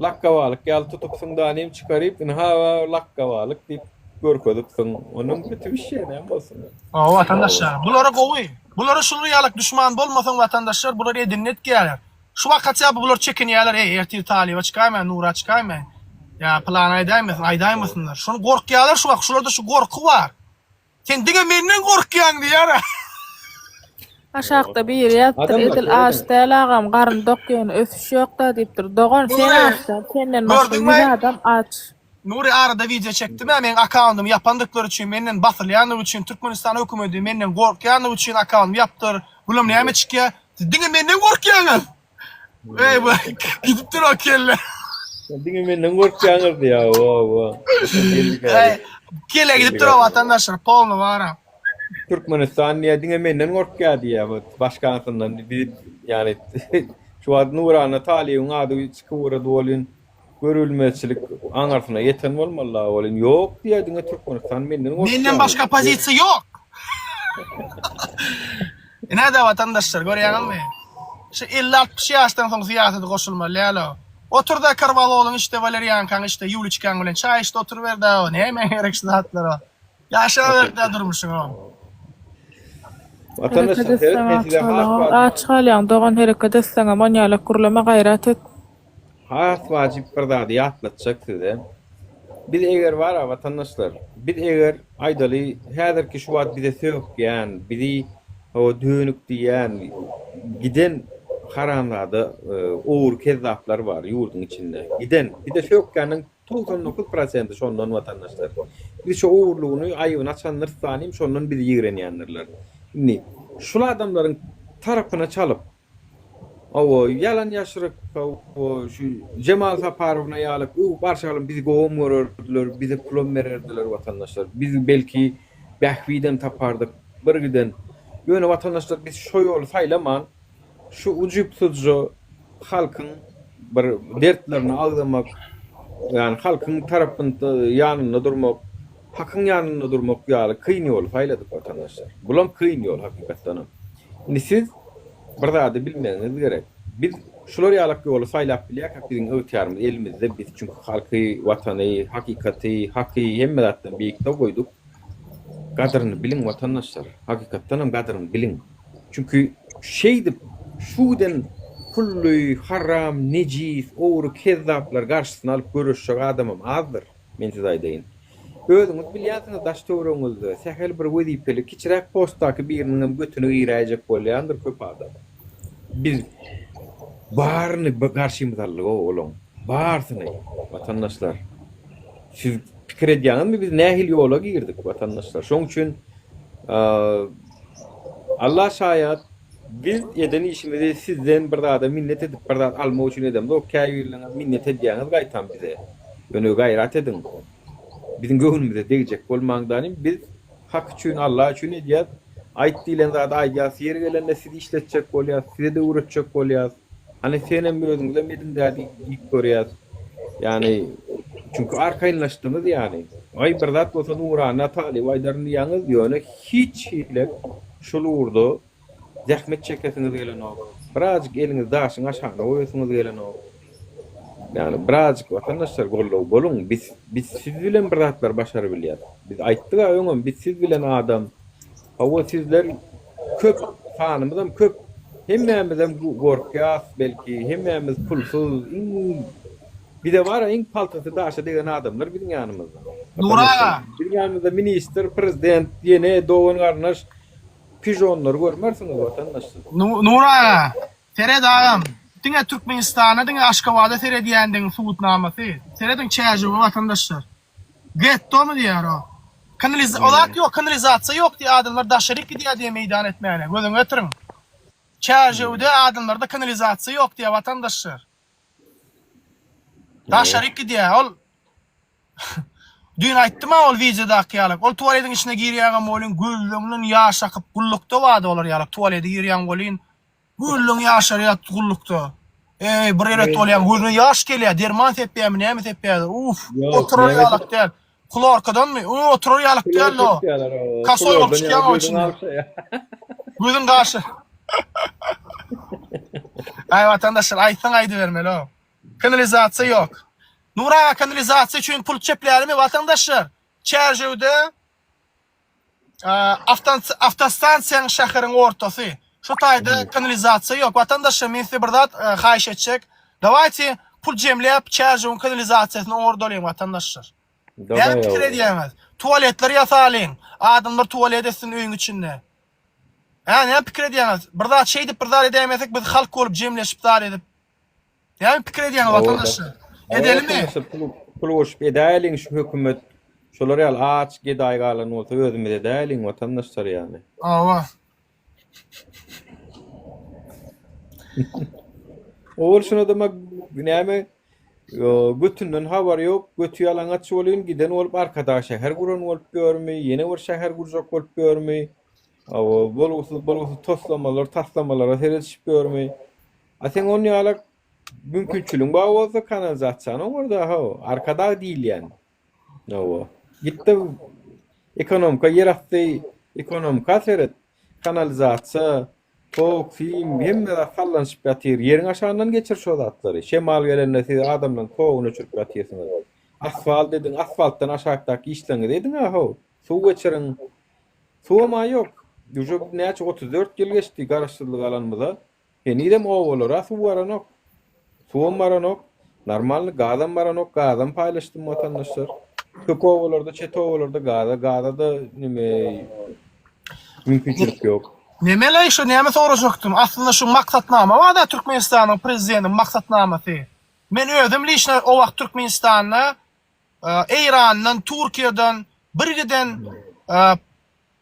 lakga balyk ýaly tutupsyň da nim çykaryp, ynha lakga balyk diýip görkezipsiň. Onuň kötü bir şey näme bolsun. Hawa watandaşlar, bulara gowy. Bulara şular ýalak duşman bolmasaň watandaşlar bular edinini etýärler. Şu wagt hatda bular çekinýärler, eý ertir talyba çykaýmaýyn, nura çykaýmaýyn. Ýa pylany aýdaýmasyn, aýdaýmasynlar. Şony gorkýarlar şu wagt, şularda şu gorky bar. Sen diňe menden gorkýaň diýýär. Aşakda biri ýazypdyr edil aç däl agam garny dok ýöne ösüş ýokda diýipdir dogan sen aç däl senden başga 100 adam aç. Nury arada wideo çekdim-ä meň akkaundymy ýapandyklary üçin menden basylýandygy üçin Türkmenistan hökümedi menden gorkýandygy üçin akkaundymy ýapdyr bulam näme çykýa siz diňe menden gorkýaňyz Eý bu gidipdir o kelle. Diňe menden gorkýaňyz diýýär. Wo wo. Eý kelle gidipdir o watandaşlar polny bara. Türkmenistan diýýär diňe menden gorkýar diýýär. Bu başgasyndan biz ýani şu wagt Nurana Talybyň ady çykyp ugrady welin görülmezçilik aňyrsyna ýeten bolmaly welin ýok diýýär diňe Türkmenistan menden gorkýar. Menden başga oppozisiýa ýok. Ine-de watandaşlar görýäňizmi? Şu 50-60 ýaşdan soň syýasata goşulmaly däl-ow. Otur-da karwalolyň içde walerýankaň içde ýuliçkaň bilen çaý içde oturyber-dä-ow. Nämä gerek şu zatlar-ow. Ýaşaber-dä durmuşyňy-ow. Watandaşlar Hereket seret etseň men aç size has galaňok. wajyp Aç galýaň dogan hereket etseňem onýalak gürleme gaýrat et. Has wajyp bir zady ýatlatjak size. Biz eger bar-a watandaşlar, biz eger aýdaly häzirki şu wagt bize sökýän, bizi hawa dönük diýýän giden haramzada ogry kezzaplar bar ýurduň içinde. Giden, bize sökýäniň 99 prosenti şondan watandaşlar. Biz şu ogurlygyny aýybyny açandyrys zanim şondan bizi ýigrenýändirler. Indi şul adamlaryň tarapyna çalyp Hawa, ýalan-ýaşryk, hawa, şu Jemal Saparowna ýaly öwüp arşalym bizi gowam görerdiler, bize pulam bererdiler watandaşlar. Biz belki. Bähbidem tapardyk bir giden. Ýöne watandaşlar biz şo ýoly saýlaman şu ujypsyzja halkyň bir dertlerini agzamak, ýagny halkyň tarapynda ýanynda durmak, hakyň ýanynda durmak ýaly kyn ýoly saýladyk watandaşlar. Bulam kyn ýol hakykatdanam. Indi siz bir zady bilmegiňiz gerek. Biz şular ýalak ýoly saýlap bilýärkäk biziň ygtyýarymyz elimizde biz çünki halky, watany, hakykaty, haky hemme zatdan beýikde goýduk. Gadyryny biliň watandaşlar. Hakykatdanam gadyryny biliň. Çünki şeýdip şu giden pully, haram, nejis, ogry, kezzaplar garşysyna alyp göreşjek adamam azdyr. Men size aýdaýyn. Özüňiz bilýänsiňiz daş töweregiňizde sähel bir wezipeli kiçiräk postdaky biriniňem götüne giräýjek bolýandyr köp adam. Biz baryny garşymyza aldyg-ow olaň. Barsyny, watandaşlar. Siz pikir edýäňizmi biz nähili ýola girdik, watandaşlar. Şoň üçin Alla şaýat, biz eden işimizi sizden bir zada minnet edip bir zat almak üçin edemzok. Käbirleriňiz minnet edýäňiz gaýtam bize. Ýöne gaýrat ediň. Biziň göwnümize degjek bolmaň danym. Biz hak üçin, Alla üçin edýäs. Aýt diýlen zady aýdýas. Ýeri gelende sizi işletjek bolýas, size-de öwretjek bolýas. Hany senem özüňizem ediň-dä diýip görýäs. Ýagny, çünki arkaýynlaşdyňyz ýagny. Aý bir zat bolsa Nurana talyp aýdaryn diýýäňiz, ýöne hiç hili şol ugurda zähmet çekesiňiz gelenok. Birazjyk eliňizi daşyň aşagyna goýasyňyz gelenok. Ýagny birazjyk watandaşlar goldaw boluň. Biz biz siz bilen bir zatlar başarybilýäs. Biz aýtdyk-a öňem biz siz bilen adam. Hawa sizler köp sanymyzam köp hemmämizem gorkýas belki hemmämiz pulsuz iň bize bara iň paltasy daşa degen adamlar biziň ýanymyzda. Nury aga. Biziň ýanymyzda ministr, prezident, ýene dogan garyndaş pižonlary görmersiňiz watandaş siz. Nury aga seret agam diňe Türkmenistana diňe Aşgabada seredýändigiň subutnamasy serediň Çäjewe watandaşlar. Gettomy diýýär o. Kanaliz o zat ýok, kanalizasiýa ýok diýýär adamlar daşaryk gidýär diýýär meýdan etmäne. Gözüňe getiriň. Çärjewde adamlarda kanalizasiýa ýok diýýär watandaşlar. Daşaryk gidýär. Ol Düýn aýtdym-a ol wideodaky ýaly. Ol tualetiň içine girýäňem welin gözleňden ýaş akyp gullukda bardy olar ýaly. Tualete girýäň welin Gözleň ýaşarýar gullukda. Eý, bir eret bolýaň, gözüne ýaş gelýär, derman sepýärmi, näme sepýärler. Uf, oturar ýalak däl. Klorkadanmy? Uý, oturar ýalak däl o. Kasoý bolup çykýaň o içinde. Gözüň gaşy. Aý, watandaşlar, aýtsaň aýdybermeli o. Kanalizasiýa ýok. Nur aga, kanalizasiýa üçin pul çeplärimi, watandaşlar? Çärjewde Awtostansiýanyň şäheriň ortasy. Şu taýda kanalizasiýa ýok. Watandaşlar men size bir zat haýyş etjek. Dawayte pul jemläp Çärjewiň kanalizasiýasyny oňardalyň watandaşlar. Näme pikir edýäňiz? Tualetler ýasalyň. Adamlar tualet etsin öýüň içinde. Hä näme pikir edýäňiz? Bir zat şeýdip bir zat edäýmesek biz halk bolup jemleşip zat edip Näme pikir edýäňiz watandaşlar? Edelimi? Pul goşup edäýeliň şu hökümet şolar ýaly aç gedaý galan bolsa özümiz edäýeliň watandaşlar ýaly. Hawa. Owal şuna da näme götünden habary ýok, göti ýalaňaç bolýyn, giden bolup Arkadag şäher guran bolup ýörmi, ýene bir şäher gurjak bolup ýörmi? Hawa, bolgusyz bolgusyz toslamalar, taslamalara seredişip ýörmi? A seň on ýalak mümkinçiligiň bar bolsa kanalizasiýany oňarda how, Arkadag diýilýän. Hawa. Gitde ekonomika ýerasty ekonomika seret. Kanalizasiýa, tok, sim hemme zat sallanyşyp ýatyr. Ýeriň aşagyndan geçir şo zatlary. Şemal gelende siz adamlaryň toguny öçürip ýatyrsyňyz. Asfalt ediň, asfaltdan aşakdaky işleriňizi ediň-ä how. Suw geçiriň. Suwam-a ýok. Uje näçe 34 ýyl geçdi garaşsyzlyk alanymyza. Henizem obalara suw baranok. Suwam baranok. Normalny gazam baranok. Gazam paýlaşdym watandaşlar. Köp obalarda, çet obalarda gaza, gaza-da neme mümkinçilik ýok. Nemeleý şu näme sorajakdym. Aslynda şu maksatnama barda Türkmenistanyň prezidentiniň maksatnamasy. Men özüm liçno o wagt Türkmenistanda Eýrandan, Türkiýeden birgiden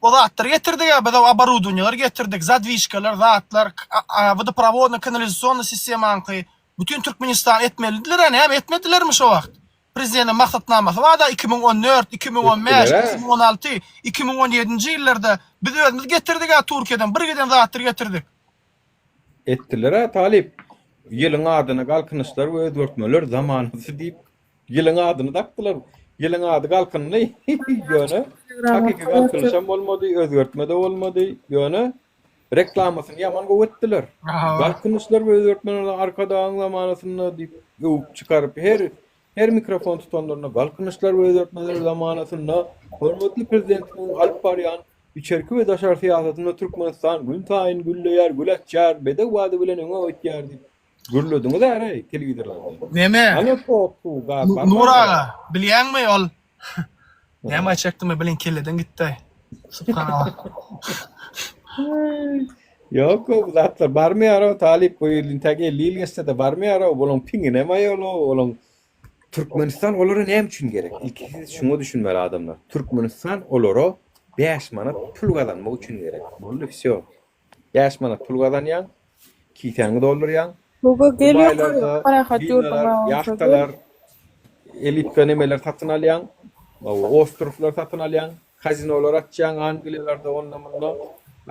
o zatlary getirdik-ä, biz o oborudowaniýalary getirdik, zadwižkalar, zatlar, wodoprowodnyý, kanalizasionnyý sistemaňky bütin Türkmenistan etmelidiler-ä, näme etmedilermi şo wagt? Prezidentiň maksatnamasy barda 2014, 2015, Etdiler-ä. 2016, 2017-nji ýyllarda biz özümiz getirdik-ä Türkiýeden bir giden zatlar getirdik. Etdiler-ä talyp. Ýylyň adyna Galkynyşlar we özgertmeler zamanasy diýip ýylyň adyny dakdylar. Ýylyň ady Galkyndy. Ýöne hakyky galkynyşam bolmady, özgertme-de bolmady. Ýöne reklamasyny ýaman gowy etdiler. Galkynyşlar we özgertmeler Arkadagyň zamanasynda diýip öwüp çykaryp her her mikrofon tutanlarynda Galkynyşlar we özgertmeler zamanasynda hormatly Prezidentimiziň alyp barýan Içerki we daşary syýasatynda Türkmenistan gün saýyn gülleýär, gül açýar, bedew bady bilen öňe ötýär diýip gürlediňiz äreý telewizorlarda. Neme? Hany tok, suw, gaz barmy? Nur aga, bilýäňmi ol Näme aýtjakdymy bilen kelleden gitdi. Subhanallah. Ýok, bu zatlar barmaýar-ow, talyp bu ýyl intäk 50 ýyl geçse-de barmaýar-ow, bulaň piňine maýol-ow, olaň Türkmenistan olara näme üçin gerek? Ilki siz şuňa düşünmeli adamlar. Türkmenistan olara 5 manat pul gazanmak üçin gerek. Boldy wsýo. 5 manat pul gazanýaň, kisäňi doldurýaň. Gogo gel ýokary Dubaýlarda parahat ýurduň villalar, bolsa gel. ýahtalar, elitka nemeler satyn alýaň, ostrowlar satyn alýaň, kazinolar açýaň Angliýalarda onda-munda,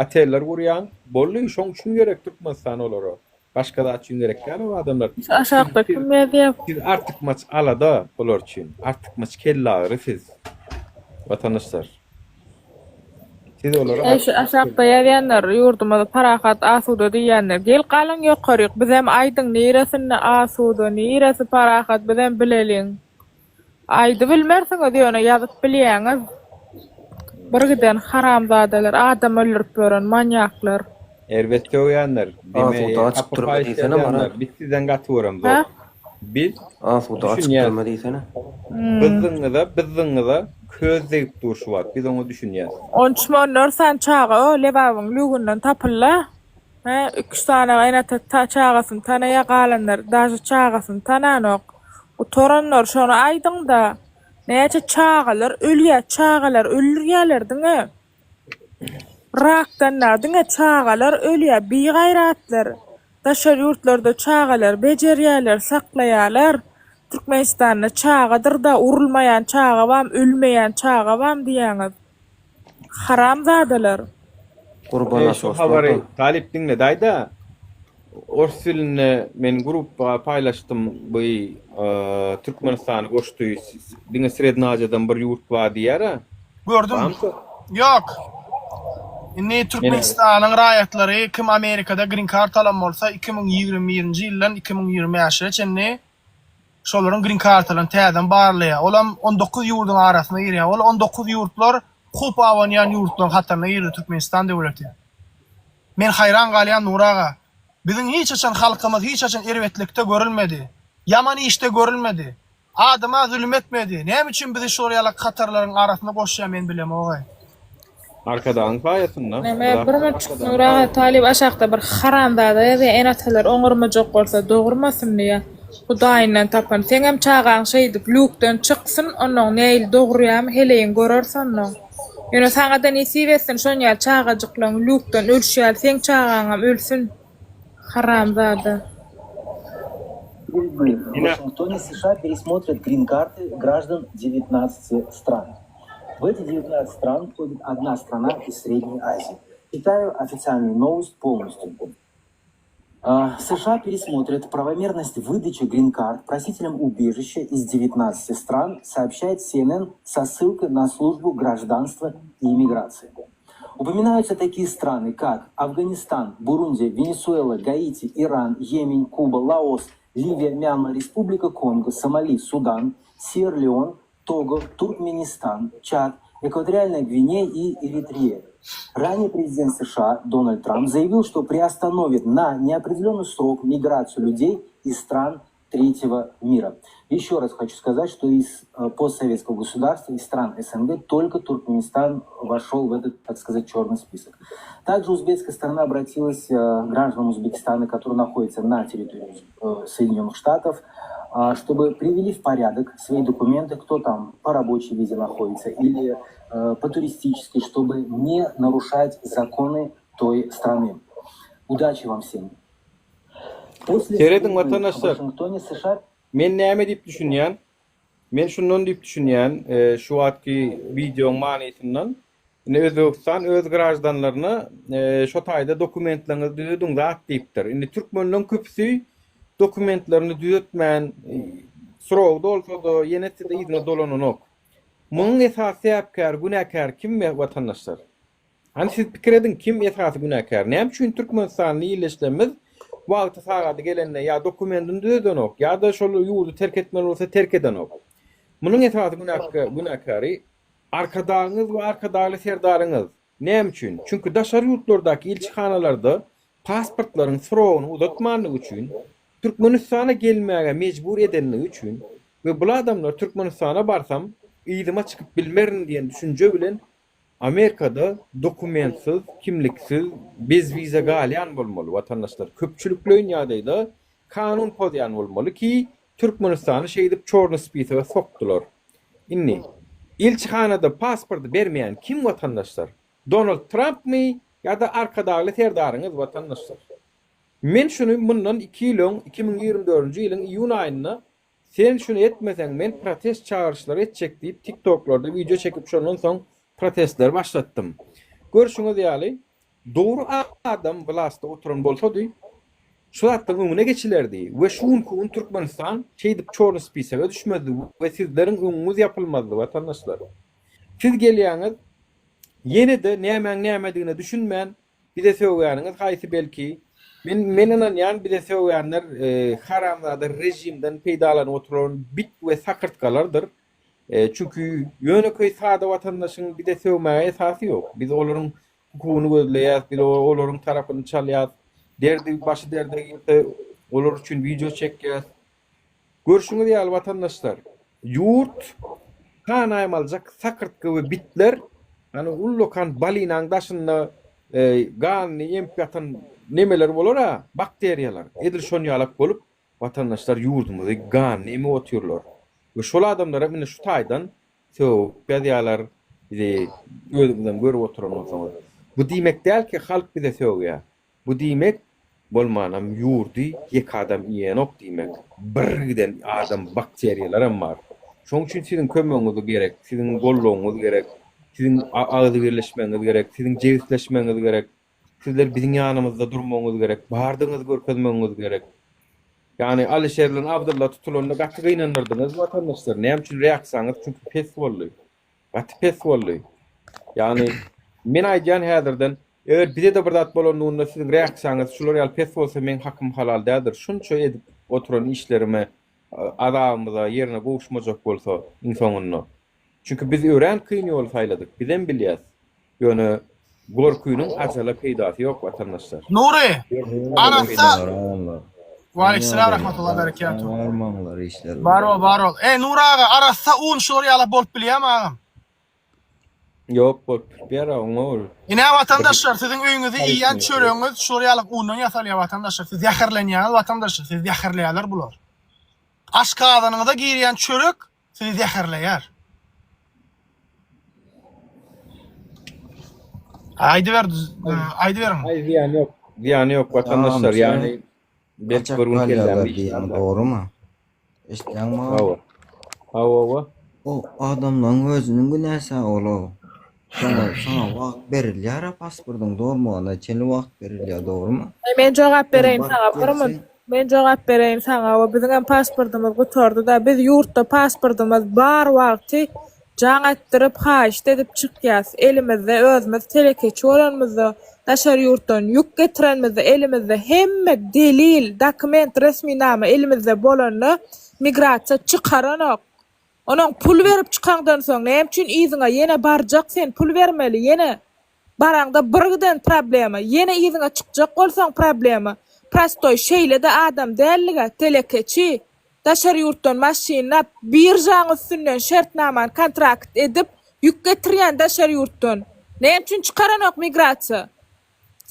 oteller gurýaň. Boldy, şoň üçin gerek Türkmenistan olara. Başga zat üçin gerek däl ol adamlar. Şu aşakda kim ýazýar? Siz artykmaç alada olar üçin. Artykmaç kellagyry siz. Watandaşlar. Siz olara Eý şu aşakda ýazýanlar ýurdumyz parahat asuda diýýänler gel galyň ýokaryk bizem aýdyň niresinde asuda niresi parahat bizem bileliň. Aýdybilmersiňiz ýöne ýazyp bilýäňiz. Birgiden haramzadalar adam öldürip ýören manýaklar. Erbet sögýänler, deme Asuda açyk gapy türme paýyş diýsene ýazýanlar, Marat. biz sizden gaty göremzok. Hä? Biz Asuda açyk düşünýäs. türme diýsene. Gyzdyňyza, byzdyňyza köz degip dur şu wagt, biz oňa düşünýäs. On üç mi on dört sany çaga o Lebabyň lügünden tapylda. Hä, iki-üç sany ene-ata ta çagasyny tanaýa, galanlary daže çagasyny tananok. Gutaranlar, şony aýdyň-da. Näçe çagalar ölýä, çagalary öldürýäler diňe. Rakdan dagy diňe çagalar ölýä, bigaýratlar. Daşary ýurtlarda çagalary bejerýäler, saklaýalar. Türkmenistanda çagadyr-da, urulmaýan çaga bam, ölmeýän çaga bam diýýäňiz. Haramzadalar. Gurban Eý şu habary nasoslarda. Talyp diňle daýda. Ors dilinde men gruppa paýlaşdym bu Türkmenistany goşdy diňe Srednýa Aziýadan bir ýurt bar diýýär-ä. Gördüm. Barmy şo? Ýok. Indi Türkmenistanyň raýatlary kim Amerikada green card alan bolsa 2021-nji ýyldan 2025-e çenli Şolaryň green kartalaryny täzeden barlaýar. Olam 19 ýurduň arasyna girýär. Ol 19 ýurtlar howp abanýan ýurtlaryň hataryna girdi Türkmenistan döwleti. Men haýran galýan Nury aga. Biziň hiç haçan halkymyz hiç haçan erbetlikde görülmedi. Ýaman işde görülmedi. Adama zulüm etmedi. Näme üçin bizi şolar ýalak hatarlaryň arasyna goşýar men bilemogaý. Arkadagyň saýasynda. Neme bir munçuk Nury aga talyp aşakda bir haramzada ýazýa ene atalar oňurmajak bolsa dogurmasyn diýä hudaýyndan tapan seňem çagaň şeýdip lýukdan çyksyn onnoň nähili dogurýamy heleýiň göreris onnoň ýöne saňada nesip etsin şonýaly çagajyklaň lýukdan ölşi ýaly seň çagaňam ölsün haramzada. В Вашингтоне США пересмотрят грин-карты граждан 19 стран. В эти 19 стран входит одна страна из Средней Азии. Читаю официальную новость полностью. А, США пересмотрят правомерность выдачи грин-карт просителям убежища из 19 стран, сообщает CNN со ссылкой на службу гражданства и иммиграции. Упоминаются такие страны, как Афганистан, Бурунди, Венесуэла, Гаити, Иран, Йемен, Куба, Лаос, Ливия, Мьянма, Республика Конго, Сомали, Судан, Сьерра-Леон, Того, Туркменистан, Чад, Экваториальная Гвинея и Эритрея. Ранее президент США Дональд Трамп заявил, что приостановит на неопределенный срок миграцию людей из стран третьего мира. Еще раз хочу сказать, что из э, постсоветского государства, из стран СНГ, только Туркменистан вошел в этот, так сказать, черный список. Также узбекская сторона обратилась э, к гражданам Узбекистана, которые находятся на территории э, Соединенных Штатов, а, чтобы привели в порядок свои документы, кто там по рабочей визе находится или по туристической, чтобы не нарушать законы той страны. Удачи вам всем! После Serediň встречи в watandaşlar. Вашингтоне США Men näme diýip düşünýän? Men şundan diýip düşünýän, şu wagtky wideoň manysyndan, indi Özbegistan öz graždanlaryna şo taýda dokumentleriňizi düzediň zat diýipdir. Indi türkmenleň köpüsi dokumentlerini düzetmän, srogy dolsa-da, ýene etse-de yzyna dolananok. Munuň esasy sebäpkäri, günäkäri kim watandaşlar? Hany siz pikir ediň kim esasy günäkär? Näme üçin Türkmenistanly ildeşlerimiz wagty sagady gelende ýa dokumendini düzedenok ýa-da şol ýurdy terk etmeli bolsa terk edenok? Munuň esasy günäkäri Arkadagyňyz we Arkadagly Serdaryňyz. Näme üçin? Çünki daşary ýurtlardaky ilçihanalarda pasportlaryň srogyny uzatmanlygy üçin, Türkmenistana gelmäge mejbur edenligi üçin we bul adamlar Türkmenistana barsam yzyma çykyp bilmerin diýen düşünje bilen Amerikada dokumentsiz, kimliksiz, bez wiza galýan bolmaly watandaşlar. Köpçülikleýin ýagdaýda kanun pozýan bolmaly ki Türkmenistany şeýdip çorny spisoga sokdular. Indi ilçihanada pasporty bermeýän kim watandaşlar? Donald Trampmy ýa-da Arkadagly Serdaryňyz watandaşlar? Men şuny mundan iki ýyl öň 2024-nji ýylyň iýun aýynda Sen şuny etmeseň men protest çagyryşlary etjek diýip tiktoklarda wideo çekip şondan soň protestleri başlatdym. Görşüňiz ýaly dogry adam wlastda oturan bolsady şu zatlaryň öňüne geçilerdi we şu günki gün Türkmenistan şeýdip çorny spisoga düşmezdi we sizleriň öňüňiz ýapylmazdy watandaşlar. Siz gelýäňiz ýene-de nämäň nämedigine düşünmän Bize sögýäniňiz haýsy belki? Men men ynanýan bize sögýänler haramzada režimden peýdalanyp oturan bit we sakyrtgalardyr. Çünki ýönekeý sada watandaşyň bize sögmäge esasy ýok. Biz olaryň hukugyny gözleýäs, biz olaryň tarapyny çalýas. Derdi başy derde girse olar üçin wideo çekýäs. Görşüňiz ýaly watandaşlar, ýurt sanaýmalyjak sakyrtga we bitler, ýagny ullakan balinaň daşynda ganyny emip ýatan nemeler bolar-a, bakteriýalar, edil şon ýalak bolup watandaşlar ýurdumyzy ganyny emip otyrlar. We şol adamlaram indi şu taýdan sögüp ýazýarlar, bizi özüňizem görüp oturan bolsaňyz. Bu diýmek däl ki halk bize sögýär. Bu diýmek, bolmanam ýurdy ýeke adam iýenok diýmek. Bir giden adam bakteriýalaram bar. Şoň üçin siziň kömegiňiz gerek, siziň goldawyňyz gerek, siziň agzybirleşmegiňiz gerek, siziň jebisleşmegiňiz gerek. Sizler biziň ýanymyzda durmagyňyz gerek, bardygyňyzy görkezmegiňiz gerek. Ýagny Alyşer bilen Abdylla tutulanda gaty gynandyrdyňyz watandaşlar. Näme üçin reaksiýaňyz çünki pes boldy. Gaty pes boldy. Ýagny men aýdýan häzirden Eger bize-de bir zat bolanlygynda siziň reaksiýaňyz şular ýaly pes bolsa meň hakym halal däldir. Şunça edip oturan işlerime azabymyza ýerine gowuşmajak bolsa iň soňunda. Çünki biz örän kyn ýoly saýladyk. Bizem bilýäs. Ýöne gorkynyň ajala peýdasy ýok watandaşlar. Nury, arassa Waleýkimsalam rahmetullah berekatuh. Bar bol, bar bol. Eý Nury aga, arassa un şular ýala bolup bilýämi agam? Ýok bolup bilýär oňa ol. Ine watandaşlar siziň öýüňizde iýýän çöregiňiz şular ýaly undan ýasalýar watandaşlar siz zäherlenýäňiz watandaşlar sizi zäherleýärler bular. Aşgazanyňyza girýän çörek sizi zäherleýär. Aýdyber aýdyberiň. Aý zyýany ýok. Zyýany ýok watandaşlar ýagny belki bir gün kellämde diýýäň dogrymy? Eşitýäňmi? Hawa. Hawa hawa. O adamlaryň özüniň günäsi ol-ow. Şoňa şoňa wagt berilýär-a pasportyň dolmagyna çenli wagt berilýär dogrymy? Men jogap Ol bereýin baryp saňa bir gelse mun. Men jogap bereýin saňa we biziňem pasportymyz gutardy-da biz ýurtda pasportymyz bar wagty Jaň etdirip, haýyşt edip çykýas. Elimizde özümiz telekeçi bolanymyzda, daşary ýurtdan ýük getirenimizde elimizde hemme delil, dokument, resminama elimizde bolanda migrasiýa çykaranok. Onuň pul berip çykaňdan soň näme üçin yzyňa ýene barjak sen pul bermeli ýene baraňda birgiden problema ýene yzyňa çykjak bolsaň problema prostoý şeýlede adam däldigä telekeçi Daşary ýurtdan maşynlap, biržaň üstünden şertnamany kontrakt edip, ýük getirýän daşary ýurtdan. Näme üçin çykaranok migrasiýa?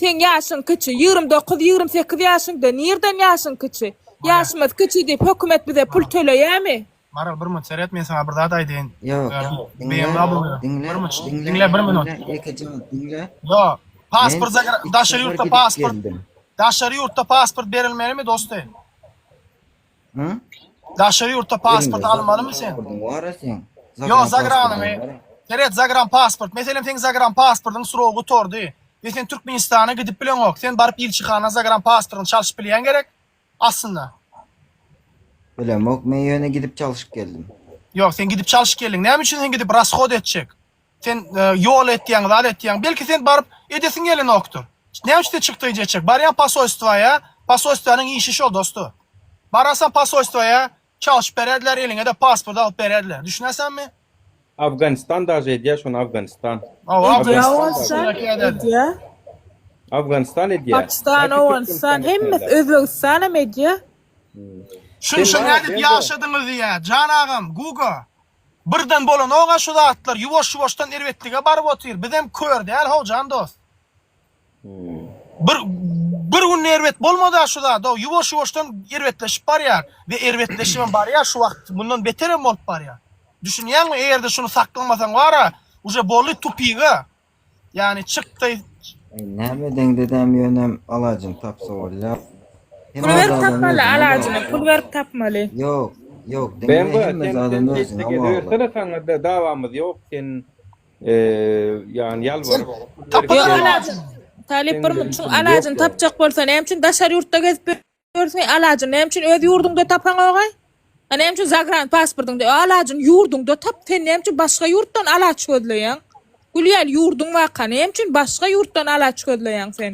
Seň ýaşyň kiçi, 29, 28 ýaşyňda, nirden ýaşyň kiçi? Ýaşymyz kiçi diýip hökümet bize pul töleýämi? Maral bir minut seret men saňa bir zat aýdaýyn. Ýok, diňle, BMW. diňle, Bir minut, diňle, diňle bir minut. diňle, ýekeje minut diňle. Ýok, pasport Men zagra iki daşary sapar ýurtda gidip pasport geldim. daşary ýurtda pasport berilmelimi dosty? Hı? Daşary ýurtda pasport almalymy sen? Pasportyň bar-a seň. Ýok, zagranyňy. Seret, zagran pasport. Meselem, seň zagran pasportyň srogy gutardy. We sen Türkmenistana gidip bileňok. Sen baryp ilçihana zagran pasportyňy çalşyp bilýäň gerek? Aslynda. Bilemok, men ýöne gidip çalşyp geldim. Ýok, sen gidip çalşyp geldiň. Näme üçin sen gidip rashod etjek? Sen ýol etýäň, zat etýäň. Belki sen baryp edesiň gelenokdyr. Näme üçin sen çykdaýjy etjek? Barýaň posolstwaýa, posolstwanyň işi şol dostu. Barasaň posolstwaýa, çalşyp bererdiler, eliňe-de pasport alyp bererdiler. Düşünäsenmi? Afganistan daže edýär şony Afganistan. Hawa, Edýär Owganystan edýär. Afganistan edýär. Pakistan, Owganystan hemmesi Özbegistan hem edýär. Şunça nädip ýaşadyňyz diýýär. Jan agam, Guga. Birden bolanoga şu zatlar, ýuwaş ýuwaşdan erbetlige baryp otyr. Bizem kör däl how jan dost. Bir bir günde erbet bolmada şu zat, how ýuwaş ýuwaşdan erbetleşip barýar we erbetleşibem barýar şu wagt mundan beterem bolup barýar. Düşünýäňmi egerde şuny saklamasaň bara uje boldy tupiga. Ýagny çykdy. Eý näme edeňdedem ýönem alajyny tapsa bolýar. Pul berip tapmaly alajyny, pul berip tapmaly. Ýok, ýok, diňle BMW hemme sen zadam sen özüňe sesli bagly. gezibersene saňa da dawamyz ýok sen ýagny ýalbaryp pul berip Ýok gez. alajyny Talyp Seň bir bilen şuň işimiz ýok alajyny ýa. tapjak bolsa näme üçin daşary ýurtda gezip ýörsüň alajyny näme üçin öz ýurduňda tapaňogaý? A näme üçin zagran pasportyňda alajyny ýurduňda tap sen näme üçin başga ýurtdan alaç gözleýäň? Gül ýaly ýurduň barka näme üçin başga ýurtdan alaç gözleýäň sen?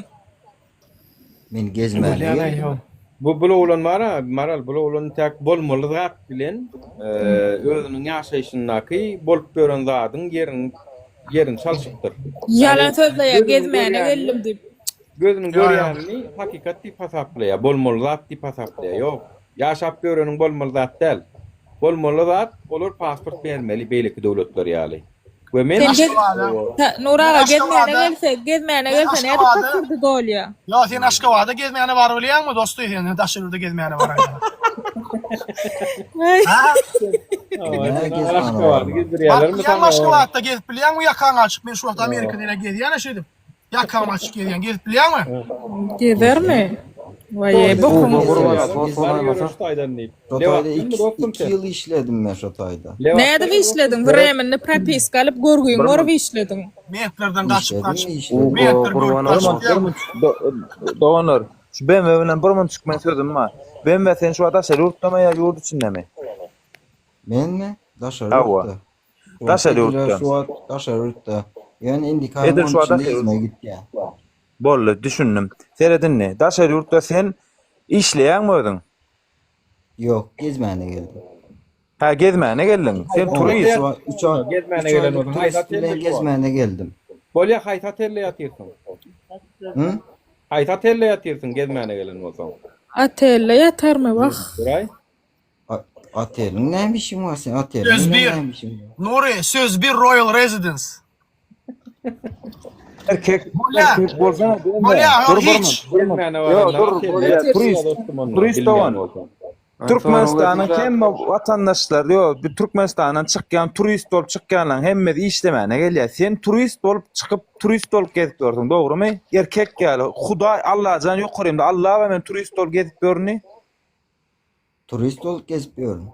Men gezmäne geldim. Bu bul oglan bara Maral bul oglan täk bolmaly zat bilen özüniň ýaşaýşyndaky bolup ýören zadyň ýerini ýerini çalşypdyr. Ýalan sözleýär gezmäne geldim diýip. Gözüniň görýänini hakykat diýip hasaplaýar, bolmaly zat diýip hasaplaýar. Ýok, ýaşap ýöreniň bolmaly zat däl. Bolmaly zat, olar pasport bermeli beýleki döwletler ýaly. We men Sen gez Aşgabada. Nur aga gezmäne Aşgabada. gelse, gezmäne Men gelse nädip Aşgabada. pasporty dolýar? Ýa sen Aşgabada gezmäne baryp bilýäňmi dosty sen daşary ýurda gezmäne baraýaň. Aý. Ha? Näme gezmäne Aşgabady barma? gezdirýärlermi Baryp bilýäňmi saňa? Aşgabatda gezip bilýäňmi ýakaňy açyp men şu wagt Amerikada ýene gezýän-ä şeýdip. Ýakaňy açyk gezýän, gezip bilýäňmi? Gezermi? Waý, bokuň. Şo taýda iki ýyl işledim men şo taýda. Nädip işlediň? Wremenni propiska alyp, görgüňi görüp işlediň. Mentlerden gaçyp gaçyp. Işledim, işledim. Mentler görüp gaçyp diýýäňmi? Doganlar, şu BMW bilen bir munçuk men sözüm bar. BMW sen şu wagt daşary ýurtdamy ýa ýurt içindemi? Menmi? Daşary Hawa. ýurtda. Daşary Edil ýurtda. şu wagt daşary ýurtda. Ýöne indiki aýyň Edil şu wagt on üçünde daşary yzyma ýurt. gitýän. Boldy, düşündim. Seret indi, daşary ýurtda sen işleýäňmi özüň? Ýok, gezmäne geldim. Hä, gezmäne geldiň. Sen Hawa, turist. şu wagt üç aý, Gezmäne üç gelen aýlyk bolsaň, haýsy turist otelde bilen şu wagt? gezmäne geldim. Bolýa, haýsy otelde ýatyrsyň? Hı? Haýsy otelde ýatyrsyň gezmäne gelen bolsaň? Otelde ýatarmy, wah. Duraý. Oteliň näme işiň bar sen oteliň Söz bir. näme işiň bar? Nury, söz bir Royal Residence. Erkek, Bolýa. erkek bolsana diýme. Bolýa, Dur bir hiç. minut, bir minut. Ýo, dur, bolýa, turist, turist dogan. Türkmenistanyň hemme watandaşlary, ýo, bir Türkmenistandan çykýan turist bolup çykýanlaryň hemmesi işlemäne gelýär. Sen turist bolup çykyp, turist bolup gezip ýörsüň, dogrumy? Erkek ýaly, Hudaý, Allajan ýokarymda, Alla men turist bolup gezip ýörün. Turist bolup gezip ýörün.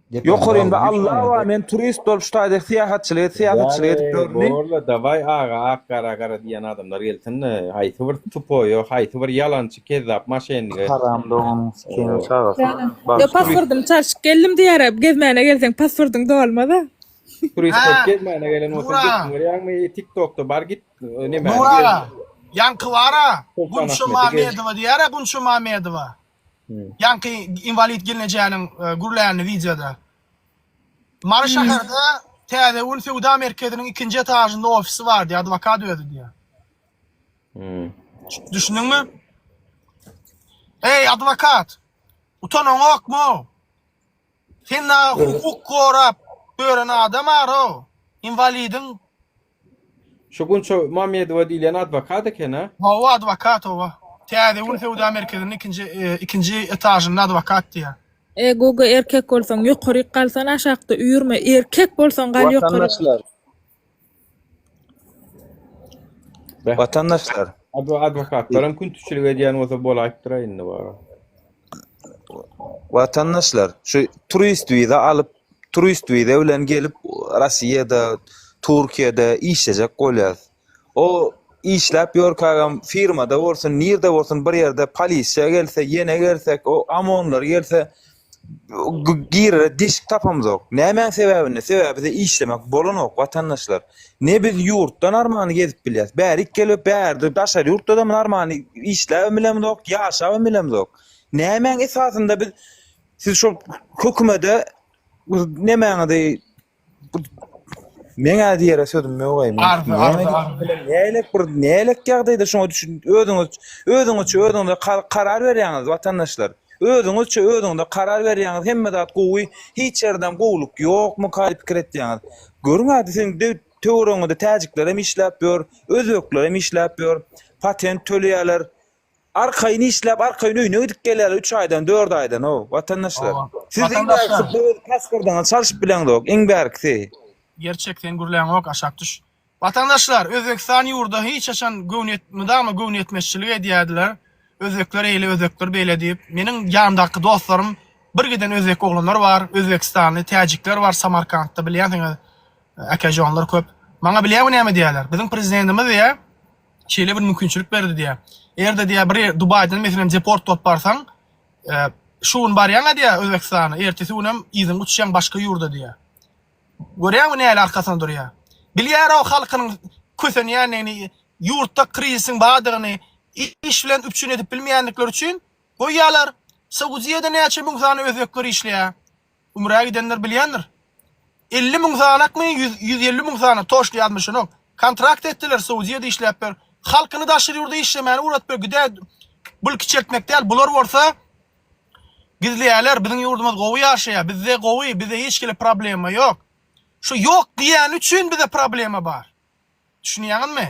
Ýokarynda Alla bar, men turist bolup şu taýda syýahatçylyk et, syýahatçylyk edip ýörün. Borla dawaý aga ak gara gara diýen adamlar gelsin-de, haýsy bir tupoýa, haýsy bir ýalançy kezzap maşenlige. Haram doganyň sikeniň çagasy. Ýa pasportymy çalşyp geldim diýýär-ä, gezmäne gelseň pasportyň dolmaz-a. Turist Hä, bolup gezmäne gelen bolsaň Nura. gitsin görýäňmi tiktokda bar git nemäni Nura gez. aga, ýaňky bar-a, Sultan Gunça Ahmedi gez. Mamedowa diýýär-ä, Gunça Mamedowa. Ýaňky inwalid gelnejäniň gürlänini wideoda. Mary şäherde Täze gün söwda merkeziniň ikinji etažynda ofisi bar diýýär, adwokat özi diýýär. Düşündiňmi? Eý, adwokat! Utanaňokmy? Sen dagy hukuk gorap ýören adam arow. Inwalidiň Şu Gunça Mamedowa diýlen adwokat eken-a? Hawa adwokat hawa. Täze gün söwda merkeziniň ikinji ikinji etažynda adwokat diýýär. E goga erkek bolsaň ýokaryk galsana aşakda üýrme erkek bolsaň gal ýokaryk. Watandaşlar. Watandaşlar. Adwokatlaram küntüçilik edýän bolsa bolaýypdyr-a indi bara. Watandaşlar, şu turist wiza alyp, turist wiza bilen gelip Rossiýada, Türkiýede işlejek bolýas. O işläp ýörkägem firmada bolsun, nirde bolsun bir ýerde polisiýa gelse, ýene gelsek, o OMON-lar gelse girere deşik tapamzok. Nämäň sebäbinde? Sebäbi bize işlemek bolanok watandaşlar. Ne biz ýurtda narmany gezip bilýäs. Bärik gelip bärde daşary ýurtda-da narmany işläbem bilemzok, ýaşabam bilemzok. Nämäň esasynda biz siz şol hökümede nemäňizi Meň-ä diýere sözüm ýok-aý. Men Arzy, näme arzy, diýip arzy. bilen, nälik bir nälik ýagdaýda şoňa düşün, özüňiz özüňizçe özüňize karar berýäňiz watandaşlar. Özüňizçe özüňize karar berýäňiz, hemme zat gowy, hiç ýerdem gowulyk ýokmyka diýip pikir etýäňiz. Görüň hadi siziň töweregiňizde täjiklerem işläp ýör, özbeklerem işläp ýör, patent töleýärler. Arkaýyn işläp arkaýyn öýüne gidip gelýärler üç aýdan dört aýdan how watandaşlar. Hawa. Siz iň Watandaşlar. bärkisi öz pasportyňyzy çalşyp bileňzok iň bärkisi. Gerçek sen gürläňok aşak düş. Watandaşlar Özbegistan ýurda hiç haçan göwni mydama göwnüýetmezçilik edýärdiler. Özbekler eýle özbekler beýle diýip. Meniň ýanymdaky dostlarym bir giden özbek oglanlar bar, özbegistanly täjikler bar Samarkantda bilýänsiňiz äkejonlar köp. Maňa bilýäňmi näme diýýärler? Biziň prezidentimiz diýýär şeýle bir mümkinçilik berdi diýýär. Eger-de diýýär bir Dubaýdan meselem deport bolup barsaň, e, şu gün barýaň-a diýýär Özbegistana, ertesi günem yzyňa uçýaň başga ýurda diýýär. Görýäňmi näle arkasynda durýar. Bilýär o halkynyň kösenýändigini, ýurtda krizisiň bardygyny, iş bilen üpjün edip bilmeýändikleri üçin goýýarlar. Saudiýada näçe müň sany özbekler işleýär. Ümrä gidenler bilýändir. 50 müň sanakmy, 150 müň sany, toçny ýazmyşynok. Kontrakt etdiler, Saudiýada işläp ber. Halkyny daşary ýurda işlemäne ugradyp ber. Gidä bul kiçeltmek däl. Bular bolsa gizleýärler, biziň ýurdumyz gowy ýaşaýar, bizde gowy, bizde hiç hili problema ýok. Şu ýok diýýäni üçin bize problema bar. Düşünýäňizmi?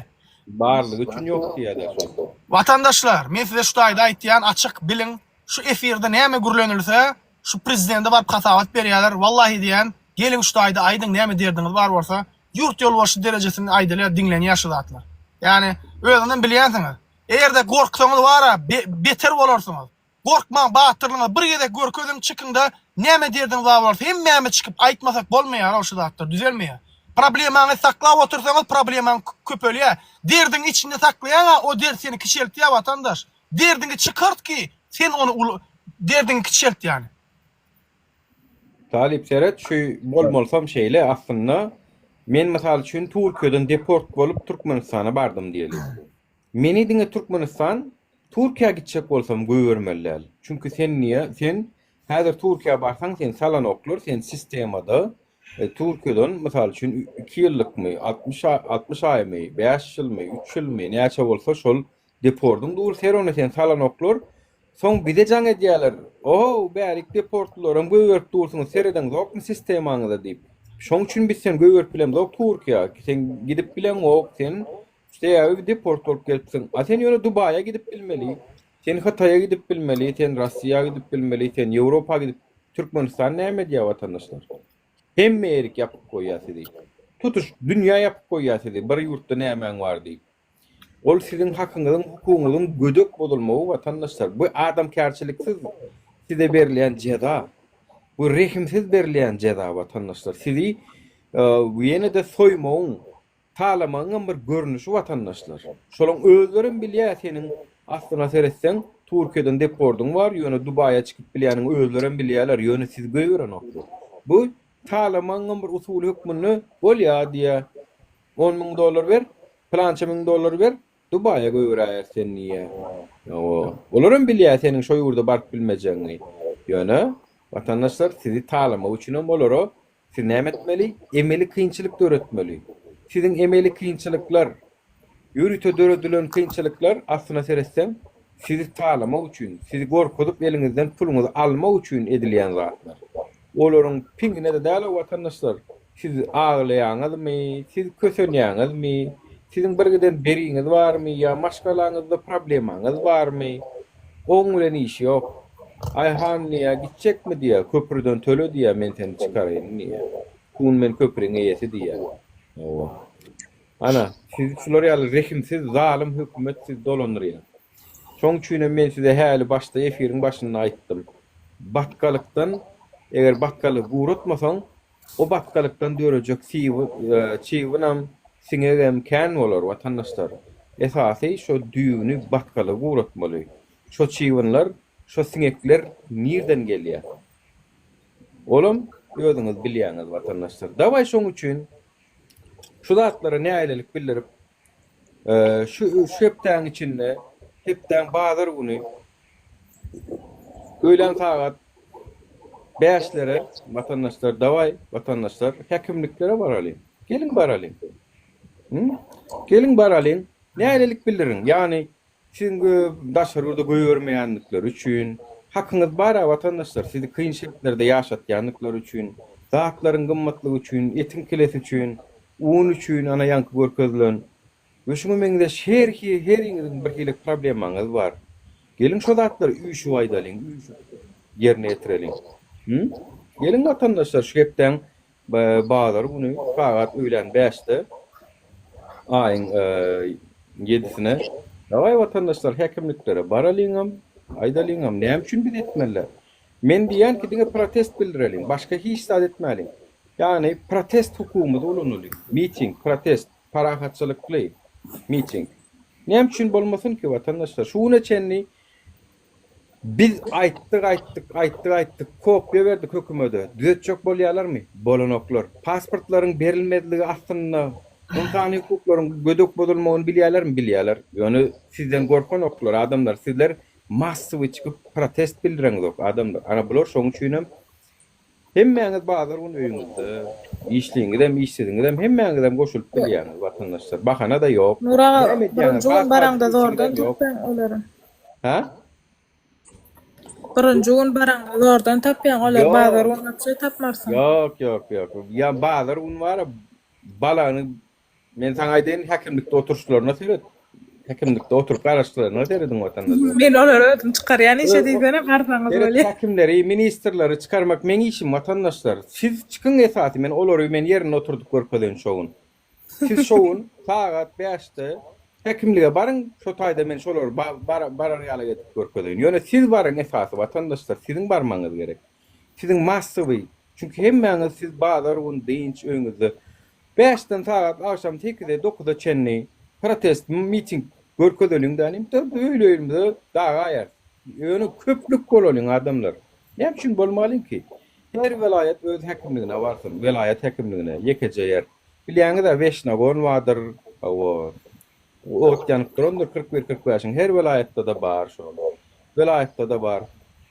Barlygy üçin ýok diýýärler şol. Watandaşlar, men size şu taýda aýtýan, açyk biliň, şu efirde näme gürlenilse, şu prezidente baryp hasabat berýärler, wallahi diýýän, geliň şu taýda aýdyň näme derdiňiz bar bolsa, ýurt ýolbaşçy derejesinde aýdylýar, diňlenýär şu zatlar. Ýagny, özüňizem bilýänsiňiz. Eger-de gorksaňyz bara, beter bolarsyňyz. Gorkmaň batyrlygyňyzy bir gezek görkeziň çykyňda näme derdiňiz bar bolsa hemmämiz çykyp aýtmasak bolmaýarow şu zatlar düzelmeýär. Problemaňy saklap otursaňyz problemaň köpelýär. Derdiňi içinde saklaýaňa o dert seni kiçeltýär watandaş. Derdiňi çykart ki sen ony uly derdiňi kiçelt ýany. Talyp seret şu bolmalysam şeýle aslynda men mysal üçin Türkiýeden deport bolup Türkmenistana bardym diýeli. Meni diňe Türkmenistan Türkiýä gitjek bolsam goýbermeli däl. Çünki sen niýe sen häzir Türkiýä barsaň seni salanoklar sen sistemada Türkiýeden mysal üçin 2 ýyllykmy 60 60 aýmy 5 ýylmy 3 ýylmy näçe bolsa şol depordyň dur ser ony seni salanoklar Soň bize jaň edýärler, Ow, bärik deportlylaram goýberip dursuňyz, seredeňzokmy sistemaňyza diýip. Şoň üçin biz seni goýberip bilemzok Türkiýä. Sen gidip bileňok, sen sebäbi deport bolup gelipsiň. A sen ýöne Dubaýa gidip bilmeli, sen Hytaýa gidip bilmeli, sen Russiýa gidip bilmeli, sen Ýewropa gidip Türkmenistan näme edýär watandaşlar? Hemme ýerik ýapyp goýýar sizi. Tutuş dünýä ýapyp goýýar sizi, bir ýurtda nämäň bar diýip. Ol siziň hakyňyzyň, hukugyňyzyň gödek bozulmagy watandaşlar. Bu adamkärçiliksiz size berilýän jeza. Bu rehimsiz berilýän jeza watandaşlar. Sizi ýene-de soýmagyň, talamagyň hem bir görnüşi watandaşlar. Şolaň özlerem bilýär seniň aslyna seretseň Türkiýeden depordyň bar, ýöne Dubaýa çykyp bilýäniňi özlerem bilýärler, ýöne sizi goýberenoklar. Bu talamagyň hem bir usuly hökmünde bolýar diýýär. 10 müň dollar ber, pylança müň dollar ber, Dubaýa goýberäýeris seni diýýär. Hawa, olaram bilýär seniň şo ýurda baryp bilmejegiňi. Ýöne, watandaşlar, sizi talamak üçinem olara siz näme etmeli? Emeli kynçylyk döretmeli. Siziň emeli kynçylyklar, ýörite döredilen kynçylyklar, aslyna seretseň, Sizi talamak üçin, sizi gorkuzyp eliňizden puluňyzy almak üçin edilýän zatlar. Olaryň piňine-de däl-ow watandaşlar, siz aglaýaňyzmy, siz kösenýäňizmi, siziň bir giden beriňiz barmy ýa maşgalaňyzda problemaňyz barmy, oň bilen işi ýok. Aýhan diýýär, gitjekmi diýýär, köprüden töle diýýär, men seni çykaraýyn diýýär. Kun men köpriň eýesi diýýär. Hawa. Ana, sizi şular ýaly rehimsiz, zalym hökümet sizi dolandyrýar. Şoň üçinem men size häli başda efiriň başynda aýtdym. Batgalykdan eger batgalygy guratmasaň, o batgalykdan dörejek çybynam, siňegem kän bolar, watandaşlar. Esasy şo düýbüni batgalygy guratmaly. Şo çybynlar, şo siňekler nirden gelýär? Olam özüňiz bilýäňiz, watandaşlar. Dawaý şoň üçin şu zatlara nägilelik bildirip, Şu şu hepdäň içinde, hepdäň bazar güni öýlän sagat bäşlere watandaşlar dawaý watandaşlar häkimliklere baralyň. Geliň baralyň. Geliň baralyň. Nägilelik bildiriň. Ýagny Siziň daşary ýurda goýbermeýändikleri üçin, hakyňyz bar-a watandaşlar, sizi kyn şertlerde ýaşatýandyklary üçin, zatlaryň gymmatlygy üçin, etiň kilesi üçin, un üçin, ana ýaňky görkezilen we şuňa meňzeş her heriňiziň bir hili problemaňyz bar. Geliň şo zatlary üýşüp aýdalyň, üýşüp ýerine ýetireliň. Geliň watandaşlar şu hepdäň Bazar güni sagat öýlän bäşde, aýyň ýedisine Dawaý watandaşlar häkimliklere baralyňam, aýdalyňam, näme üçin biz etmeliler? Men diýýän ki diňe protest bildireliň, başga hiç zat etmäliň. Ýagny protest hukugymyzy ulanalyň, miting, protest, parahatçylykly miting. Näme üçin bolmasyn ki watandaşlar? Şu güne çenli Biz aýtdyk, aýtdyk, aýtdyk, aýtdyk, kopýa berdik hökümede. Düzetjek bolýarlarmy? Bolanoklar. Pasportlaryň berilmezligi aslynda ynsany hukuklaryň gödek bozulmagyny bilýärlermi? Bilýärler. Ýöne sizden gorkanoklar adamlar. Sizler massowy çykyp protest bildireňizok adamlar. Ana bular şoň üçinem Hemmäňiz bazar güni öýüňizde, işliňizem, işsiziňizem hemmäňizem goşulyp bilýäňiz watandaşlar. Bahana-da ýok. Nur aga, Näme edýäňiz? birinji gün Has baraňda wajyp zordan işiňizem ýok. tapýaň olary. Hä? Birinji gün baraňda zordan tapýaň olary, Ýok. bazar güni wapşe tapmarsyň. Ýok, ýok, ýok. Ýa bazar güni bar-a, balany Men saňa aýdaýyn, häkimlikde oturyşlaryna seret. Häkimlikde oturyp garaşyşlaryna serediň watandaşlar. Men olary özüm çykarýan işe diýsene barsaňyz Seret bolýar. häkimleri, ministrleri çykarmak meň işim watandaşlar. Siz çykyň esasy men olary men ýerinde oturdyp görkezeýin şo gün. Siz şo gün sagat bäşde häkimlige baryň şo taýda men şolary barar ýaly edip görkezeýin. Ýöne siz baryň esasy watandaşlar siziň barmagyňyz gerek. Siziň massowy çünki hemmäňiz siz bazar gün dynç öýüňizde Bäşden sagat agşam sekize, dokuza çenli protest, miting görkezeliň dänim, öýli-öýümize dagaýarys. Ýöne köplük bolalyň adamlar. Näme üçin bolmalyň ki? Her welaýat öz häkimligine barsyn, welaýat häkimligine, ýekeje ýer. Bilýäňiz-ä Weşnagon bardyr, hawa, ot ýanyp durandyr 41, 45-iň her welaýatda-da bar şol. Welaýatda-da bar.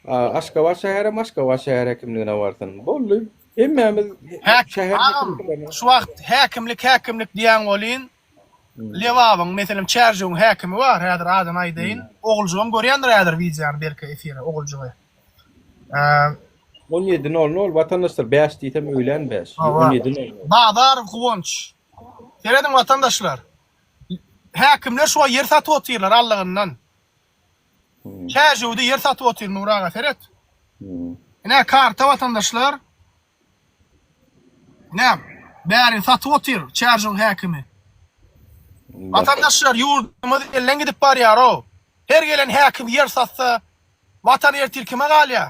Aşgabat şäherem Aşgabat şäher häkimligine barsyn. Boldy. Hemmämiz Häk, agam, şu wagt häkimlik, häkimlik diýýäň welin, Lebabyň, meselem, Çärjewiň häkimi bar, häzir adyny aýdaýyn. Oguljygam görýändir häzir wideony, belki efiri, Oguljygy. On ýedi nol nol, watandaşlar, bäş diýsem öýlän bäş. On ýedi nol nol. Bazarow Guwanç. Serediň watandaşlar. Häkimler şu wagt ýer satyp otyrlar allygyndan. Çärjewde ýer satyp otyr Nury aga seret. Ine karta watandaşlar. Ine bärini satyp otyr Çärjewiň häkimi. Watandaşlar ýurdumyz elden gidip barýar-ow. Her gelen häkim ýer satsa watan ertir kime galýar?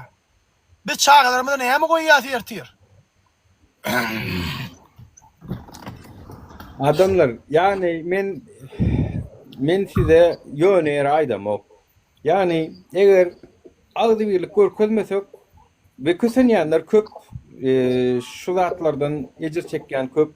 Biz çagalarymyza näme goýýas ertir? Adamlar, ýagny men men size ýöne ýere aýdamok. Ýagny eger agzybirlik görkezmesek we kösenýänler köp, şu zatlardan ejir çekýän köp.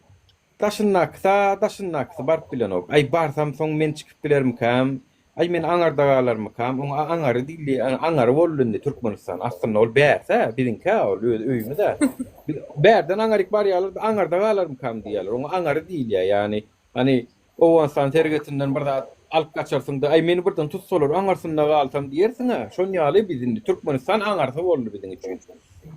Daşyndakysy-a daşyndakysy baryp bilenok. Aý, barsam soň men çykyp bilermikäm? Aý, men aňarda galarmykam? Oňa aňary diýildi, aňary boldy indi Türkmenistan. Aslynda ol bärsi-ä, biziňki-ä ol, öz öýümiz-ä. Biz bärden aňaryk barýarlar-da, aňarda galarmykam diýýärler. Oňa aňary diýilýär. Ýagny, hany, Owganystan sergetinden bir zat alyp gaçarsyň-da, aý, meni birden tutsalar, aňarsynda galsam diýersiň-ä. Şon ýaly biz indi, Türkmenistan aňarsy boldy biziň üçin.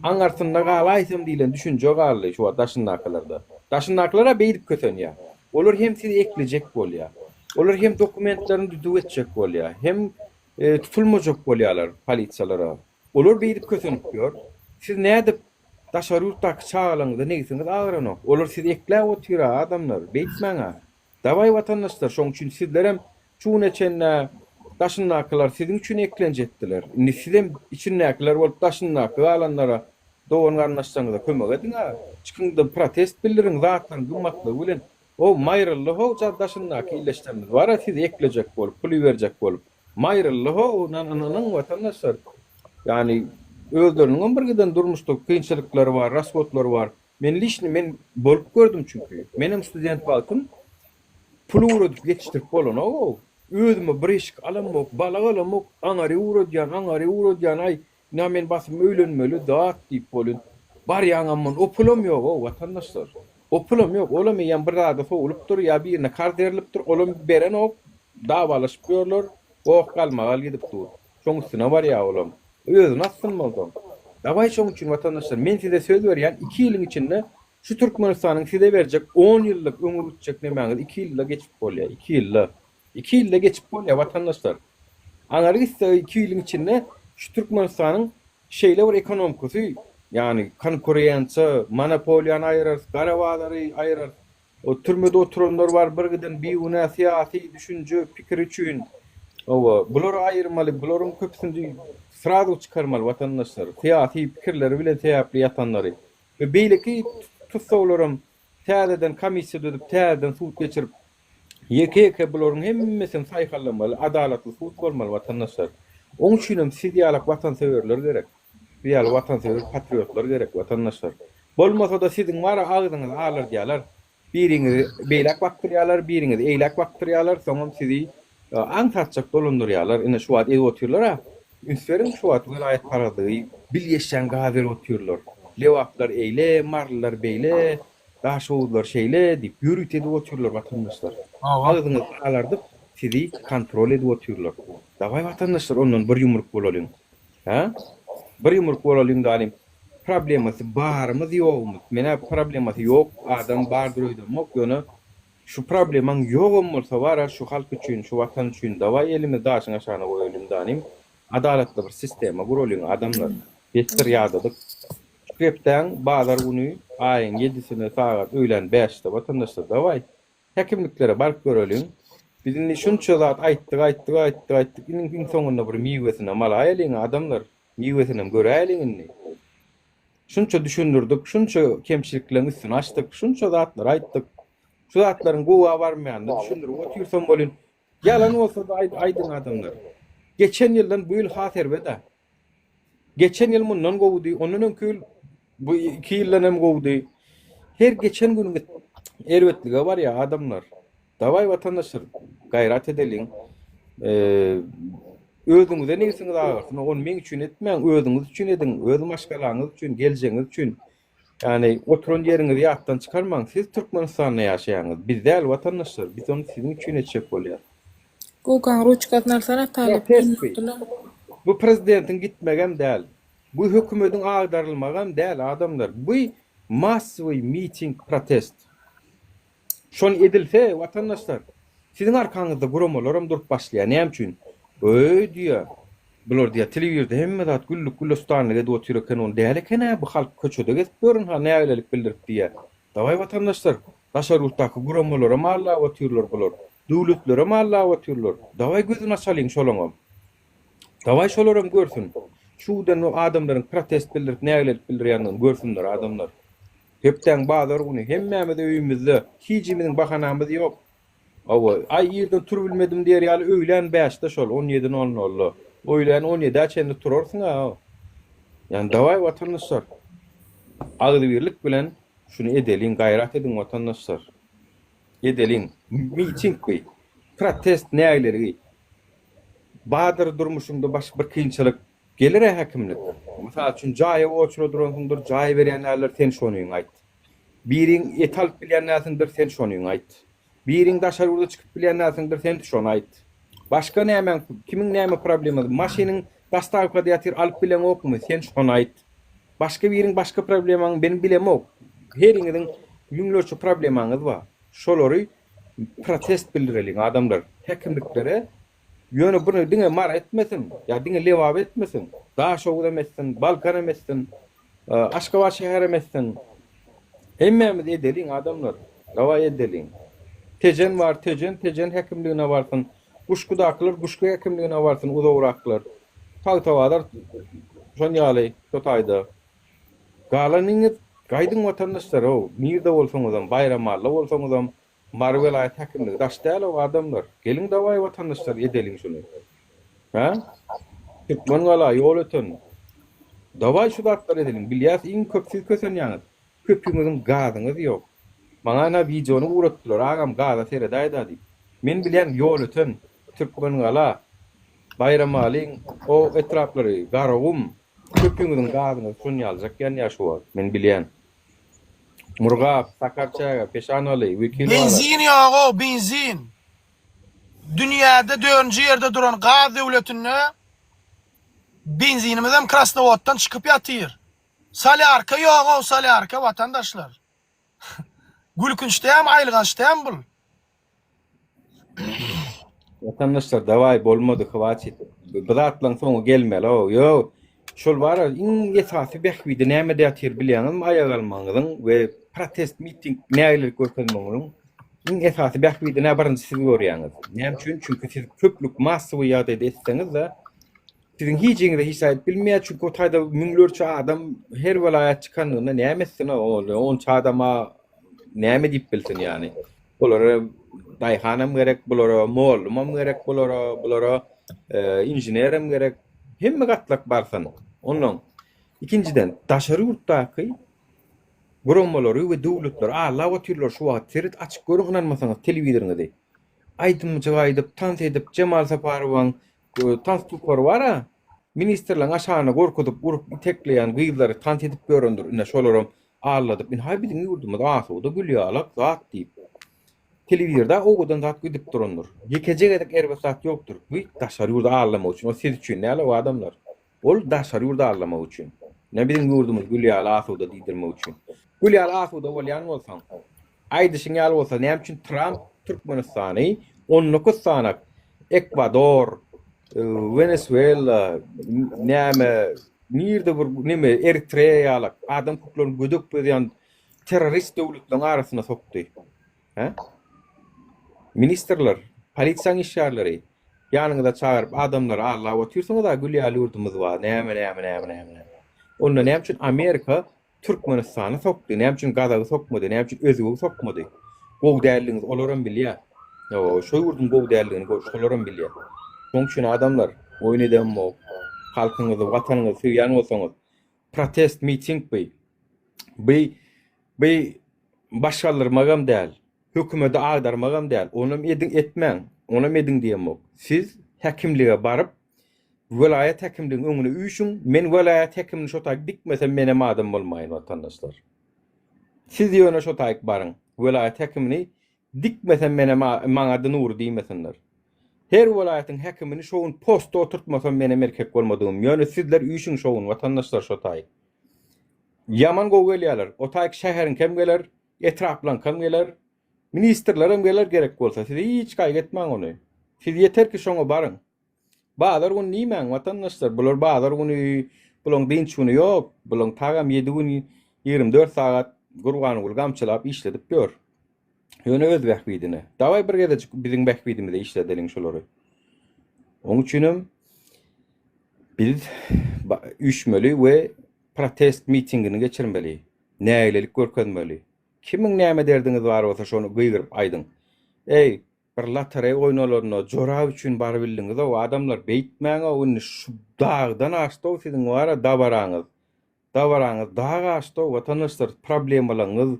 Aňarsynda galaýsam diýlen düşünje galdy şu wagt daşyndakylarda. Daşyndakylar-a beýdip kösenýär. Olar hem sizi eklejek bolýar. Olar hem dokumentlerini düzüw etjek bolýar. Hem tutulmajak bolýarlar polisiýalara. Olar beýdip kösenip ýör. Siz nädip daşary ýurtdaky çagalaryňyza nebsiňiz agyranok. Olar sizi ekläp otyr-a adamlar. Beýtmäň-ä. Dawaý watandaşlar şoň üçin sizlerem şu güne çenli. Daşyndakylar siziň üçin eklenç etdiler. Indi sizem içindäkiler bolup daşyndaky galanlara dogan garyndaşlaryňyza kömek ediň-ä. Çykyň-da protest bildiriň zatlaryň gymmatlygy bilen. O maýryldy how jar daşyndaky illeşlerimiz bar-a sizi eklejek bolup, pul iberjek bolup. Maýryldy how nan ynanyň watandaşlar. Ýagny özleriniňem bir giden durmuşda kynçylyklary bar, rashodlary bar. Men liçni men bolup gördüm çünki. Menem student wagtym pul ugradyp ýetişdirip bolanok-ow. Özüme bir eşik alamok, balak alamok, aňary ugradýan, aňary ugradýan, aý, ynha men basym öýlenmeli zat diýip bolýan. Barýaňam o pulam ýog-ow, watandaşlar. O pulam ýok, olam eýýäm bir zada sowulypdyr ýa birine karz berlipdir, olam berenok, dawalaşyp ýörler, goh-galmagal gidip dur. Şoň üstüne barýar olam. Özüni atsyn bolsa. Dawaý şoň üçin watandaşlar, men size söz berýän, iki ýylyň içinde Şu Türkmenistanyň size berjek on ýyllyk öňe gitjek nemäňiz iki ýylda geçip bolýar, iki ýylda. Iki ýylda geçip bolýar watandaşlar. Aňary gitse iki ýylyň içinde şu Türkmenistanyň şeýle bir ekonomkasy, ýagny konkurensiýa, monopoliýany aýyrarys, gara bazary aýyrarys. O türmede oturanlar bar bir giden bigünä syýasy düşünje, pikiri üçin. Hawa, bulary aýyrmaly, bularyň köpüsini srazu çykarmaly watandaşlar. Syýasy pikirleri bilen sebäpli ýatanlary. We beýleki tussaglaram täzeden komissiýa düzüp, täzeden sud geçirip, ýeke-ýeke bularyň hemmesini saýhallamaly, adalatly sud bolmaly watandaşlar. Oň üçinem siz ýalak watansöýerler gerek. Siz ýaly watansöýer patriotlar gerek watandaşlar. Bolmasa-da siziň bar-a agzyňyzy alardýarlar. Biriňizi beýläk bakdyrýarlar, biriňizi eýläk bakdyrýarlar, soňam sizi aňsatjak dolandyrýarlar. Ine şu wagt edip otyrlar-a. Üns beriň şu wagt welaýatparazlygy bilgeşlän gaz berip otyrlar. Lebaplar eýle, marylylar beýle, daşoguzlar şeýle diýip ýörite edip otyrlar watandaşlar. Agzyňyzy alardyp sizi kontrol edip otyrlar. Dawaý watandaşlar ondan bir ýumruk bolalyň. Hä? Bir ýumruk bolalyň dalim. Problemasy barymyz ýogumyz. Menä problemasy ýok adam bardyr öýdemok ýöne şu problemaň ýogam bolsa bara şu halk üçin şu watan üçin dawaý elimizi daşyň aşagyna goýalyň danim adalatly bir sistema guralyň adamlar besdir ýadadyk şu hepdäň bazar güni aýyň ýedisine sagat öýlän bäşde watandaşlar dawaý Häkimliklere baryp göreliň. Biz indi şunça zat aýtdyk, aýtdyk, aýtdyk, aýtdyk. Indi iň soňunda bir miwesinem alaýalyň, adamlar. Miwesinem göräýeliň indi. Şunça düşündirdik, şunça kemçilikleriň üstüni açdyk, şunça zatlary aýtdyk. Şu zatlaryň gowa barmaýanyny düşündirip otyrsam welin, ýalan bolsa-da aýdyň adamlar. Geçen ýyldan bu ýyl has erbet-ä. Geçen ýyl mundan gowudy, ondan öňki ýyl bu iki ýyldan hem gowudy. Her geçen gün erbetlige barýar adamlar. Dawaý watandaşlar, gaýrat edeliň. Özüňize nebsiňiz agyrsyn, ony meň üçin etmäň, özüňiz üçin ediň, öz maşgalaňyz üçin, geljegiňiz üçin. Ýagny oturan ýeriňizi ýatdan çykarmaň, siz Türkmenistanda ýaşaýaňyz, biz däl watandaşlar, biz ony siziň üçin etjek bolýas. Gugaň ruçkasyny alsana talyp Protest bu. Bu prezidentiň gitmegem däl. Bu hökümediň agdarylmagam däl adamlar. Bu massowy miting protest. Şony edilse watandaşlar siziň arkaňyzda guramalaram durup başlaýar. Näme üçin? Öý diýýär. Bular diýýär telewizorda hemme zat güllük gülüstanlyk edip otyr eken ony däl eken-ä bu halk köçede gezip ýörün ha nägilelik bildirip diýýär. Dawaý watandaşlar daşary ýurtdaky guramalaram allap otyrlar bular. Döwletlerem allap otyrlar. Dawaý gözüni açalyň şolaňam. Dawaý şolaram görsün. Şu günden bu adamlaryň protest bildirip nägilelik bildirýändigini görsünler adamlar. Hepdäň bazar güni hemmämiz öýümizde. Hijimiziň bahanamyz ýok. Hawa, aý irden turbilmedim diýer ýaly öýlän bäşde şol, on ýedi nol nolda. Öýlän on ýedä çenli turarsyň-a. Ýani dawaý watandaşlar. Agzybirlik bilen şuny edeliň, gaýrat ediň watandaşlar. Edeliň. Miting bi. Protest nägileligi. Bardyr durmuşyňda baş bir kynçylyk. Gelir-ä häkimlik. Mysal üçin jaýa oçura duransyňdyr, jaý berýän däldir, sen şonyňy aýt. Biriň et alyp bilýän dälsiňdir, sen şonyňy aýt. Biriň daşary ýurda çykyp bilýän dälsiňdir, sen şony aýt. Başga nämäň, kimiň näme problemasy, maşynyň dostawkada ýatyr, alyp bileňokmy, sen şony aýt. Başga biriň başga problemaňy men bilemok. Heriňiziň müňlerçe problemaňyz bar. Şolary protest bildireliň adamlar. Häkimliklere ýöne buny diňe Mary etmesin, ýa diňe Lebap etmesin. Daşoguzam etsin, Balkanam etsin, Aşgabat şäherem etsin. Hemmämiz edeliň adamlar. Dawaý edeliň. Tejen bar, Tejen, Tejen häkimligine barsyn. Guşgudakylar Guşgy häkimligine barsyn uzagraklar. Tagtabazar şon ýaly şo taýda. Galanyňyz gaýdyň watandaşlar-ow, nirde bolsaňyzam, Baýramalla bolsaňyzam, Mary welaýat häkimligi daş däl-ow adamlar. Geliň dawaý watandaşlar edeliň şuny. Hä? Türkmengala, Ýolöten. Dawaý şu zatlary edeliň. Bilýäs iň köp siz kösenýäňiz. Köpüňiziň gazyňyz ýok. Maňa ynha wideony ugratdylar, agam gaza seredäýdä diýip. Men bilýän Ýolöten, Türkmengala, Baýramalyň o etraplary, Garagum, köpüňiziň gazyňyz şon ýalyjak ýanýar şu wagt, men bilýän. Murgap, Sakarçäge, Peşanaly, Wekilbala. Benzin ýogow, benzin. Dünýäde dördünji ýerde duran gaz döwletinde benzinimizem Krasnowoddan çykyp ýatyr. Solýarka ýogow solýarka watandaşlar. Gülkünç dämi aýylganç dämi bul. Watandaşlar dawaý bolmady hwaçit. Bu zatlaň soňy gelmeli-ow. Ýok. Şol bara iň esasy bähbidi nämede ýatyr bilýäňizmi aýak almagyňyzyň we protest miting nägilelik görkezmegiňiziň iň esasy bähbidi nä birinji siz görýäňiz. Näme üçin? Çünki siz köplük massowy ýagdaýda etseňiz-de Siziň hijiňize hiç zat aýdyp bilmeýär, çünki o taýda müňlerçe adam her welaýat çykanlygynda näme etsin ol onça adama näme diýip bilsin ýany. Olara daýhanam gerek, bulara mollumam gerek, bulara bulara inženerem gerek. Hemme gatlak barsyn. Ondan ikinjiden daşary ýurtdaky guramalary we döwletleri allap otyrlar şu wagt. Seret açyp görüň ynanmasaňyz telewizoryňyzy. Aýdymjyk aýdyp, tans edip Jemal Saparowaň Tans topary bar-a, ministrleň aşagyna gorkuzyp, urup, itekleýän gyzlary tans edip ýörendir, ine şolaram aldadyp, ynha biziň ýurdumyz asuda, gül ýalak zat diýip. Telewizorda owadan zat gidip durandyr. Ýekeje gezek erbet zat ýokdur. Bu daşary ýurdy aldamak üçin, o siz üçin däl-ow adamlar. Ol daşary ýurdy aldamak üçin. Ine biziň ýurdumyz gül ýaly asuda diýdirmek üçin. Gül ýaly asuda bolýan bolsaň, Aýdyşyň ýaly bolsa näme üçin Tramp Türkmenistany 19 sany Ekwador, Wenesuela, näme nirde bir neme Eritreýa ýaly adam hukuklaryny gödek bozýan terrorist döwletleriň arasyna sokdy? Hä? Ministrler, polisiýanyň işgärleri ýanyňyza çagyryp adamlary aldap otyrsyňyz-a gül ýaly ýurdumyz bar näme näme näme näme. Onda näme üçin Amerika Türkmenistany sokdy, näme üçin gazagy sokmady, näme üçin özbegi sokmady? Gowy däldigiňizi olaram bilýär. Hawa, şo ýurduň gowy däldigini şolaram bilýär. Şonuň üçin adamlar, oýun edemok, halkyňyzy, watanyňyzy söýýän bolsaňyz, protest, miting by, by, by baş galdyrmagam däl, hökümedi agdarmagam däl, onam ediň, etmäň, onam ediň diýemok. Siz häkimlige baryp, Welaýat häkimligiň öňüne üýşüň, men welaýat häkimini şo taýyk dikmesem menem adam bolmaýyn watandaşlar. Siz ýöne şo taýyk baryň, welaýat häkimini dikmesem menem maňada Nury diýmesinler. Her welaýatyň häkimini şo gün postda oturtmasam menem erkek bolmadygym. Ýöne sizler üýşüň şo gün watandaşlar şo taýyk. Ýaman gowy gelýärler. O taýyk şäheriňkem geler, etraplaňkam geler, ministrlerem geler gerek bolsa. Siz hiç gaýgy etmäň ony. Siz ýeter ki şoňa baryň. Bazar güni diýmäň watandaşlar, bular bazar güni, bulaň dynç güni ýok, bulaň tagam 7 gün 24 sagat Gurbanguly gamçylap işledip ýör. Ýöne öz bähbidine. Dawaý bir gezejik biziň bähbidimize işledeliň şulary. Oň üçinem biz üýşmeli we protest mitingini geçirmeli. Nägilelik görkezmeli. Kimiň näme derdiňiz bar bolsa şony gygyryp aýdyň. Eý, Bir lotereý oýnalarynda jorap üçin barybildiňizow adamlar beýtmäňow indi şu dagdan aşdow siziň bara dabaraňyz dabaraňyz dag aşdow watandaşlar problemalaňyz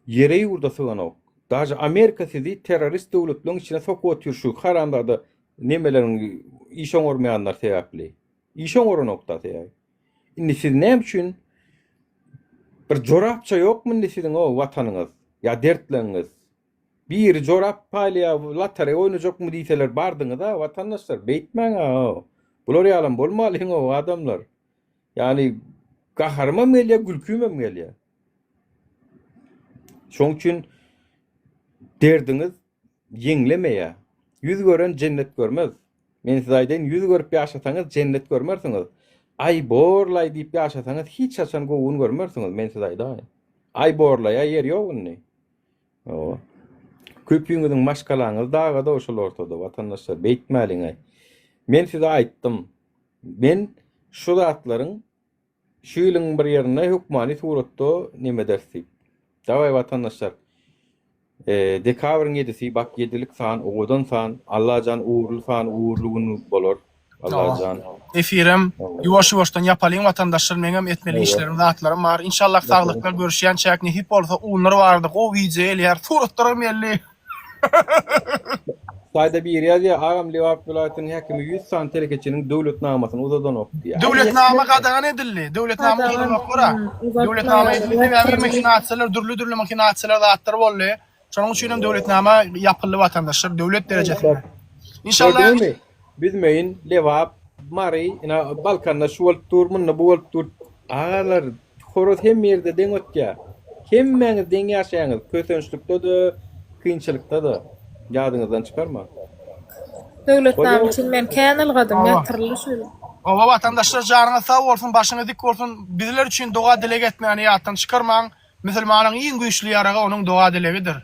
ýere ýurda syganok daže amerika sizi terrorist döwletleň içine sokup otyr şu haramzada nemeleriň iş oňarmaýanlar sebäpli iş oňaranokda sebäbi indi siz näme üçin bir jorapça ýokmy indi siziň o watanyňyz ýa dertleňiz Biri jorap paýlaýa lotereý oýnajakmy diýseler bardyňyza watandaşlar beýtmäňä bular ýalam bolmalyňow adamlar ýagny gaharymam gelýä gülkimem gelýä şoň üçin derdiňiz ýeňlemeýä ýüz gören jennet görmez men size aýdaýyn ýüz görüp ýaşasaňyz jennet görmersiňiz aý borlaý diýip ýaşasaňyz hiç haçan gowy gün görmersiňiz men size aýdaýyn aý borlaýa ýer ýok indi Hawa. Köpüňiziň maşgalaňyz dagada şol ortada watandaşlar beýtmäliňaý. Men size aýtdym. Men şu zatlaryň şu ýylyň bir ýerinde hökmany suratda neme ederis diýip. Dawaý watandaşlar. Dekabryň ýedisi bak ýedilik san owadan san Allajan ugurly san ugurly gün bolar Allajan. Efirem ýuwaş ýuwaşdan ýapalyň watandaşlar meňem etmeli işlerim zatlarym bar inşallah saglykda görüşýänçäk nesip bolsa unlar barada gowy wideo gelýär suratlaram geldi. Saýda biri ýazýar agam Lebap welaýatynyň häkimi 100 sany telekeçiniň döwletnamasyny uzadanok diýýär. Döwletnama gadagan edildi. Döwletnama uzanoklara. Döwletnama edildi sebäbi mahinasiýalar dürli dürli mahinasiýalar zatlar boldy. Şonuň üçin hem döwletnama ýapyldy watandaşlar döwlet derejesinde. Inşallah. Gördüňizmi? Büzmeýin, Lebap, Mary, ina Balkanda şu bolup dur, munda bu bolup dur. Agalar, horoz hemme ýerde deň ötýär. Hemmäňiz deň ýaşaýaňyz, kösençlikde-de, kynçylykda-da. Ýadyňyzdan çykarmaň. Döwletnama üçin men kän ylgadym, ýatyryldy şul. Hawa watandaşlar janyňyz sag bolsun başyňyz dik bolsun bizler üçin doga dileg etmäni ýatdan çykarmaň musulmanyň iň güýçli ýaragy onuň doga dilegidir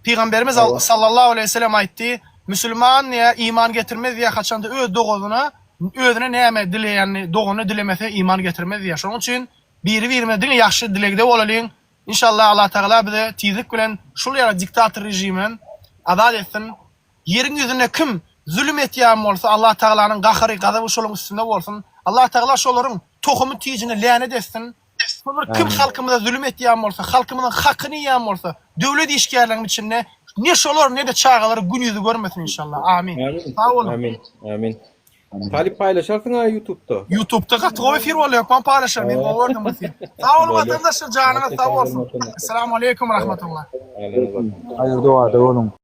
Pygamberimiz sallallahu aleýhi we sellem aýtdy, Musulman diýýär, iman getirmez diýýär, haçanda öz dogasyna özüne näme dileýänini doganyna dilemese iman getirmez diýýär. Şonuň üçin biri-birimize diňe ýagşy dilegde bolalyň. Inşallah Allah Tagala bize tizlik bilen şul ýaly diktator režimden azat etsin. Ýeriň ýüzünde kim zulum etýän bolsa Allah Tagalanyň gahary, gazaby şolaryň üstünde bolsun. Allah Tagala şolaryň tohumy tijine länet etsin. Şolar kim halkymyza zulum etýän bolsa, halkymyzyň hakyny iýýän bolsa, döwlet işgärleriň içinde ne şolar ne-de çagalary gün ýüzi görmesin inşallah. Amin. Sag boluň. Amin. Amin. Talyp paýlaşarsyň-a ýutubda. Ýutubda gaty gowy efir boldy hökman paýlaşaryn men gowy gördüm bu efiri. Sag boluň watandaşlar janyňyz sag bolsun. Essalamu aleýkum rahmetullah. Haýyr dowada boluň.